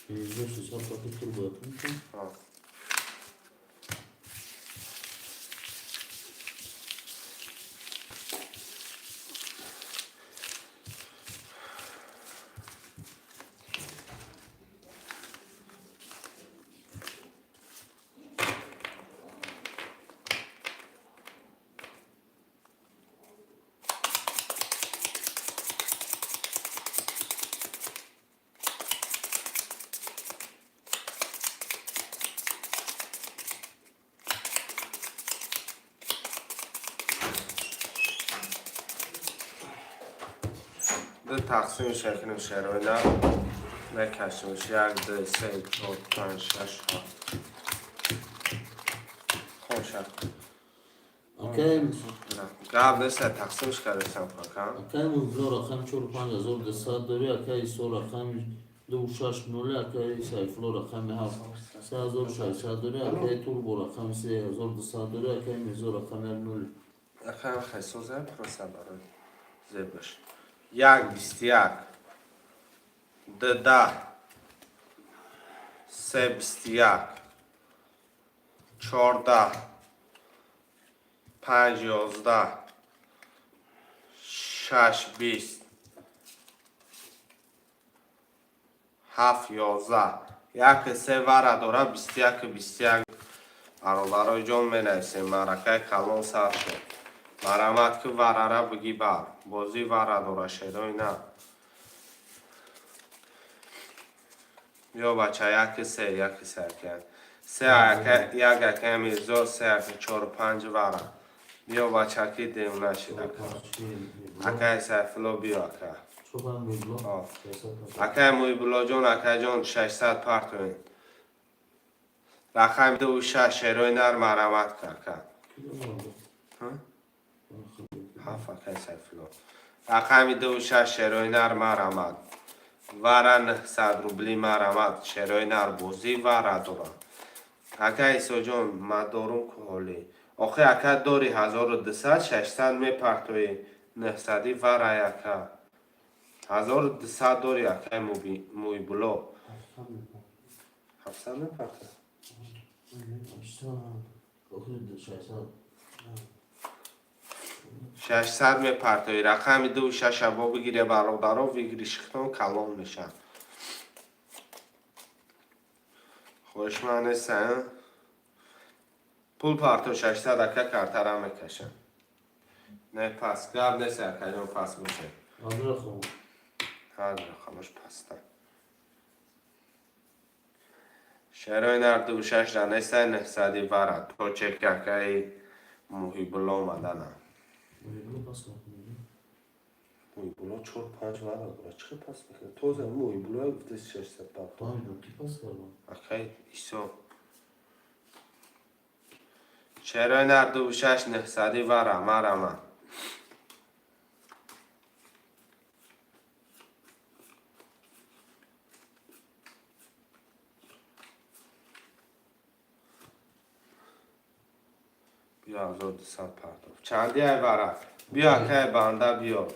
Speaker 2: Мирзо 300 парто, Турбо якум.
Speaker 1: Ҳо. Ду тақсим шакнем, шароина мекашимш. Як, ду, се, чор, панҷ, шаш, ҳафт. Хошак.
Speaker 2: Акай
Speaker 1: Гап неста, тақсимш кардесам, ака.
Speaker 2: Акай Муҳибулло рақами 4 5200 дорӣ, акай Исо рақами 2 6 0, акай Сайфулло рақами 7 3600 дорӣ, акай Турбо рақами 3200 дорӣ, акай Мирзо рақами 1 0.
Speaker 1: Акаем хесоза, просто барои зебаш. 1 21, 2 10, 3 21, 4 10, 5 11, 6 20, 7 11. 1 3 вара дора, 21 21. Бародарои ҷон, менависем, маъракаи калон сар шуд. Марамат ки варара бигӣ бар. Бозӣ вара дора, шерои на. Ё бача, 1 3, 1 3 ака. 3 ака, 1 ака Мирзо, 3 ака, 4 5 вара. Биё, бача, ки девона шид ака. Акаи Сайфулло, биё, ака. Акаи Муҳибуллоҷон, акаҷон, 600 партоен. Рақами 2 6, шерои нар, марамат ка, ака. Ҳафт, акаи Сайфулло. Рақами 2 6, шерои нар, марамат. Вара 900 рубли, марамат. Шерои нар, бозӣ вара дорам. Ака Исоҷон, ман дорум ку ҳолӣ. Охи, ака, дори 1200, 600 мепартоӣ, 900 варай, ака. 1200 дори, акаи Муҳибулло. 700 мепартоӣ?
Speaker 2: 600.
Speaker 1: 600 мепартоӣ. Рақами 2 6 бо бигире, бародаро, выигрыш ихтон калон мешавад. Хоҳишманд нестам. Пул парто 600, ака, картара мекашам. Не, пас гап нест, акаҷон, пас боше. Ҳар рақамаш паста. Шерои нар, 2 6 ра нестай, 900 вара. То чеки акаи Муҳибулло омаданам. Муҳибулло 4 5 вара дорад. Чӣ пас мекунад? Тоза Муҳибулло гуфтаси 600 парто. Акаи Исо. Шерои нар, 2 6, 900 вара, марама. Биё, 1200 партов. Чанди ай вара? Биё, акаи банда, биё.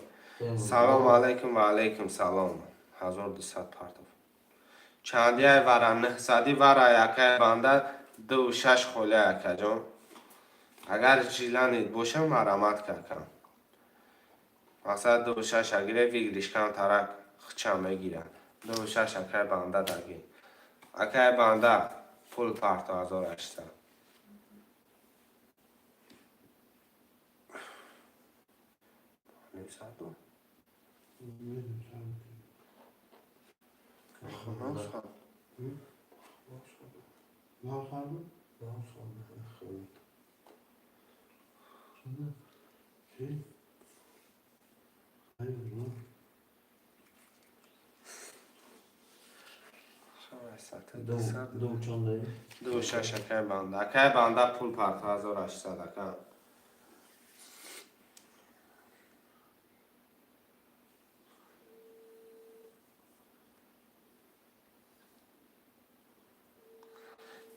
Speaker 1: Салом алайкум, ва алайкум салом. 1200 партов. Чанди ай вара? 900 вара, акаи банда, 2 6 холи, акаҷон. Агар желание боша, марамат какам. Мақсад, 2 6 агире, выигрыш камтарак хча мегирад. 2 6, акаи банда, даги. Акаи банда, пул парто 1800. Нимсаду? Нав сад. Нав сад.
Speaker 3: Чӣ?
Speaker 2: Ду чандаи?
Speaker 1: 2 6, акаи банда. Акаи банда, пул парто 1800, ака.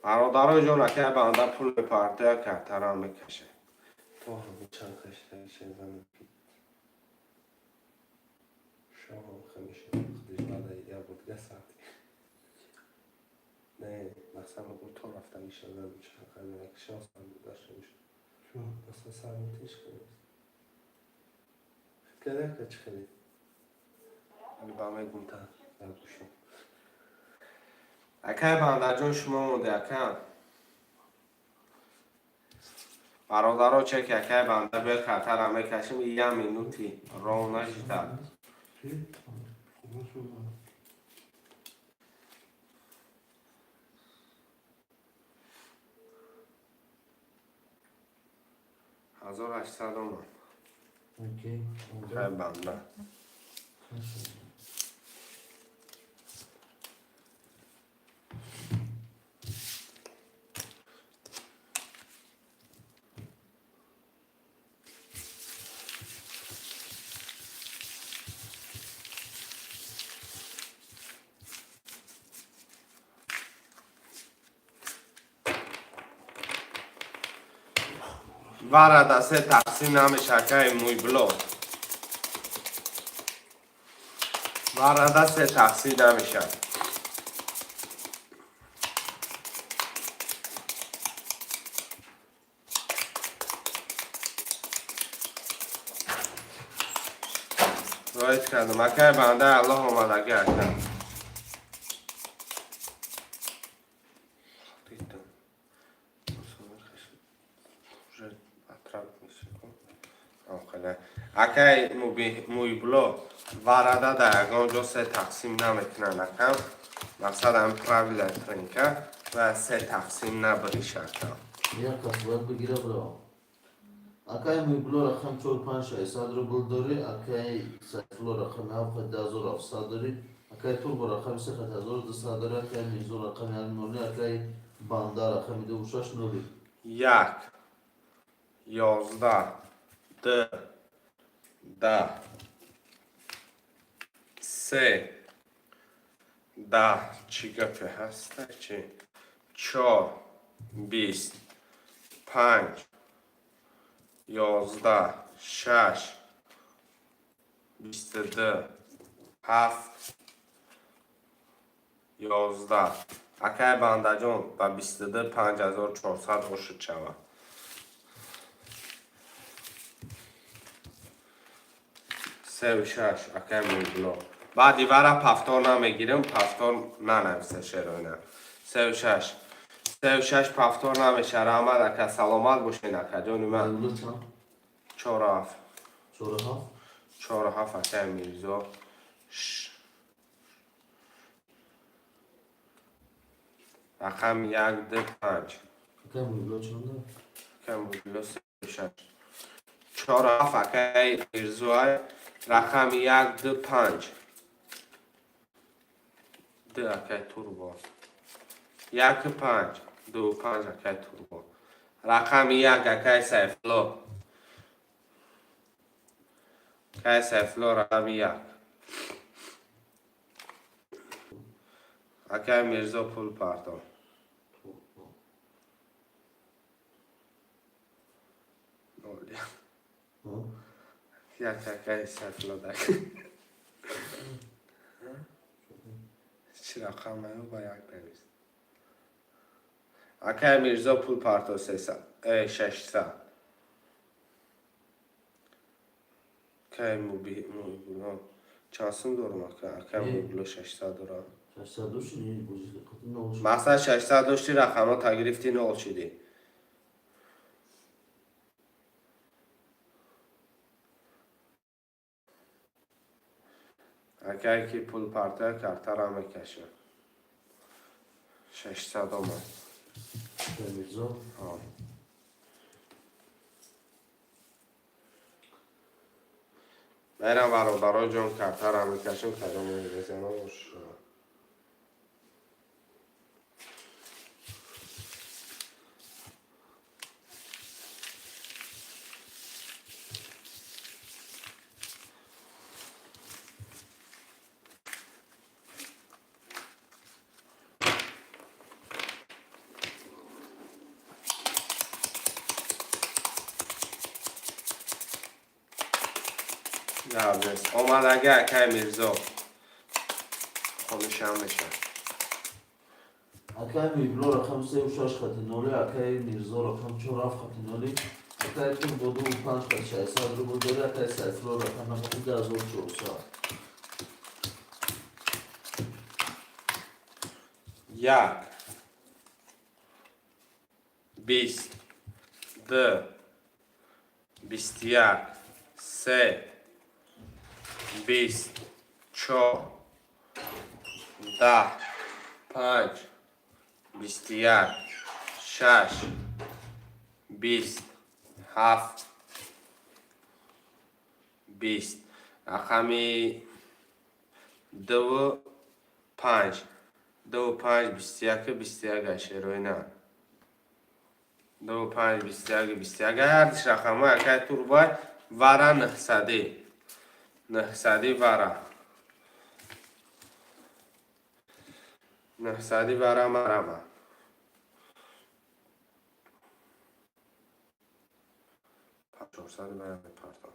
Speaker 1: Бародарои ҷон, акаи банда пул мепартоя, картарам мекаше. То ҳами чанд хештаги шоҳам хемеша худиш баъда як бор дига саати. Не, мақсад, мегӯм, то рафтагиша зан чанд хазина шоҳ гузашта мешуд. Масалан, сармутиш хеле. Фикр чӣ хеле? Али ба мегӯм та дар гӯшам. Акай бандаҷон, шумо монде, ака. Бародаро, чеки акай банда биёд, картара мекашем, я минути ровно ждать.
Speaker 3: Чӣ? Хуб.
Speaker 1: 1800 омад.
Speaker 2: Окей.
Speaker 1: Акай банда. Варада се тақсим намеша, акай Муйбло. Варада се тақсим намеша. Роид кардам. Акай банда Аллоҳ омадаги ака. Акай Муйбло, варада дар ягон ҷо се тақсим намекунанд, акам. Мақсад ҳам правила тренка ва се тақсим набириш, акам.
Speaker 2: Як кас бояд бигира бирава. Акай Муйбло рақам 4 5 600 рубл дорӣ, акай Сайфулло рақами 7 хати 1700 дорӣ, акай Турбо рақами 3 хати 1200 дорӣ, акай Мирзо рақами 1 ноли, акай Банда рақами 2 6 ноли.
Speaker 1: 1, 11, 2, 10, 3, 10. Чӣ гапе ҳаста, чи? 4, 20, 5, 11, 6, 22, 7, 11. Акай Бандаҷон, ба 22 5400 ошуд шавад. 3 6, акай Муйбло. Баъди вара повтор намегирем, повтор нанависа шероина. 3 6, 3 6 повтор намеша. Раҳмат, ака, саломат бошед, акаҷони ман.
Speaker 2: Муйбло чанд?
Speaker 1: 4 7.
Speaker 2: 4 7?
Speaker 1: 4 7, акай Мирзо. Рақами 1, 2, 5.
Speaker 2: Акай Муйбло чанда?
Speaker 1: Акай Муйбло 3 6, 4 7, акай Мирзоай. Рақами 1, 2, 5, 2, акай Турбо. 1, 5, 2, 5, акай Турбо. Рақами 1, акай Сайфулло. Акай Сайфулло, рақами 1. Акай Мирзо, пул партон. 0. 1, акай Сайфулло даг. Чӣ рақам наё ба як навис. Акай Мирзо, пул парто, 600. Акай Муйбло чанд сум дорам, ака? Акай Муйбло 600 дорам.
Speaker 2: 600 дошти, не, бози қати нол шуд.
Speaker 1: Мақсад 600 дошти, рақамҳо та гирифти, нол шидӣ. Акае ки пул партоя, картара мекаша. 600 омад.
Speaker 2: Акай Мирзо.
Speaker 1: Ҳо. Мерам, бародаро ҷон, картара мекашем, кадом мезанам. Гап нест. Омадаги, акай Мирзо. Хонишам мешавад.
Speaker 2: Акай Муйбло рақам 3 6 хати ноли, акай Мирзо рақам 4 7 хати ноли, акай Турбо 2 5 хати 600 рубл дорӣ, акай Сайфулло рақам 9 хати 2400.
Speaker 1: 1, 20, 2, 21, 3, 20, 4, 10, 5, 21, 6, 20, 7, 20. Рақами 2, 5, 2, 5, 21, 21, ашероина. 2, 5, 21, 21. Ҳардиш рақамҳои акай Турбай. Вара 900, 900 вара, 900 вара марама. 400 бая мепартам.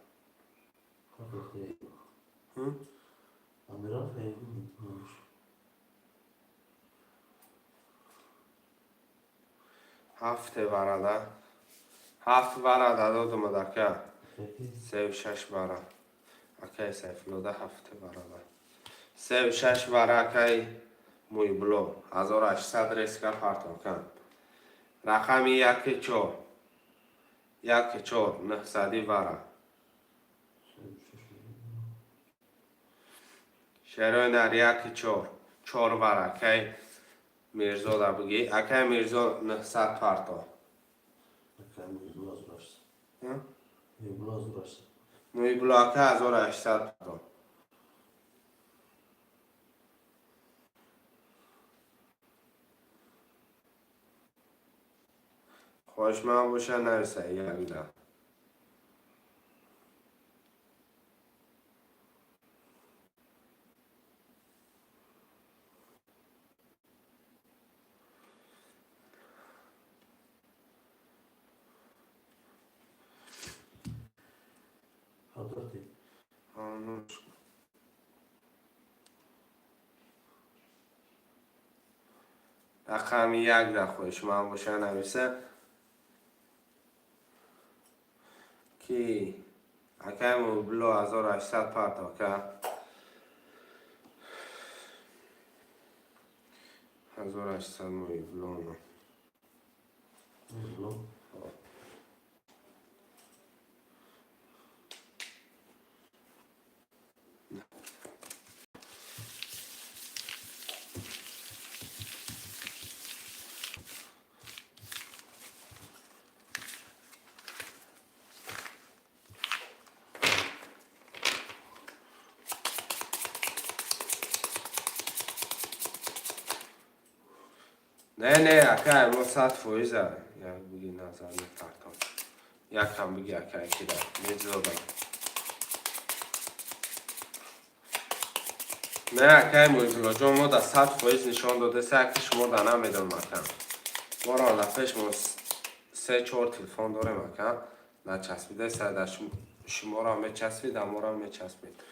Speaker 1: Ҳафте варада. Ҳафт варада додум адака. Сею шаш вара. Акай Сайфуллода ҳафте варада. Сею шаш вара акай Муйбло. 1800 реска партокам. Рақами яки чор. Яки чор, нӯҳсади вара. Шерои нар яки чор. Чор вара акай Мирзода буги. Акай Мирзо 900 парто. Муйбло ака 1800 парто. Хоҳишманд боша нависа якда. Рақами якда хоҳишманд боша нависа. Ки акай Муйбло 1800 парто ака. 1800 Муйбло. Не, не, акай, мо 100%-а. Як буги назар мепартам. Якам буги акай кида. Мирзода. Не, акай Муйблоҷон, мо да 100% нишон додеса, яки шумо да намедонам ака. Моро на пеш мо се чор телефон дорем ака. Начаспидеса да шуморо мечаспид, а моро мечаспид.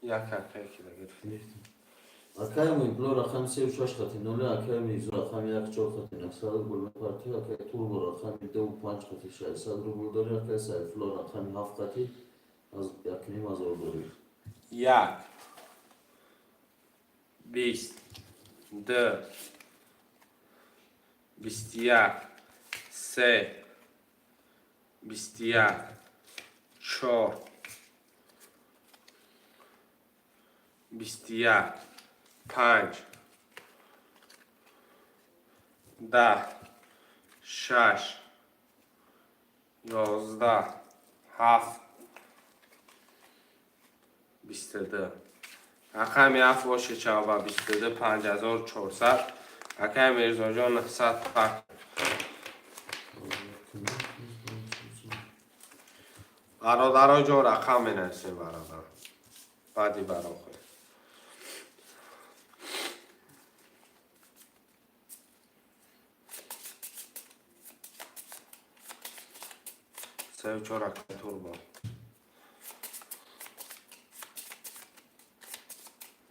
Speaker 1: Як акай кида гирифт.
Speaker 2: Акай Муйбло рақами сею шаш хати ноли, акай Мирзо рақами як чор хати 900 рубл мепартӣ, акай Турбо рақами ду панҷ хати 600 рубл дорӣ, акай Сайфулло рақами ҳафт хати 1500 дорӣ.
Speaker 1: Як, бист, ду, 21, се, 21, чор, 21, панҷ, 10, шаш, 11, ҳафт, 22. Рақами ҳафт боши чава 22, 5400. Акай Мирзоҷон 900 пак. Бародаро ҷон рақам менависем бародар. Баъди барохӯ. Сею чор акай Турбо.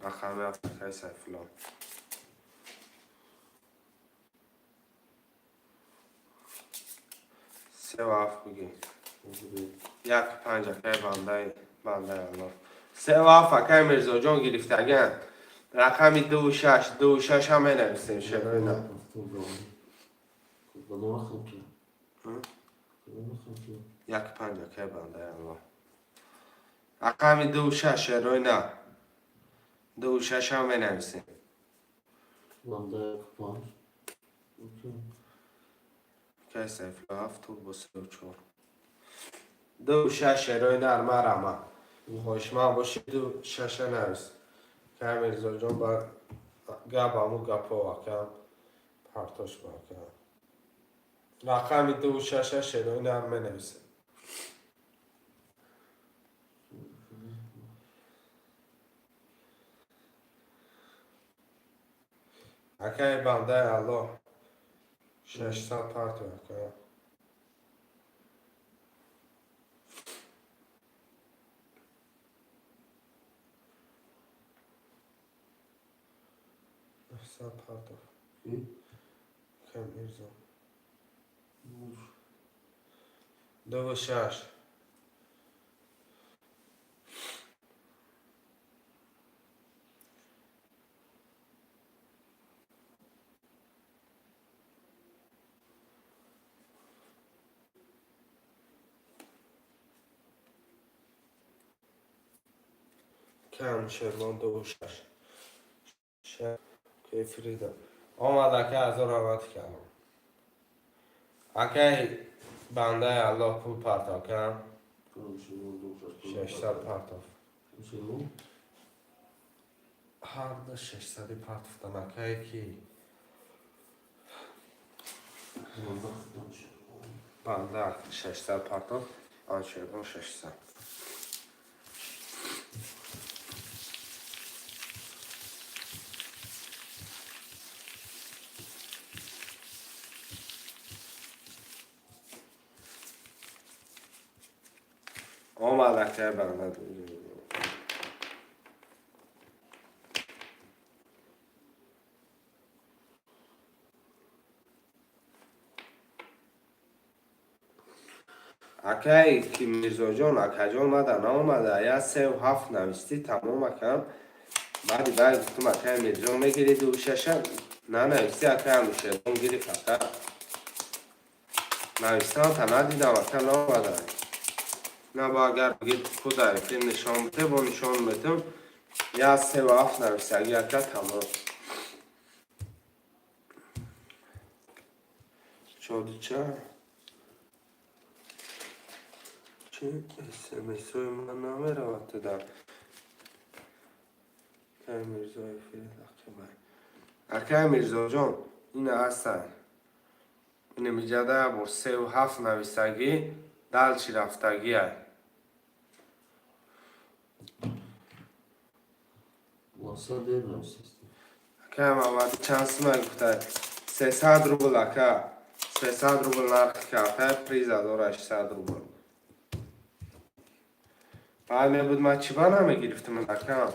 Speaker 1: Рақами ҳафт акай Сайфулло. Сею ҳафт буги. Як панҷ акай бандаи Аллоҳ. Сею ҳафт акай Мирзоҷон гирифтаган. Рақами дуву шаш, дуву шаш ҳам менависем шерои на. Як панҷ акай бандаи Аллоҳ. Рақами дуву шаш шерои на. Дуву шаш ҳам менависем.
Speaker 2: Банда як панҷ.
Speaker 1: Акай Сайфулло ҳафт, Турбо сею чор. Дуву шаш шерои нар марама. Хоҳишманд боши ду шаша навис. Акай Мирзоҷон ба гап аму гапо акам партош ба акам. Рақами дуву шаша шерои нар менависем. Акаи бандаи Аллоҳ, 600 партия, ака. 900 партов. Акаи Мирзо. Дуву шаш. Кам Шермон дуву шаш. Кефрида. Омад, ака, ҳазор раҳмати калом. Акаи бандаи Аллоҳ, пул партов, ака. 600 партов. Ҳарду 600-и партофтан, акае ки банда 600 партов, Аншермон 600. Омад, акаи банда. Акаи ки Мирзоҷон, акаҷон, мада наомада, я севу ҳафт навистӣ, тамом, акам. Баъди баъд гуфтум, акаи Мирзо, мегирӣ дуву шаша, нанавистӣ, акаи Анушервон гирифт, ака. Навистан надидам, ака, наомада. На бо агар бигид куда эфир нишон бите, бо нишон метам. Я севу ҳафт навистагӣ, ака, тамом. Чодича? Чи смсои ман намеравад туда? Акаи Мирзо эфир лақибай. Акаи Мирзоҷон, ина ҳастан. Ина миҷада бо севу ҳафт навистагӣ, далчи рафтагиай.
Speaker 2: Ласа дер нависисти.
Speaker 1: Акаи Мамади, чанд сума гуфтай? 300 рубл, ака. 300 рубл нархи картай, приза дора 600 рубл. Баъд мебуд, ман чӣ ба намегирифтам, ака?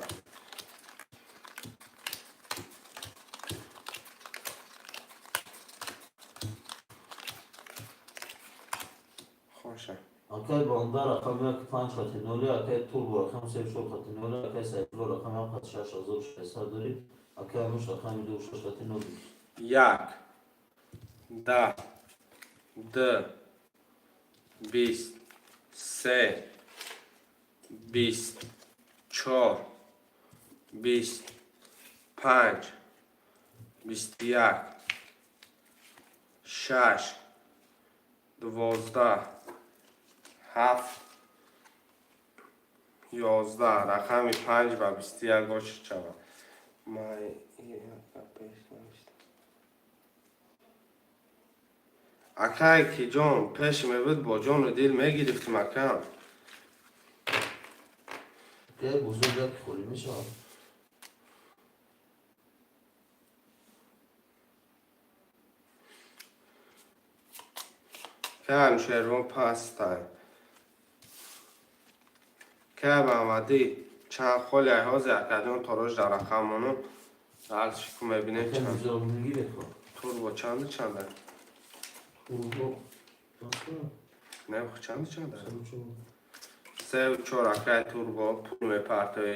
Speaker 1: Хоша.
Speaker 2: Акай банда рақами як панҷ хати ноли, акай Турбо рақами се чор хати ноли, акай Сайфулло рақами ҳафт хати 6600 дорӣ, акай Ануш рақами ду шаш хати ноли.
Speaker 1: Як, 10, д, 20, се, 20, чор, 20, панҷ, 21, шаш, 12, ҳафт, 11. Рақами панҷ ба 21 ошиқ шавад. Май пеш навиштам. Акае ки ҷон пеш мебуд, бо ҷону дил мегирифтим, акам.
Speaker 2: Акай бузург як холӣ мешавад.
Speaker 1: Кай Анушервон пастай. Кай Маҳмадӣ чанд холи ҳози, акаҷон, торош дар рақамону дальше ку мебинем.
Speaker 2: Акай
Speaker 1: чанд
Speaker 2: Мирзо мегиред хо.
Speaker 1: Турбо чанду чанда?
Speaker 2: Турбо. Аста.
Speaker 1: Не, чанду чанда?
Speaker 2: Севу чор.
Speaker 1: Севу чор, акай Турбо, пул мепартоӣ.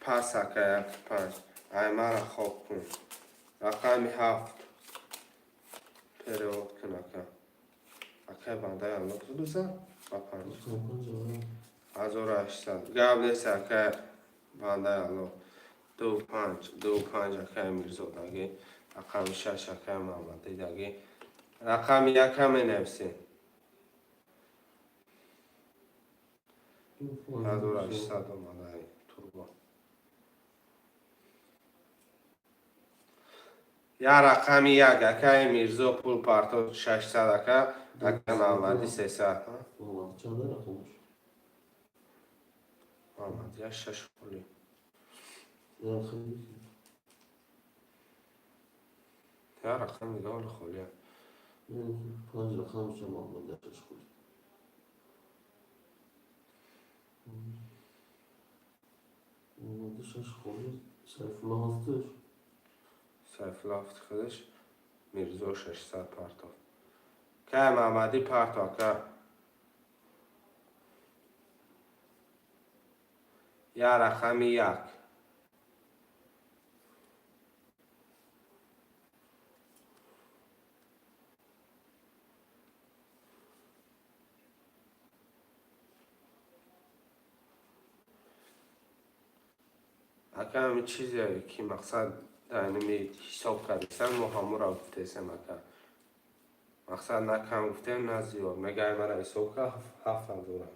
Speaker 1: Пас, акай, як панҷ. Ай мара хоб кун. Рақами ҳафт. Перевод кун, ака. Акай бандаи Аллоҳ дуза ба панҷ.
Speaker 2: Панҷ.
Speaker 1: 1800. Гап нест, акай бандаи Аллоҳ. Ду панҷ, ду панҷ, акай Мирзодаги. Рақами шаш, акай Мамадидаги. Рақами яка менависем. 1800 омадай Турбо. Я рақами як, акаи Мирзо пул парто 600, ака, ака Мамади 300.
Speaker 2: Чанда рақамаш?
Speaker 1: Мамади я шаш холи.
Speaker 2: Хеле.
Speaker 1: Я рақам дига ҳоли холия.
Speaker 2: Панҷ рақамша Маҳмади шаш холи. Маҳмади шаш холи, Сайфулло ҳафташ.
Speaker 1: Сайфулло ҳафти худаш, Мирзо 600 партов. Кай Маҳмадӣ парто, ака. Я рақами як. Ака, ҳамин чизе ки мақсад даинами ҳисоб кардесам, мо ҳамура гуфтесем, ака. Мақсад на кам гуфтем, на зиёд. Мегай мара ҳисоб ка, 7000-ам.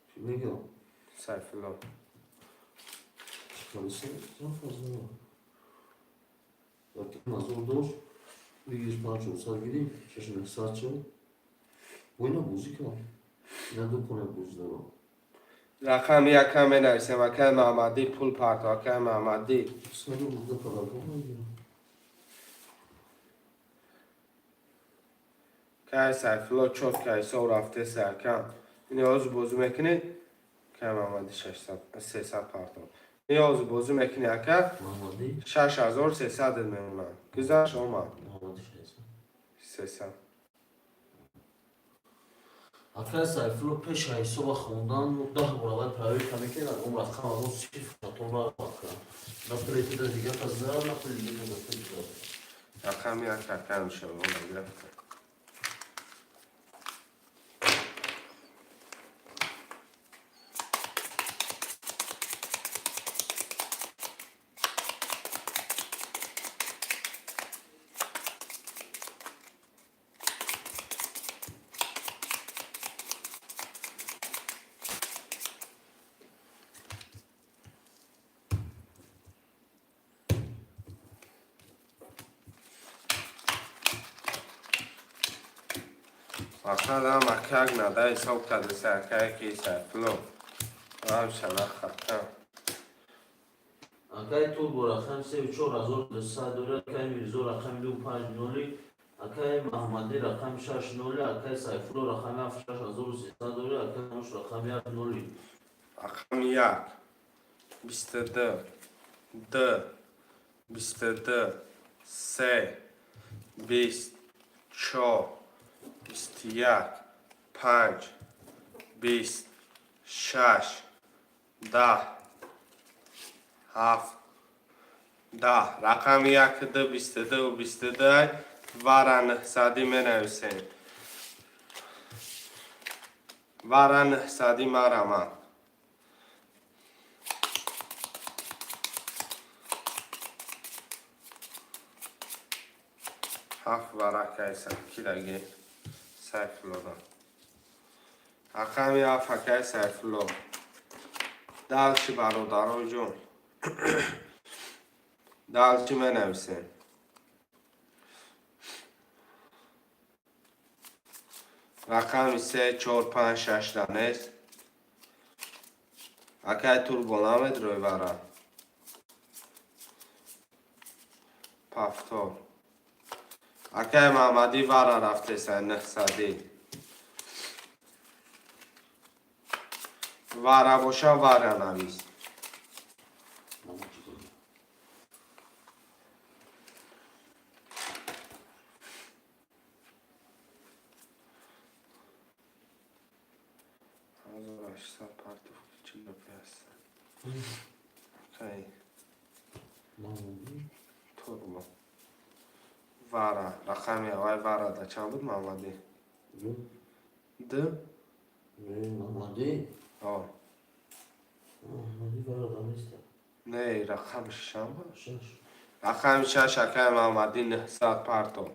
Speaker 2: Чӣ мегӯям?
Speaker 1: Сайфулло.
Speaker 2: Чӣ 7000. Яки назор дошт, бигириш панҷ чорсад гирифт, шашу нӯҳсад шуд. Бо ина бозӣ кард. Ина ду кона бозӣ дорад.
Speaker 1: Рақами якам менависем, акай Маҳмадӣ, пул парто, акай Маҳмадӣ.
Speaker 2: Саду буда подарка мегирам.
Speaker 1: Кай Сайфулло чётко ҳисоб рафтеса, акам. Ини ҳозир бозӣ мекунӣ, кай Маҳмадӣ 600 300 парто. Ини ҳозир бозӣ мекунӣ, ака,
Speaker 2: Маҳмадӣ
Speaker 1: 6300 мемонад. Гузашт, омад.
Speaker 2: Маҳмадӣ 600.
Speaker 1: 300.
Speaker 2: Акай Сайфулло пеша ҳисоба хондан 10 бор аввал проверка мекунад, он рақам аз он сифр хато нарафт кард. На пули тида дига каза, на пули дига за.
Speaker 1: Рақами як, ака, мешава, она гирифта. Мақсадам акак нада ҳисоб кардеса, акае ки Сайфулло. Ам шана хата.
Speaker 2: Акай Турбо рақами 4200 дорад, акай Мирзо рақами ду панҷ ноли, акай Маҳмадӣ рақами шаш ноли, акай Сайфулло рақами ҳафт 6300 дорад, акай Нуш рақами як ноли.
Speaker 1: Рақами як, 22, д, 22, се, 20, чор, 21, панҷ, 20, шаш, 10, ҳафт, 10. Рақами як, ду, 22, 22 вара нӯҳсадӣ менависем. Вара нӯҳсадӣ марамад. Ҳафт варакайса кидаги Сайфуллода. Рақами ҳафт, акай Сайфулло. Дальше, бародаро ҷон. Дальше менависем. Рақами се, чор, панҷ, шаш нест. Акай Турбо намедрои вара. Повтор. Акай Маҳмадӣ вара рафтеса нӯҳсадӣ. Вара боша, вара навис.
Speaker 2: Намачи дорад.
Speaker 1: 1800 партов чӣ гапе ҳаст? Акай
Speaker 2: Маҳмадӣ
Speaker 1: Турбо. Вара, рақами аввал вара да чанд буд, Маҳмадӣ?
Speaker 2: Ду.
Speaker 1: Д?
Speaker 2: Не, Маҳмадӣ.
Speaker 1: О.
Speaker 2: Маҳмадӣ вара да нест.
Speaker 1: Не, рақами чанд буд?
Speaker 2: Шаш.
Speaker 1: Рақами шаш, акай Маҳмадӣ, 900 партов.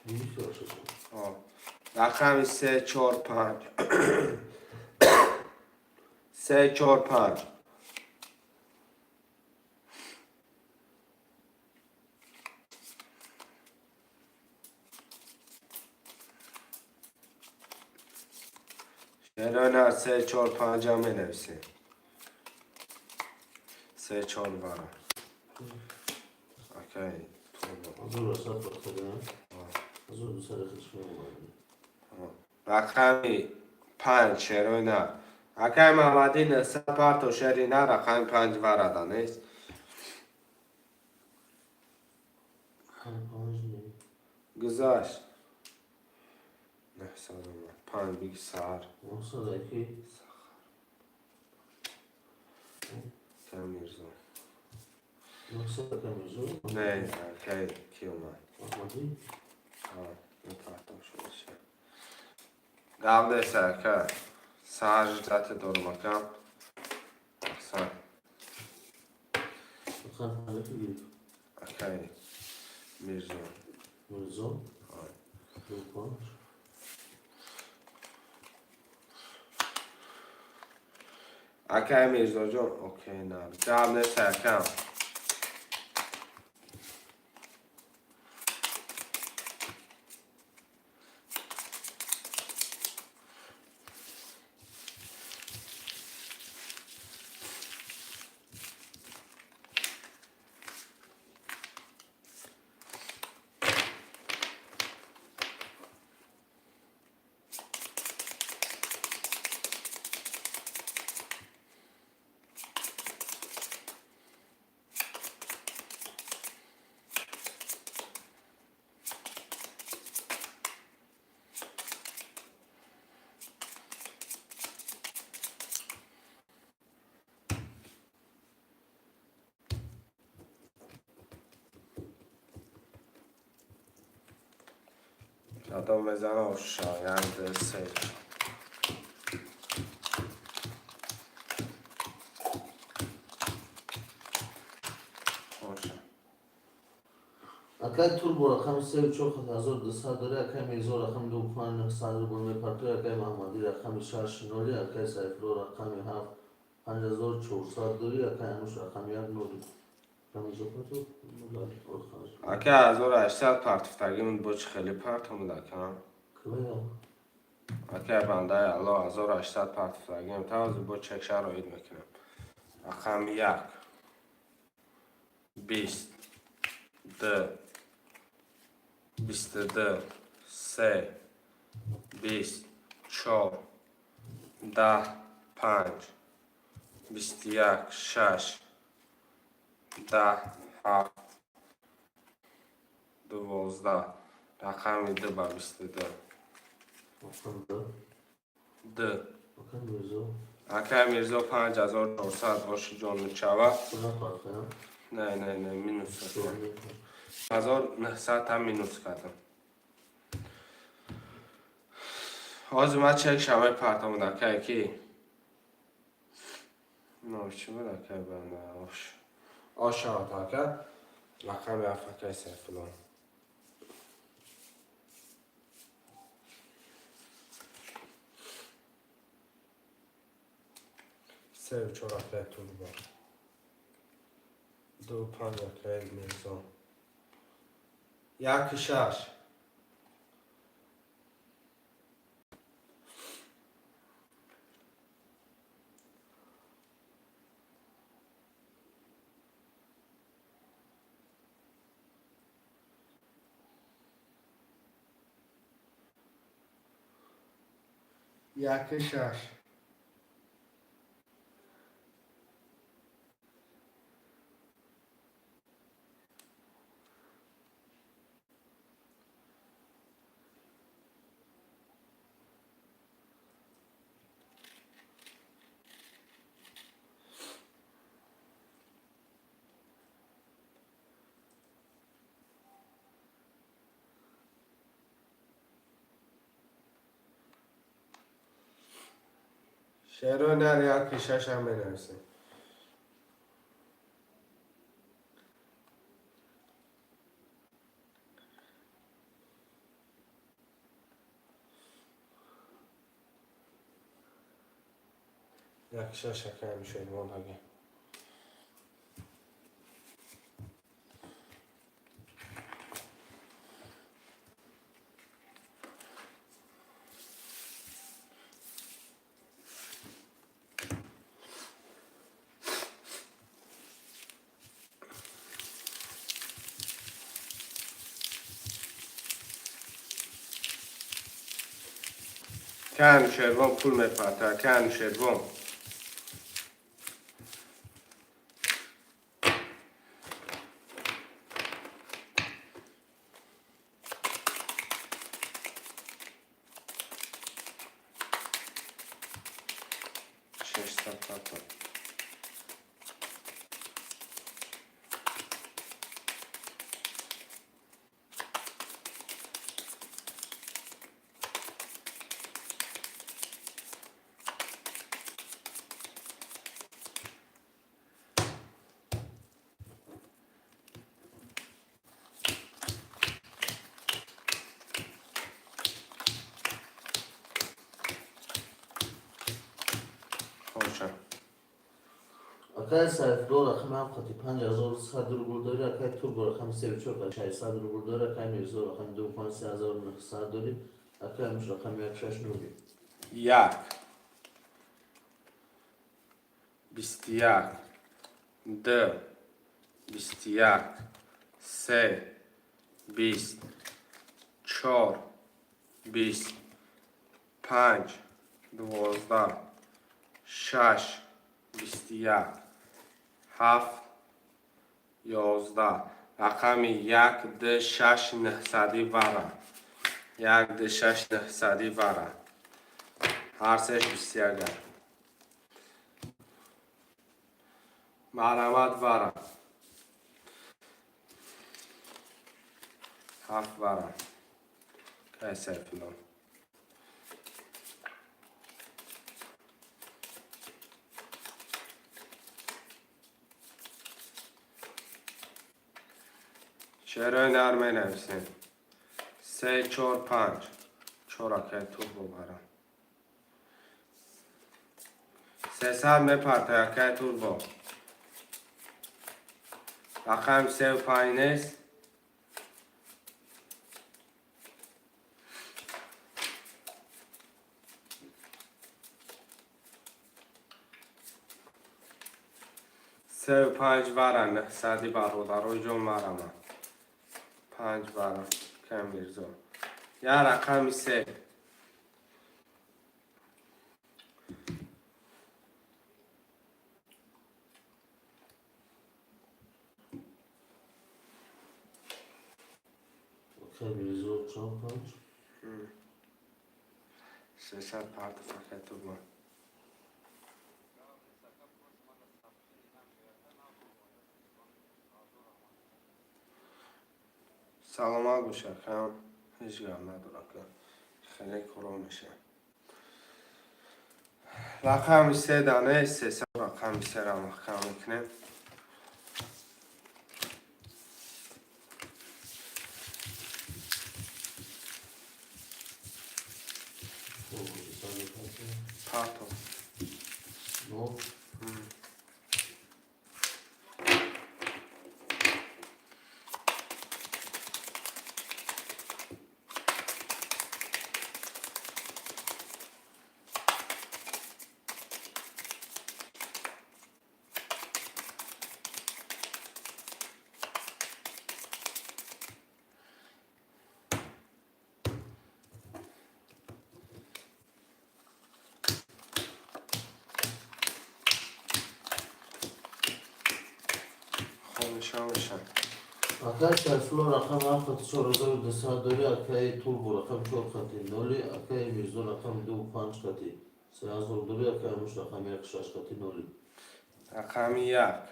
Speaker 2: 200 шаш.
Speaker 1: О. Рақами се, чор, панҷ. Се, чор, панҷ. Шерона се, чор, панҷа менависем. Се, чор вара. Акай
Speaker 2: 1800 партофтагӣ. 1200 хелш меомад.
Speaker 1: Рақами 5, шерои нар. Акай Маҳмадӣ, 900 парто, шери нар, рақами 5 варада нест.
Speaker 2: Панҷ не.
Speaker 1: Гузашт. 900 омад. Панҷ биги саҳар.
Speaker 2: 900 аки.
Speaker 1: Акай Мирзо.
Speaker 2: 900 ака Мирзо.
Speaker 1: Не, акай ки омад?
Speaker 2: Маҳмадӣ.
Speaker 1: Партов шуда. Гап нест, ака. Саҳар ждать дорум, акам. Аҳсан.
Speaker 2: Рақами панҷ ки гирифт?
Speaker 1: Акай Мирзо.
Speaker 2: Мирзо. Ду панҷ.
Speaker 1: Акай Мирзоҷон, окей, на. Гап нест, акам. Кадом мезана оша? Як, ду, се. Оша.
Speaker 2: Акай Турбо рақами сею чор хат 1200 дорӣ, акай Мирзо рақами ду панҷ 900 рубл мепартои, акай Маҳмадӣ рақами шаш ноли, акай Сайфулло рақами ҳафт 5400 дорӣ, акай Ануш рақами як ноли. Мирзо партов?
Speaker 1: Ака, 1800 партофтагимон бо чӣ хеле партомуд, ака?
Speaker 2: Квая?
Speaker 1: Ака, бандаи Алло, 1800 партофтагим. Та ҳозир бо чек шароит мекунам. Рақами як, 20, ду, 22, се, 20, чор, 10, панҷ, 21, шаш, 10, ҳафт, 12. Рақами ду ба 22.
Speaker 2: Рақами ду.
Speaker 1: Ду.
Speaker 2: Акай Мирзо.
Speaker 1: Акай Мирзо, 5400, оши ҷону чава.
Speaker 2: Куна партоям?
Speaker 1: Не, не, не, минус. 1900 там минус кардам. Ҳозир ман чек шавай партомуд, акай ки? Но чӣ буд, акай банда? Ош. Ош шавад, ака. Рақами ҳафт, акай Сайфулло. Сею чор, акай Турбо. Ду панҷ, акай Мирзо. Яки шаш. Яки шаш. Шеро нар, яки шашам менависем. Як шаш, акай Мушервон ага. Кан Шервон пул мепарта, кан Шервон. 600 пата. Хоша.
Speaker 2: Акай Сайфулло рақами ҳафт қати 5100 рубл дорӣ, акай Турбо рақами севу чор қати 600 рубл дорӣ, акай Мирзо рақами ду панҷ 3900 дорӣ, акай Амуш рақами як шаш нули.
Speaker 1: Як. 21. Ду. 21. Се. 20. Чор. 20. Панҷ. 12. Шаш. 21. Ҳафт. 11. Рақами як, ду, шаш, нӯҳсади вара. Як, ду, шаш, нӯҳсади вара. Ҳар сеш 21. Марҳамат, вара. Ҳафт вара. Кай Сайфулло. Шерои нар менависем. Се, чор, панҷ. Чор, акай Турбо вара. 300 мепарта, акай Турбо. Рақами севу панҷ нест. Севу панҷ вара, нӯҳсади, бародарои ҷон, марама. Панҷ вара, акай Мирзо. Я рақами се.
Speaker 2: Акай Мирзо чор панҷ.
Speaker 1: 300 партов, акай Турбо. Саломат бош, акам. Ҳеҷ гап надор, ака. Хеле коро меша. Рақами се дане, 300 рақами сера маҳкам мекунем. Партов.
Speaker 2: Нол.
Speaker 1: Хонишон мешавад.
Speaker 2: Акай Сайфулло рақами ҳафт қати 4200 дорӣ, акай Турбо рақами чор қати ноли, акай Мирзо рақами ду панҷ қати 3000 дорӣ, акай Амуш рақами як шаш қати ноли.
Speaker 1: Рақами як.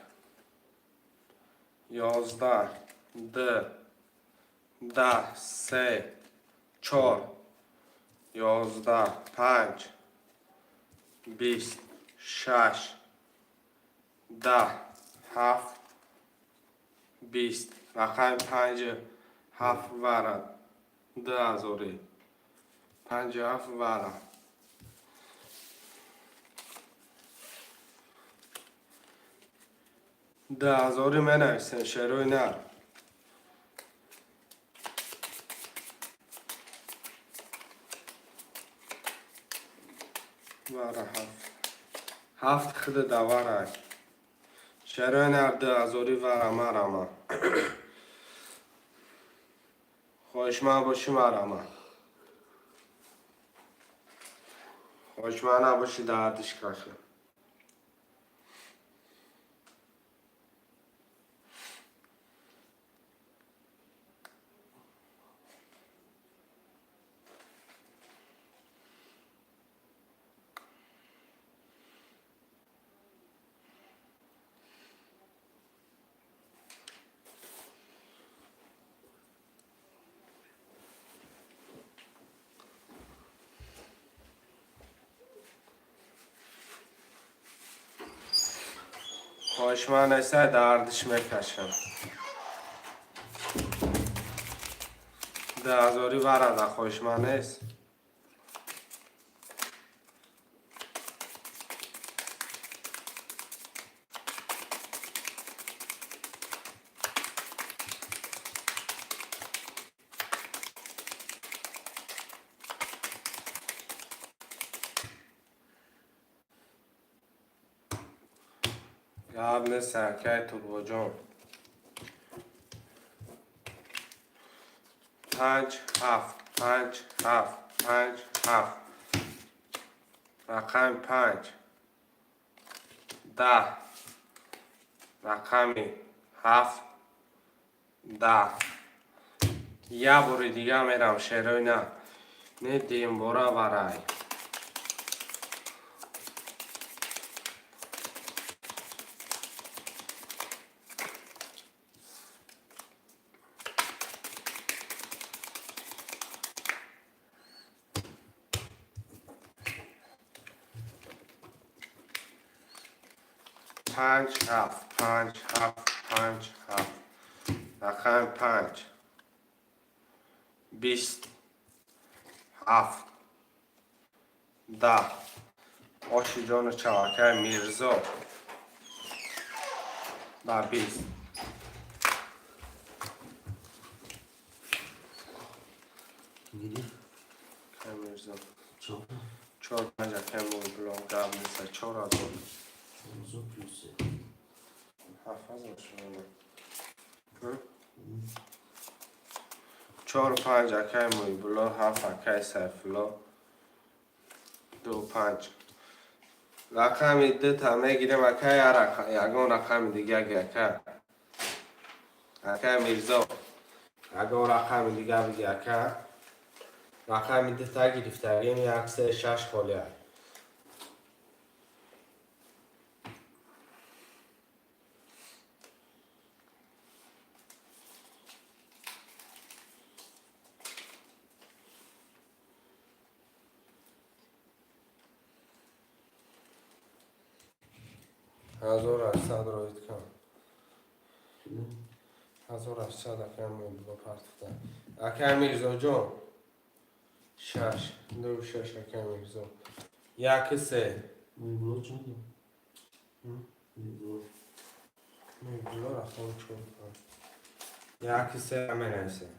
Speaker 1: 11, ду, 10, се, чор, 11, панҷ, 20, шаш, 10, ҳафт, 20. Рақами панҷ, ҳафт вара. 2000-и. Панҷу ҳафт вара. 2000-и менависем, шерои нар. Вара ҳафт. Ҳафт хида даварай. Шерои нар 2000-и вара марама. Хоҳишманд бошӣ, марама. Хоҳишманд набошӣ, дардиш кашам. Хоҳишманд неста, дардиш мекашам. 2000-и варада хоҳишманд нест. Гап нест, акай Турбоҷон. Панҷ, ҳафт, панҷ, ҳафт, панҷ, ҳафт. Рақами панҷ. 10. Рақами ҳафт. 10. Як бори дига мерам, шерои на. Не дуюмбора варай. Панҷ, ҳафт, панҷ, ҳафт, панҷ, ҳафт. Рақами панҷ. 20. Ҳафт. 10. Оши ҷону чавакай Мирзо. Ба 20.
Speaker 2: Гирифт.
Speaker 1: Акай Мирзо.
Speaker 2: Чор.
Speaker 1: Чор панҷ, акай Муйбло, гап неста, 4000.
Speaker 2: 4000 плюс се.
Speaker 1: 7000 шуд. Чору панҷ, акай Муйбло, ҳафт, акай Сайфулло. Ду панҷ. Рақами дута мегирем, акай, ягон рақами дига ги, ака. Акай Мирзо. Ягон рақами дига биги, ака. Рақами дута гирифтагим, як, се, шаш холия. 1800 роид кан. 1800, акай Муйбло партифта. Акай Мирзоҷон. Шаш, ду шаш, акай Мирзо. Як се.
Speaker 2: Муйбло чанд? Муйбло.
Speaker 1: Муйбло рақами чор панҷ. Як се менависем.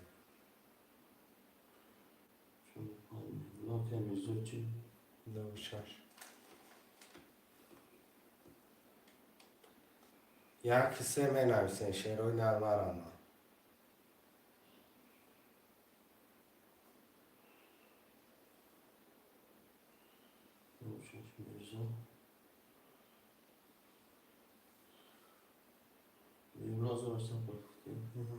Speaker 2: Чор панҷ. Муйбло, акай Мирзо чӣ?
Speaker 1: Ду шаш. Як се менависем, шерои нармарама.
Speaker 2: Ду шаш, Мирзо. Муйбло 1800 партифта.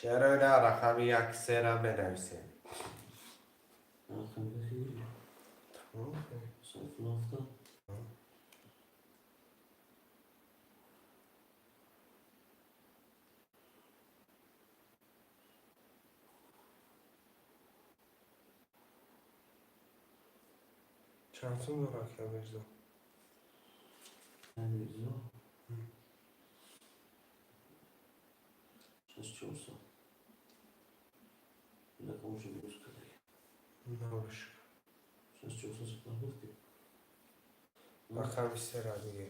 Speaker 1: Шерои на рақами як сера менависем.
Speaker 2: Рақами хеле. Сайфулло ҳафта.
Speaker 1: Чанд сум дора, акай Мирзо?
Speaker 2: Акай Мирзо. Шаш чорсад. Рақамошо дуруст кардаги.
Speaker 1: Набошад.
Speaker 2: Шаш чорсад партофтӣ.
Speaker 1: Рақами сера биги.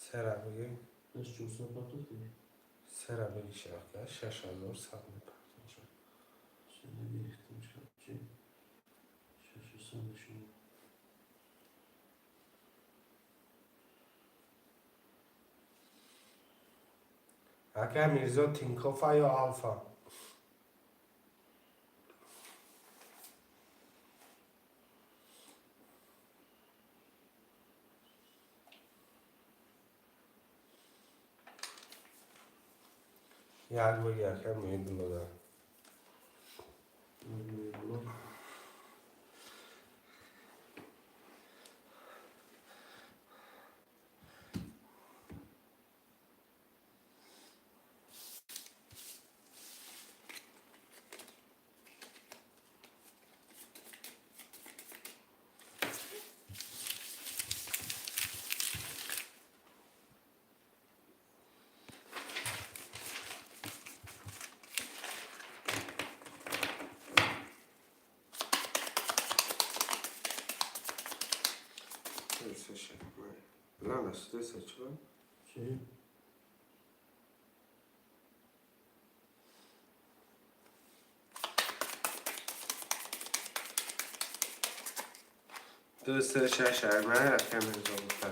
Speaker 1: Сера биги.
Speaker 2: Шаш чорсад партофтӣ.
Speaker 1: Сера биги, шака. 6100 мепартошад.
Speaker 2: Сера гирифтам чӣ? Шашсад нишон.
Speaker 1: Ака Мирзо, Тинькоффа ё Алфа? Як бигӣ, ака Муҳиддуллода.
Speaker 2: Муҳиддулло. Чӣ?
Speaker 1: Ду, се, шаш, аймай, ака Мирзо гуфта.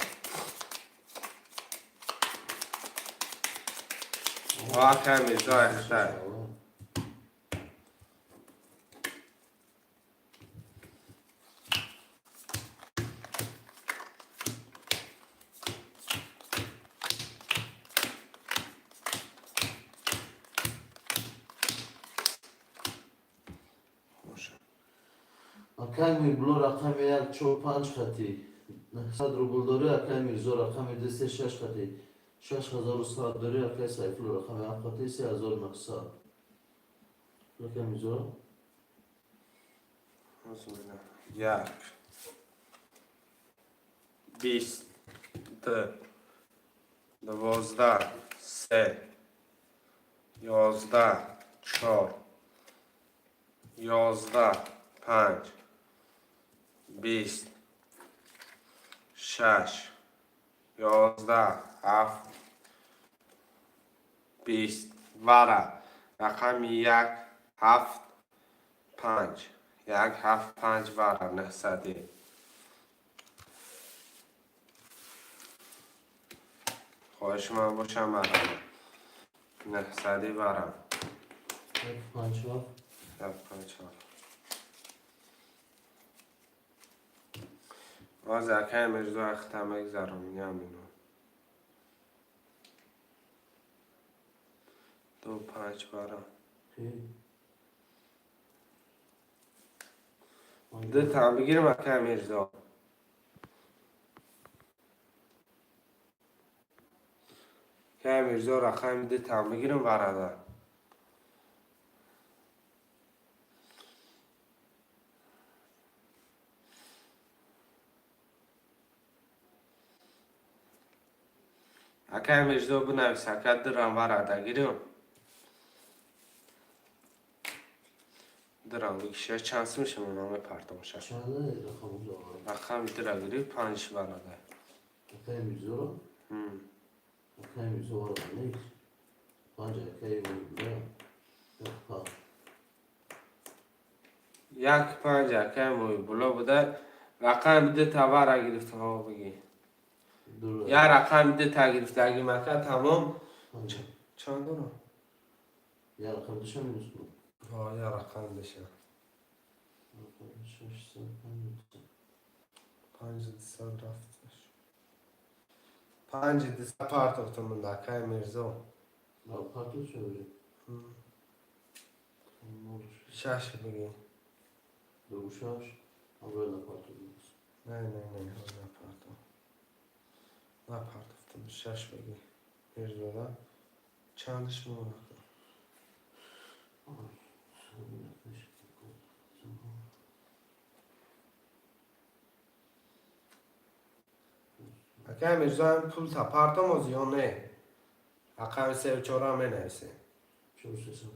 Speaker 1: Ака Мирзо айхтай.
Speaker 2: Акай Мирбло рақами як чор панҷ хати 900 рубл дорӣ. Акай Мирзо рақами ду се шаш хати 6100 дорӣ. Акай Сайфулло рақами ҳафт хати 3900. Акай Мирзо.
Speaker 1: Як, 20, ду, 12, се, 11, чор, 11, панҷ, 20, шаш, 11, ҳафт, 20 вара. Рақами як, ҳафт, панҷ, як, ҳафт, панҷ вара, 900-и. Хоҳиши ман бошам, марама 900-и вара.
Speaker 2: Як панҷ ҳафт.
Speaker 1: Як, панҷ, ҳафт. Боз акай Мирзо ахта мегзарам ямино. Ду, панҷ вара.
Speaker 2: Хе.
Speaker 1: Ду там бигирим, акай Мирзо. Акай Мирзо, рақами ду там бигирим варада. Акай Мирзо, бинавис, ака, дурам варада гирим. Дурам бигиша чанд сум шумо мепартомша?
Speaker 2: Чанда рақам дорад?
Speaker 1: Рақами дура гириф, панҷ варада.
Speaker 2: Акай Мирзоро? Акай Мирзо варада нест. Панҷ акай Муҳиддулло. Як панҷ.
Speaker 1: Як, панҷ акай Муҳибулло буда. Рақами ду та вара гирифта, ҳо, бигӣ.
Speaker 2: Дура.
Speaker 1: Я рақами ду та гирифтагим, ака, тамом.
Speaker 2: Панҷ.
Speaker 1: Чанд дорам?
Speaker 2: Я рақам душа минус кун.
Speaker 1: Ҳо, я рақами душа.
Speaker 2: Рақами шашсад панҷ.
Speaker 1: Панҷ дусад рафташ. Панҷи дусад партофтам, акай Мирзо.
Speaker 2: Партов шавӣ.
Speaker 1: Шаш бигӣ.
Speaker 2: Ду шаш. Аввал партов.
Speaker 1: Не, не, не, напартов, напартофтам. Шаш бигӣ, Мирзода. Чандаш монад?
Speaker 2: Ой,
Speaker 1: Акай Мирзо, ҳами пул та партом оз ё не? Рақами сеу чора менависем.
Speaker 2: Чор сесад.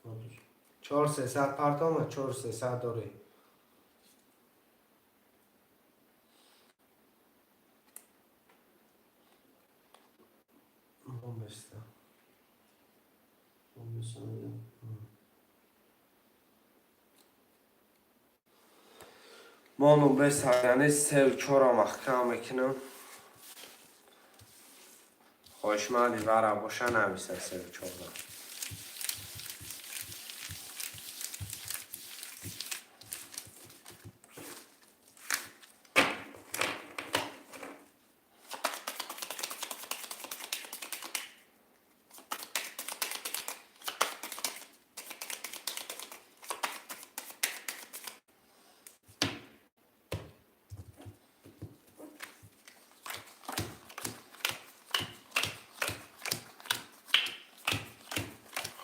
Speaker 2: Партов.
Speaker 1: Чор сесад партома, чор сесад дорӣ. Бомбеста.
Speaker 2: Бомбеста.
Speaker 1: Мо номраи яъне сеу чора маҳкам мекунам. Хоҳиш. Хоҳишманди вара боша, нависа севу чорда.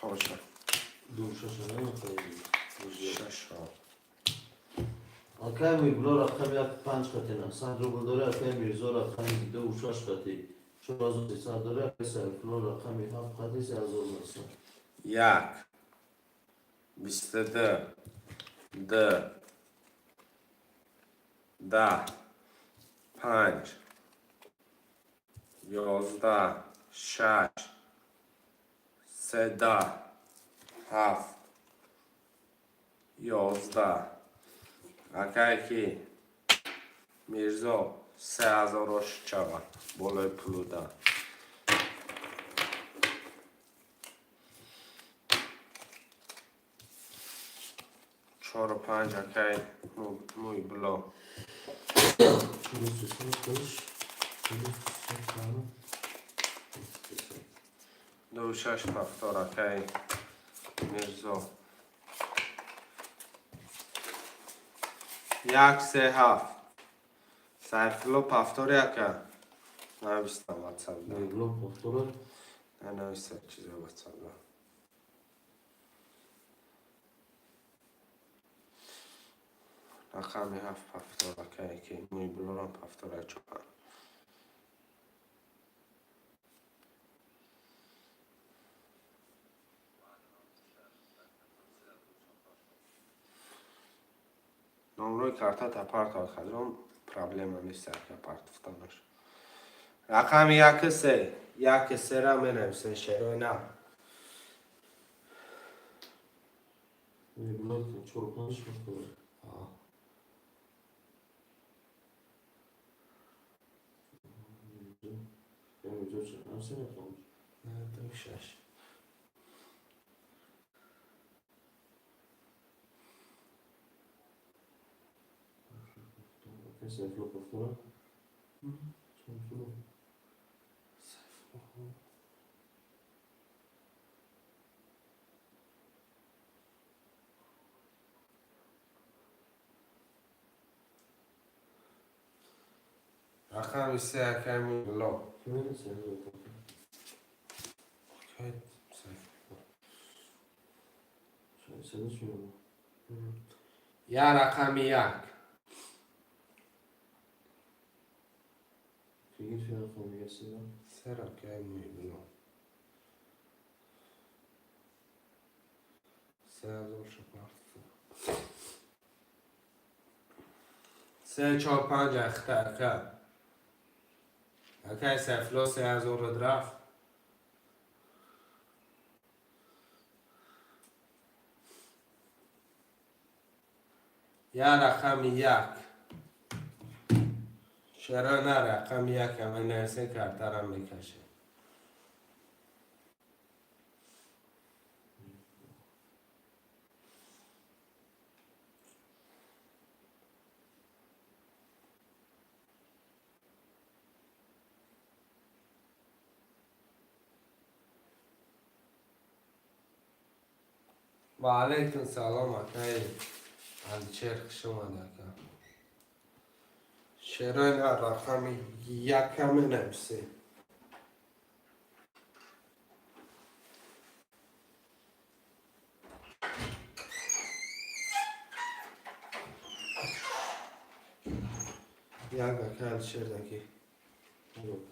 Speaker 1: Хоша.
Speaker 2: Ду шаша намехоҳӣ?
Speaker 1: Шашо.
Speaker 2: Акай Мибло рақами як панҷ қати 900 рубл дора, акай Мирзо рақами ду шаш қати 4300 дора, акай Сайфулло рақами ҳафт қати 3900.
Speaker 1: Як, 22, д, 10, панҷ, 11, шаш, се, 10, ҳафт, 11. Акае ки Мирзо, 3000 шава болои пулуда. Чору панҷ, акай Муйбло.
Speaker 2: Плюс сесад қиш, плюс сесад.
Speaker 1: Ду шаш повтор, акай Мирзо. Як, се, ҳафт, Сайфулло, повтори, ака. Навистам ватсапда.
Speaker 2: Мибло повтора.
Speaker 1: Нанависта чизо ватсапда. Рақами ҳафт повтор, акае ки Муйблорам повтора, чор. Номрои карта партов, хаҷон, проблема нест, ака, партофтанаш. Рақами яки се, яки сера менависен, шерои на.
Speaker 2: Мибло чору панҷ повтора. Я Мирзо чӣ? Се рақам.
Speaker 1: Ду шаш.
Speaker 2: Акай Сайфулло повтора. Сайфулло.
Speaker 1: Рақами се, акай Муйбло.
Speaker 2: Ки менависем повтора?
Speaker 1: Акай Сайфулло.
Speaker 2: Шашсаду чӣ мебо?
Speaker 1: Я рақами як.
Speaker 2: Ки гирифти рақам дига сера?
Speaker 1: Сера, акай Муйбло. 3000 шапарт. Се, чор, панҷ, ахта, ака. Акай Сайфулло, 3000 рафт. Я рақами як. Чаро на, рақами як ама нависен, картарам мекаше. Ва алайкум салом, акай Аличер, хуш омад, ака. Шерои на, рақами якам менависе. Як, акай Алишер даки.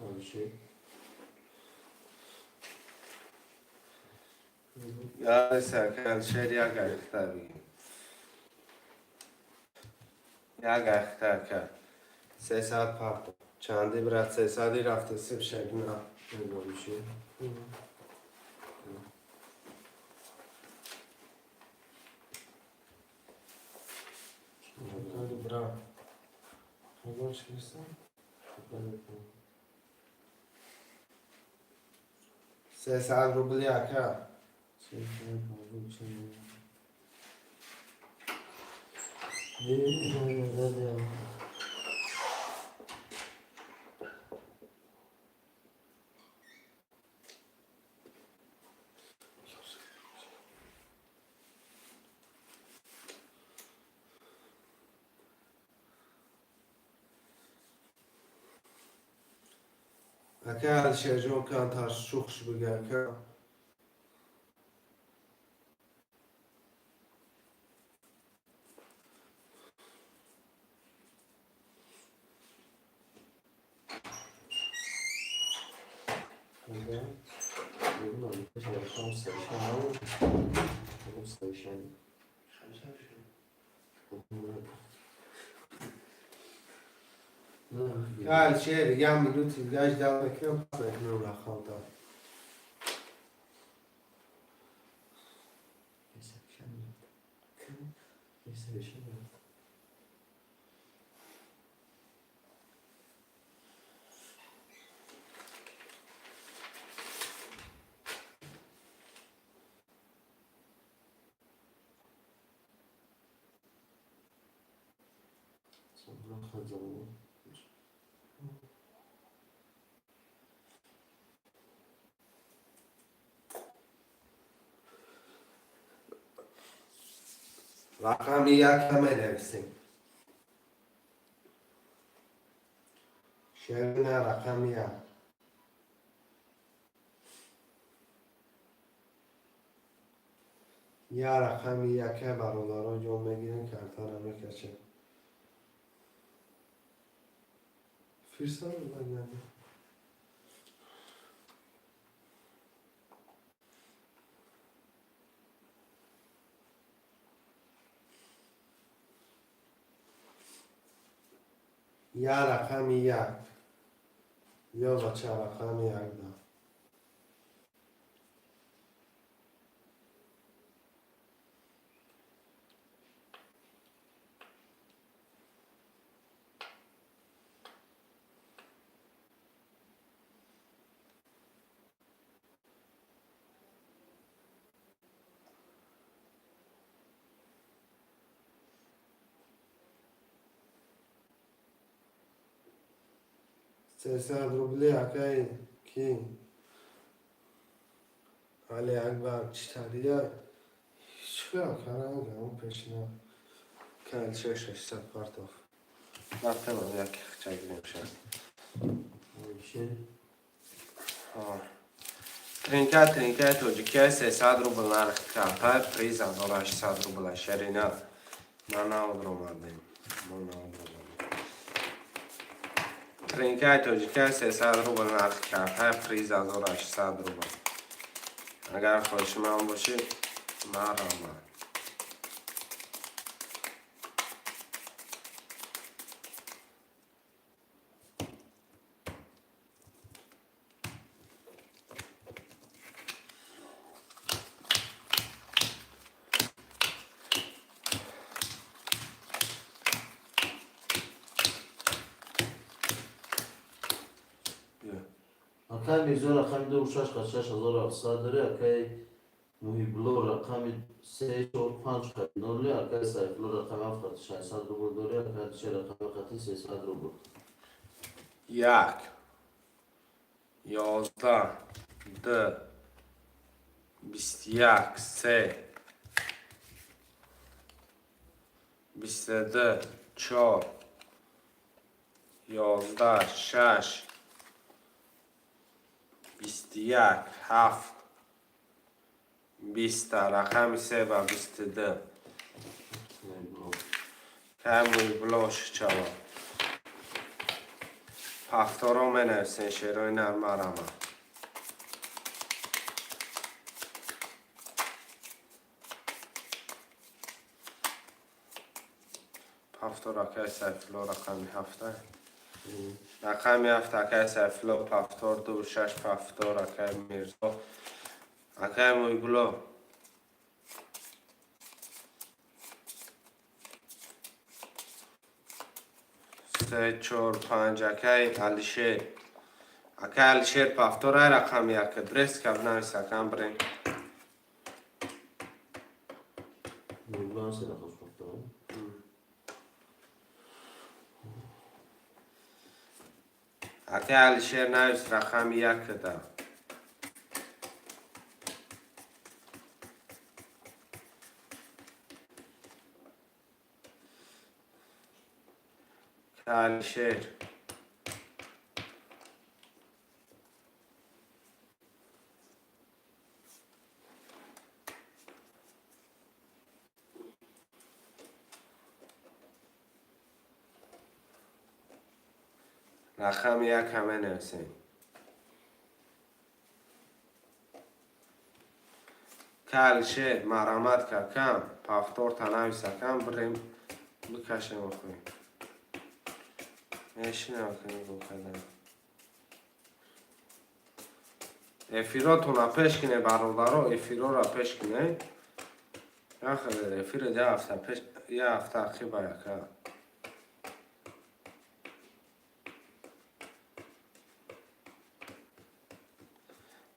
Speaker 2: Алишер.
Speaker 1: Яса, акай Алишер, як ахта бигем. Як ахта, ака. 300 парто. Чанди, брат, сесади рафтесим шагна.
Speaker 2: Алишер.
Speaker 1: Чанди, брат. Ягон чӣ нестам? 300 рубли, ака.
Speaker 2: 354. Е, да.
Speaker 1: Ака Алишерҷон, камтар шухш бига, ака.
Speaker 2: Да. Бибинам, рақам сешан набуд. Рақам сешан.
Speaker 1: Ака Алишер, як минути дига ждал мекунам, пас мекунам рақамта.
Speaker 2: Сешан. Хазал.
Speaker 1: Рақами якка менависем. Шерина, рақами як. Я рақами яка, бародаро, ҷон мегирем, картара мекашем. Фирсад нагардем. Я рақами як. Ё бача, рақами як да. 300 рубли, акай ки? Али Акбар читария. Чикар каран пешина. Калча 600 партов. Рафтам, як хча гирем шад.
Speaker 2: Шер.
Speaker 1: Тринка, тринка тоҷикия 300 рубл нарх карта, приз 1800 рубл. Шерина. Ма наодромадем. Мо наодромадем. Тринкаи тоҷикия 300 рубл нарх карта, приз 1800 рубл. Агар хоҳишманд бошед, марҳамат. Биё.
Speaker 2: Акай Мирзо рақами ду шаш қад 6700 дори, акай Муҳибло рақами се чор панҷ қад ноли, акай Сайфулло рақами ҳафт қад 600 рубл дори, акай Алишер рақами қати 300 рубл.
Speaker 1: Як, 11, ду, 21, се, 22, чор, 11, шаш, 21, ҳафт, 20-та, рақами се ва 22.
Speaker 2: Муҳибло.
Speaker 1: Кай Муҳибло шичава. Ҳафторо менависен, шерои нармарама. Ҳафтор, акай Сайфулло рақами ҳафта. Рақами ҳафт, акай Сайфулло, пафтор, ду, шаш, пафтор, акай Мирзо. Акай Муҳибло. Се, чор, панҷ, акай Алишер. Ака Алишер, повтор ай рақами яка брест каб навис, акам брем.
Speaker 2: Нурбан се рақам повтор.
Speaker 1: Ака Алишер, навис рақами якада. Алишер. Рақами як ҳама нависем. Ка Алишер, марамат какам, повтор та навис, акам, бирем бикашем охӯй. Мешинам нигоҳ кардам. Эфиротона пеш кине, бародаро, эфирора пеш кине. Яхеле эфир я ҳафта пеш, я ҳафта ақиба яка.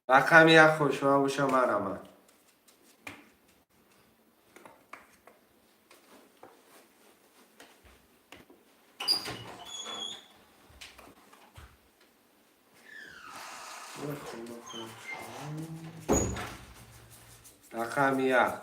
Speaker 1: Рақами як хушма боша, марама. Рақами як.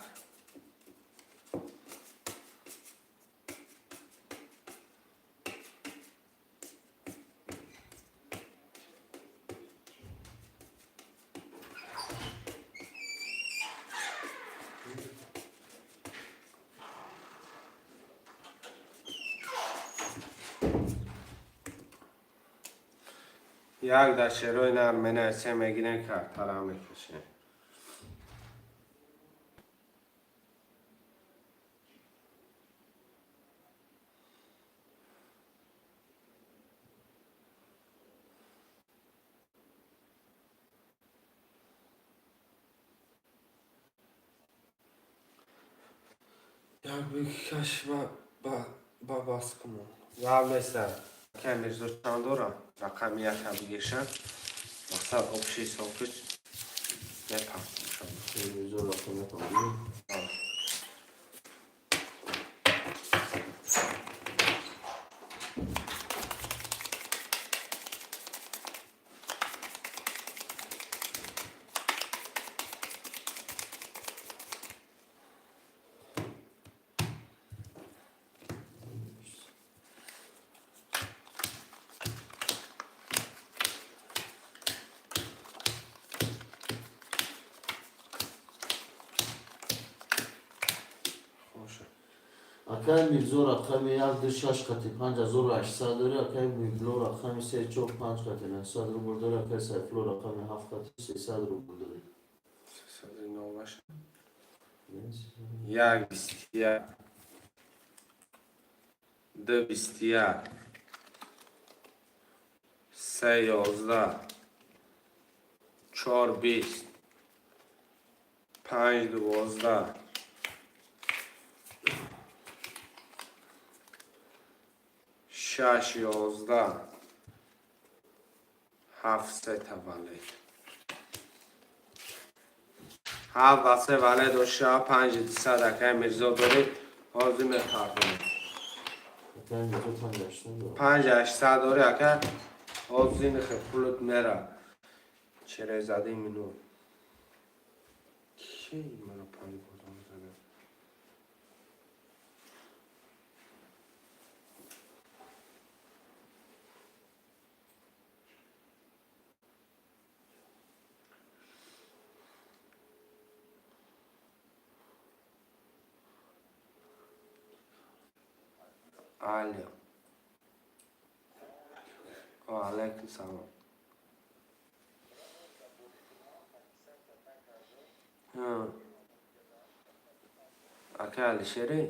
Speaker 1: Як дар шерои нар менависем, мегирем, картара мекашем. Як бикаш ба бас кунам. Гап неста. Ака Мирзо чанд дора? Рақами яка бигирша. Мақсад общий ҳисобкиш мепартам.
Speaker 2: Мирзо рақам як ҳам.
Speaker 1: Хоша.
Speaker 2: Акай Мирзо рақами як ду шаш қати 5800 дори, акай Мибло рақами се чор панҷ қати 900 рубл дори, акай Сайфулло рақами ҳафт қати 300 рубл дори.
Speaker 1: Сесаду новаш. Як 21. Ду 21. Се 11. Чор 20. Панҷ 12. Шаш 11. Ҳафт се таваллуд. Ҳафт ва се вале дошта, панҷи дусад акай Мирзо дорӣ, ҳозир мепардонем.
Speaker 2: Акай Мирзо 5800 дорад.
Speaker 1: Панҷ ҳаштсад дорӣ, ака, ҳозир нихе пулут мера. Через один минут. Ки мана панҷ бозон зада? Алло. Ва алайкум салом. Ҳа. Ака Алишерӣ?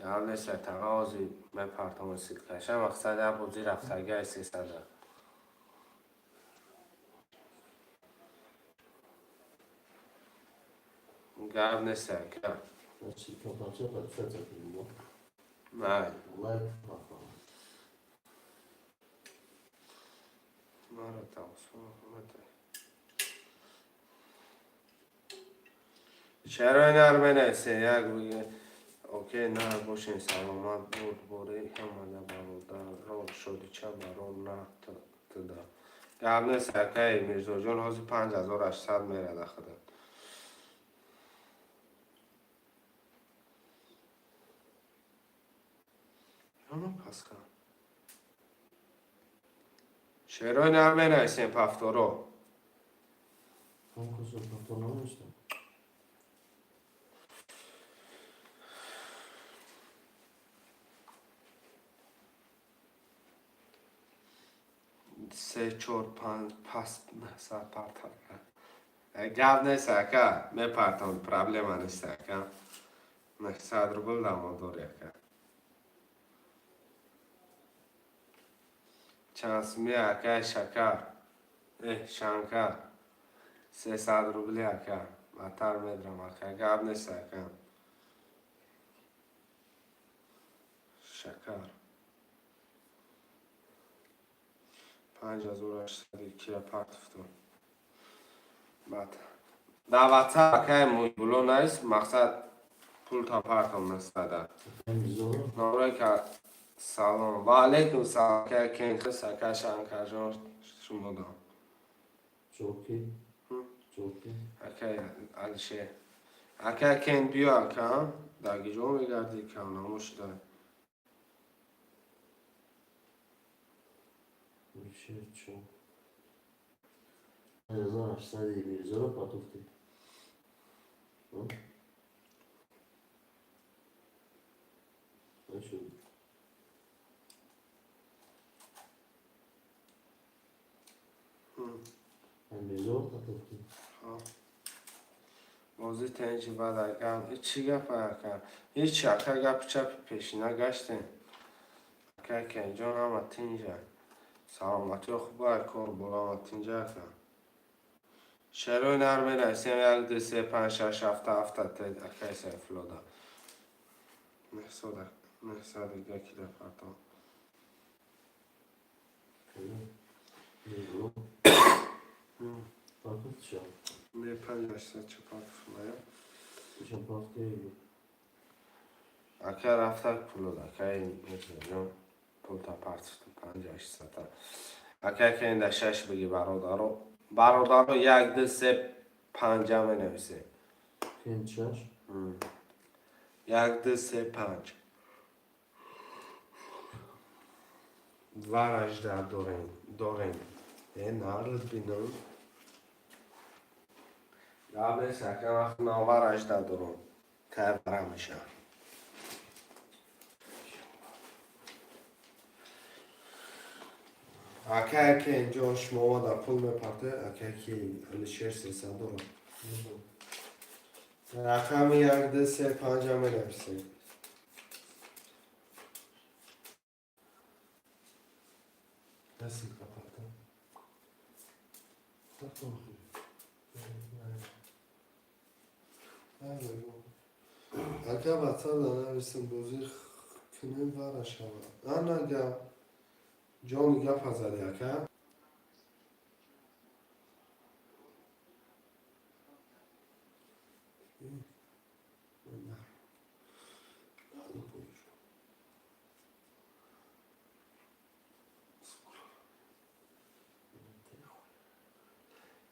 Speaker 1: Гап нест, таға ҳозир мепартом ссылка ша, мақсад як бозӣ рафтагӣ ай сесада. Гап нест, ака.
Speaker 2: Ссылка панҷа подписаться кунем.
Speaker 1: Май.
Speaker 2: Лайк пафа.
Speaker 1: Мара тавсо. Шарои нар менависе, як окей, нар бошен, саломат буд, бори ҳамада бародарон, шодича барон на тда. Гап нест, акай Мирзоҷон, ҳозир 5800 мерада худат. Ама пасха. Шерои нар менависем, пафторо.
Speaker 2: Ҳам касо пафтор намонистам.
Speaker 1: Се, чор, панҷ, пас 900 партам. Гап нест, ака, мепартам, проблема нест, ака. 900 рубл дамодори, ака. Чанд суми, акай Шакар? Шанкар. 300 рубли, ака. Батар медрам, ака. Гап нест, ака. Шакар. 5800 кила партуфтум. Баъд дар ватсап акай Муҳибулло навис, мақсад пулта партом насада.
Speaker 2: Акай Мирзо.
Speaker 1: Номрои ка. Салом. Ва алейкум салом, акай Кенхис, акай Шанкарҷон, шумодон.
Speaker 2: Чоки. Чоки.
Speaker 1: Акай Алишер. Акай Кен, биё, ака, дар гиҷо мегардӣ, камнамо шуда.
Speaker 2: Алишер чо. 5800 Мирзоро партофтӣ. Нашуд. Мирзоро партофтӣ.
Speaker 1: Бозӣ тенҷи баъд, ака. Чӣ гап, ака? Ҳеҷ, ака, гапи чапи пешина гаштем. Ака Кенҷон, ҳама тинҷа. Саломатиё хуба, кор боло, ҳама тинҷа, ака. Шерои нар менависем: як, ду, се, панҷ, шаш, ҳафта, ҳафта акай Сайфуллода. 900 дига кила партом.
Speaker 2: Мирзо. Партофтиша.
Speaker 1: Не, 5800 ча партофтум.
Speaker 2: Ишам партофти.
Speaker 1: Ака, рафтак пулод, акай Мирзоҷон, пулта партофтум 5800-та. Ака кен, да шаш биги, бародаро. Бародаро, як, ду, се, панҷа менависем.
Speaker 2: Кен шаш.
Speaker 1: Як, ду, се, панҷ. Два ражда дорем, дорем. Е, нард бинам. Гап нест, ака, вақт нова ражда дорам. Кай бара мешавам. Ака Кенҷон, шумо омада пул мепарте, ака ки Алишер 300 дорам. Рақами як, ду, се, панҷа менависем. Ссылка партам.
Speaker 3: Партофтӣ.
Speaker 1: Ака, ватсап нависем, бозӣ кунем, вара шавад. Ана гап. Ҷони гапа зади, ака.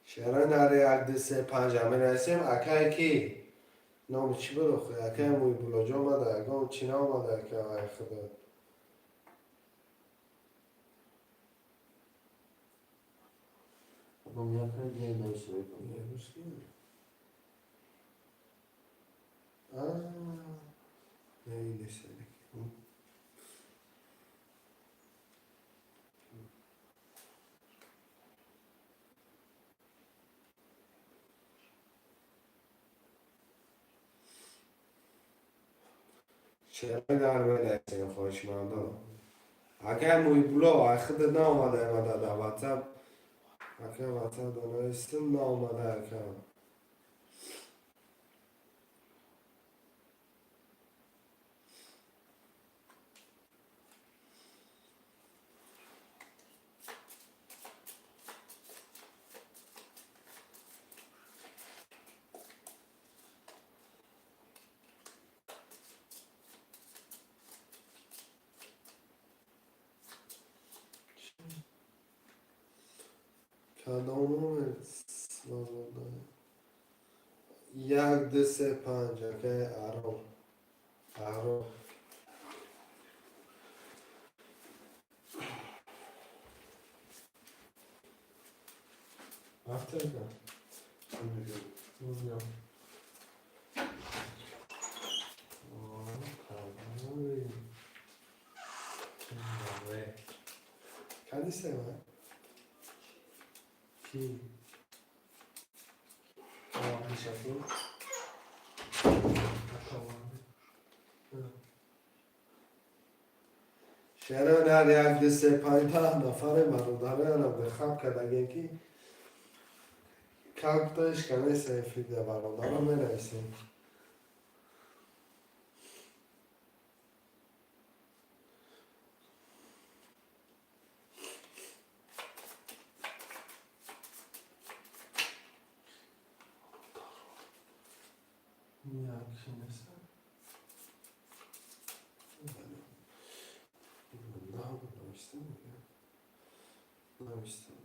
Speaker 1: Шерои нари як, ду, се, панҷа менависем. Акае ки номи чӣ буд охи? Акаи Муҳибуллоҷон омада, ягон чӣ наомада, ака, ай худо.
Speaker 2: Абам якай дига нависа мекунам.
Speaker 1: А, не, нест. Чаро дар менависем, хоҳишмандо? Акай Муҳибулло, ай худат наомада омада дар ватсап. Ака, ватсап да нависем, наомада, ака. Кадом номер свободный? Як, ду, се, панҷ, акай Аро. Аро. Рафта ака? Музгам. О, кадоми? Кади сема? Ки?
Speaker 3: Нишасту.
Speaker 1: Шерон ҳар як, ду, се, панҷ, 10 нафаре бародароянам бехаб кардагем, ки как ишка неста эфирда, бародаро, менависем.
Speaker 3: Як неста.
Speaker 1: Навистам, навистам.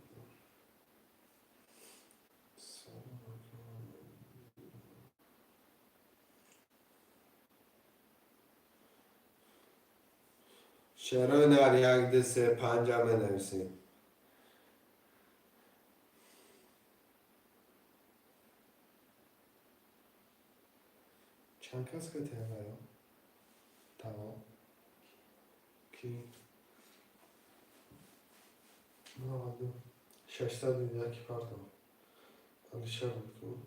Speaker 1: Салом. Шерои нар, як, ду, се, панҷа менависем. Чанд кас катиагаё? Тамом. Ки? 92. 601 пардон. Алишер буд ку?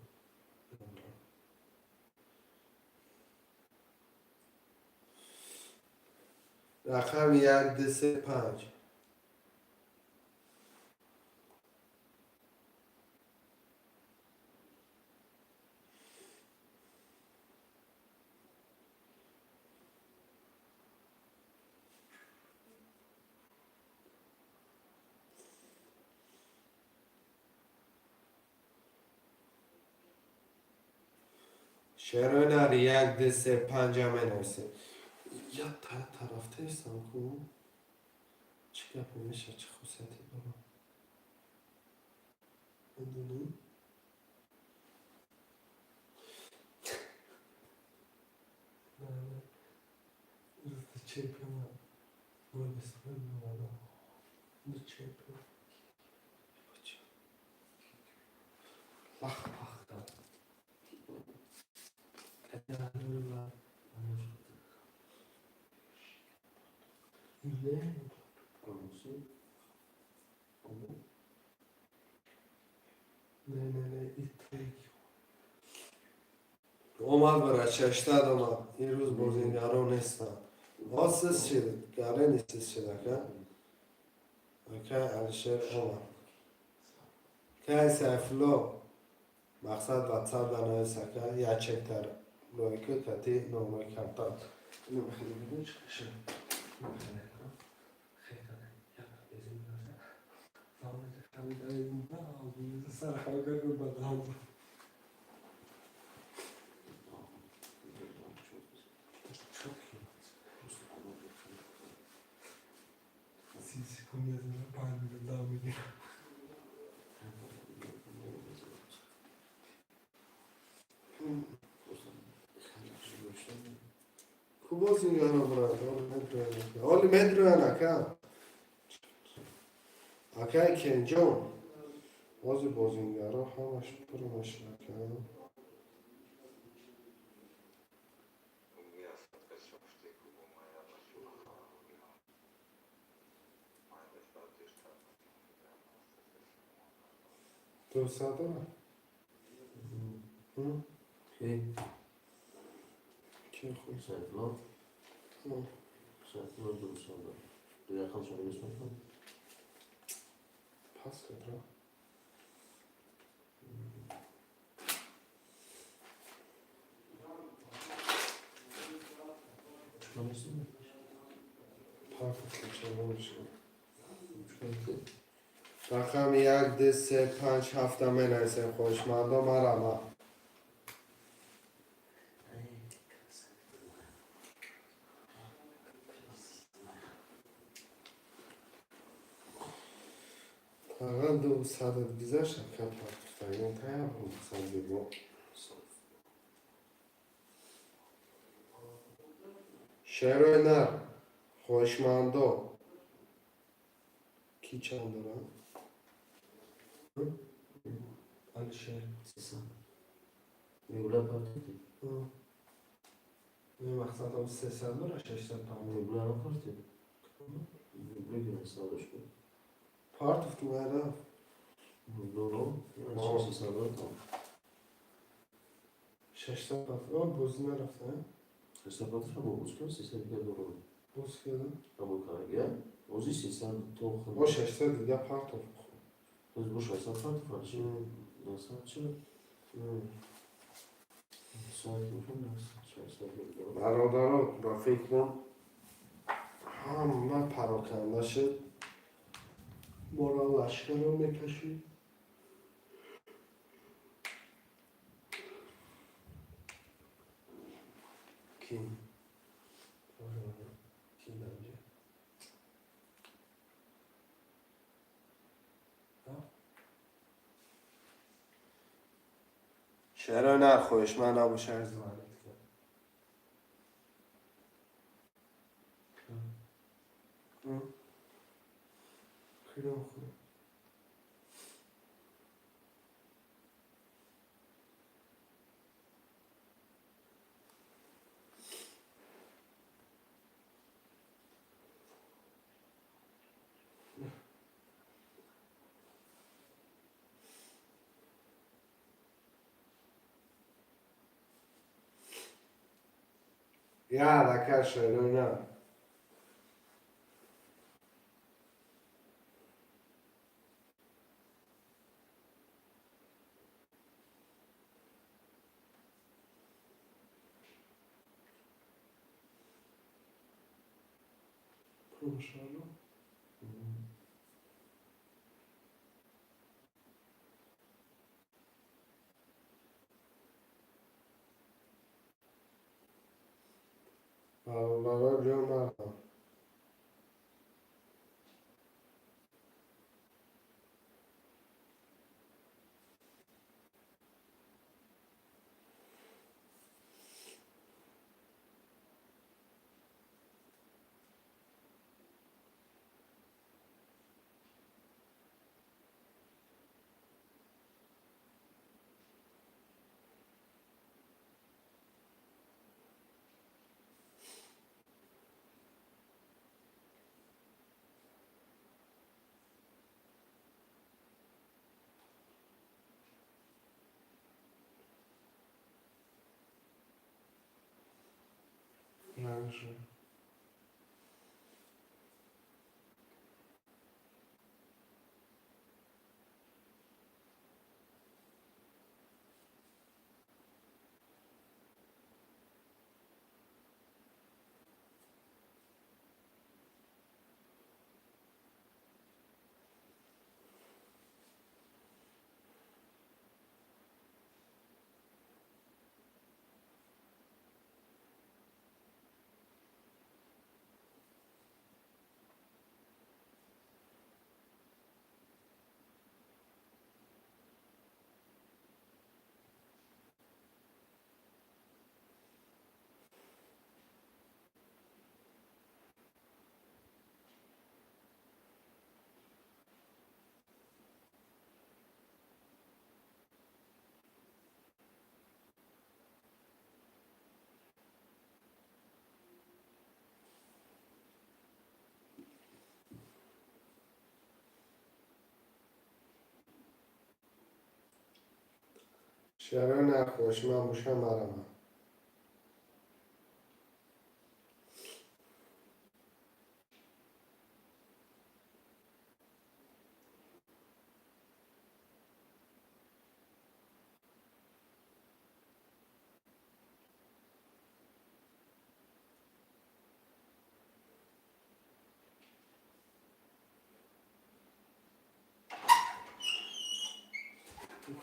Speaker 1: Рақами як, ду, се, панҷ. Шерои нар, як, ду, се, панҷа менависем. Як тарафтаистам ку? Чӣ гапе меша, чӣ хусусияте дорам? Медонӣ?
Speaker 3: Чемпион. Ой, чемпион.
Speaker 1: Лах пах дад.
Speaker 3: Не. Не, не, не, и третий.
Speaker 1: Омад бара, 600 омад. Ин рӯз бозингаро нестанд. Боз сиз шид, гарени сиз шид, ака. Ака Алишер омад. Кай Сайфулло, мақсад ватсап данавис, ака, як чектар ройку кати номер карта. Инро хеле бибин чӣ шуд.
Speaker 3: Сар хавгар бадам. Секунд я дам мне.
Speaker 1: Ку бозингаро брат, оли медроян, ака. Оли медроян, ака. Акай Кенҷон. Бози бозингаро ҳамаш пур мешад, ака. Дусад дорад?
Speaker 2: Ки?
Speaker 1: Ки худ?
Speaker 2: Сайфулло. Сайфулло 200 дорад. Дигар халшон гирифт мекунад?
Speaker 1: Пас кадра.
Speaker 2: Чикор мекунӣ?
Speaker 1: Парта чалоншо.
Speaker 2: Чикор мекунӣ?
Speaker 1: Рақами як, ду, се, панҷ, ҳафта менависем, хоҳишмандо, марама. Фақат 200 гузашт, ака, партуфтагон тая мақсад зебо. Шерои нар, хоҳишмандо, ки чанд дорад?
Speaker 3: Алишер.
Speaker 2: 300. Мебле партидӣ?
Speaker 3: Не, мақсадам 300 дора, 600 паҳн.
Speaker 2: Мебле напартид? Мебле ки садош буд.
Speaker 1: Партуфтум, рафт.
Speaker 2: Меблеро? 600 дорад.
Speaker 3: 600 паҳн. Бозӣ нарафта?
Speaker 2: 600 партифа бо боз кун, 300 дигар дорад.
Speaker 3: Боз кардам.
Speaker 2: Қабул карда. Ози 300 то
Speaker 1: Бо 600 дига партуфт.
Speaker 2: Ози бо 600 партифа чи? 900 чи? Соат мекун 600 дорад.
Speaker 1: Бародаро, ба фикрам, ҳама пароканда шуд.
Speaker 3: Моро лашкарро мекашид.
Speaker 1: Ки?
Speaker 3: Ки даҷа?
Speaker 1: Шерои нар, хоҳишманд набошад.
Speaker 3: Звонит кард. Хеле хуб.
Speaker 1: Яр, ака, шерои нар.
Speaker 3: Промшало.
Speaker 1: Бародаро, ҷо марҳам.
Speaker 3: Ранг шуд.
Speaker 1: Шерои нар, хоҳишманд бошам, марамам.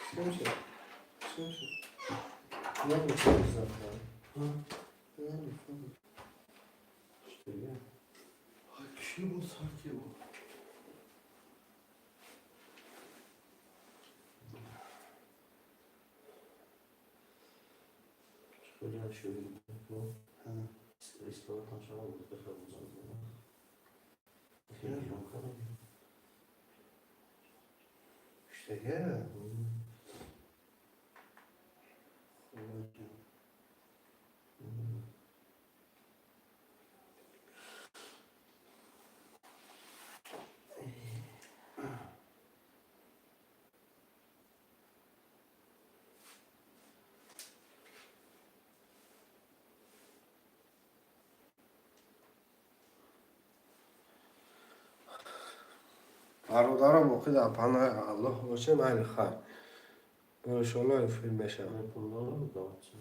Speaker 1: Чӣ мешавад? Чӣ мешавад? Як рӯз зафтам.
Speaker 2: Что я?
Speaker 3: Ай, кӣ буд, сар ки буд?
Speaker 2: Хеле шӯҳӣ рисковать шава буд, бихел. Хеле гирон кардам.
Speaker 4: Штеге? Хуб.
Speaker 1: Бародаро, боқӣ дар паноҳи Аллоҳ бошем. Айли хайр, иншоалло, эфир мешавад.
Speaker 2: Пулдор.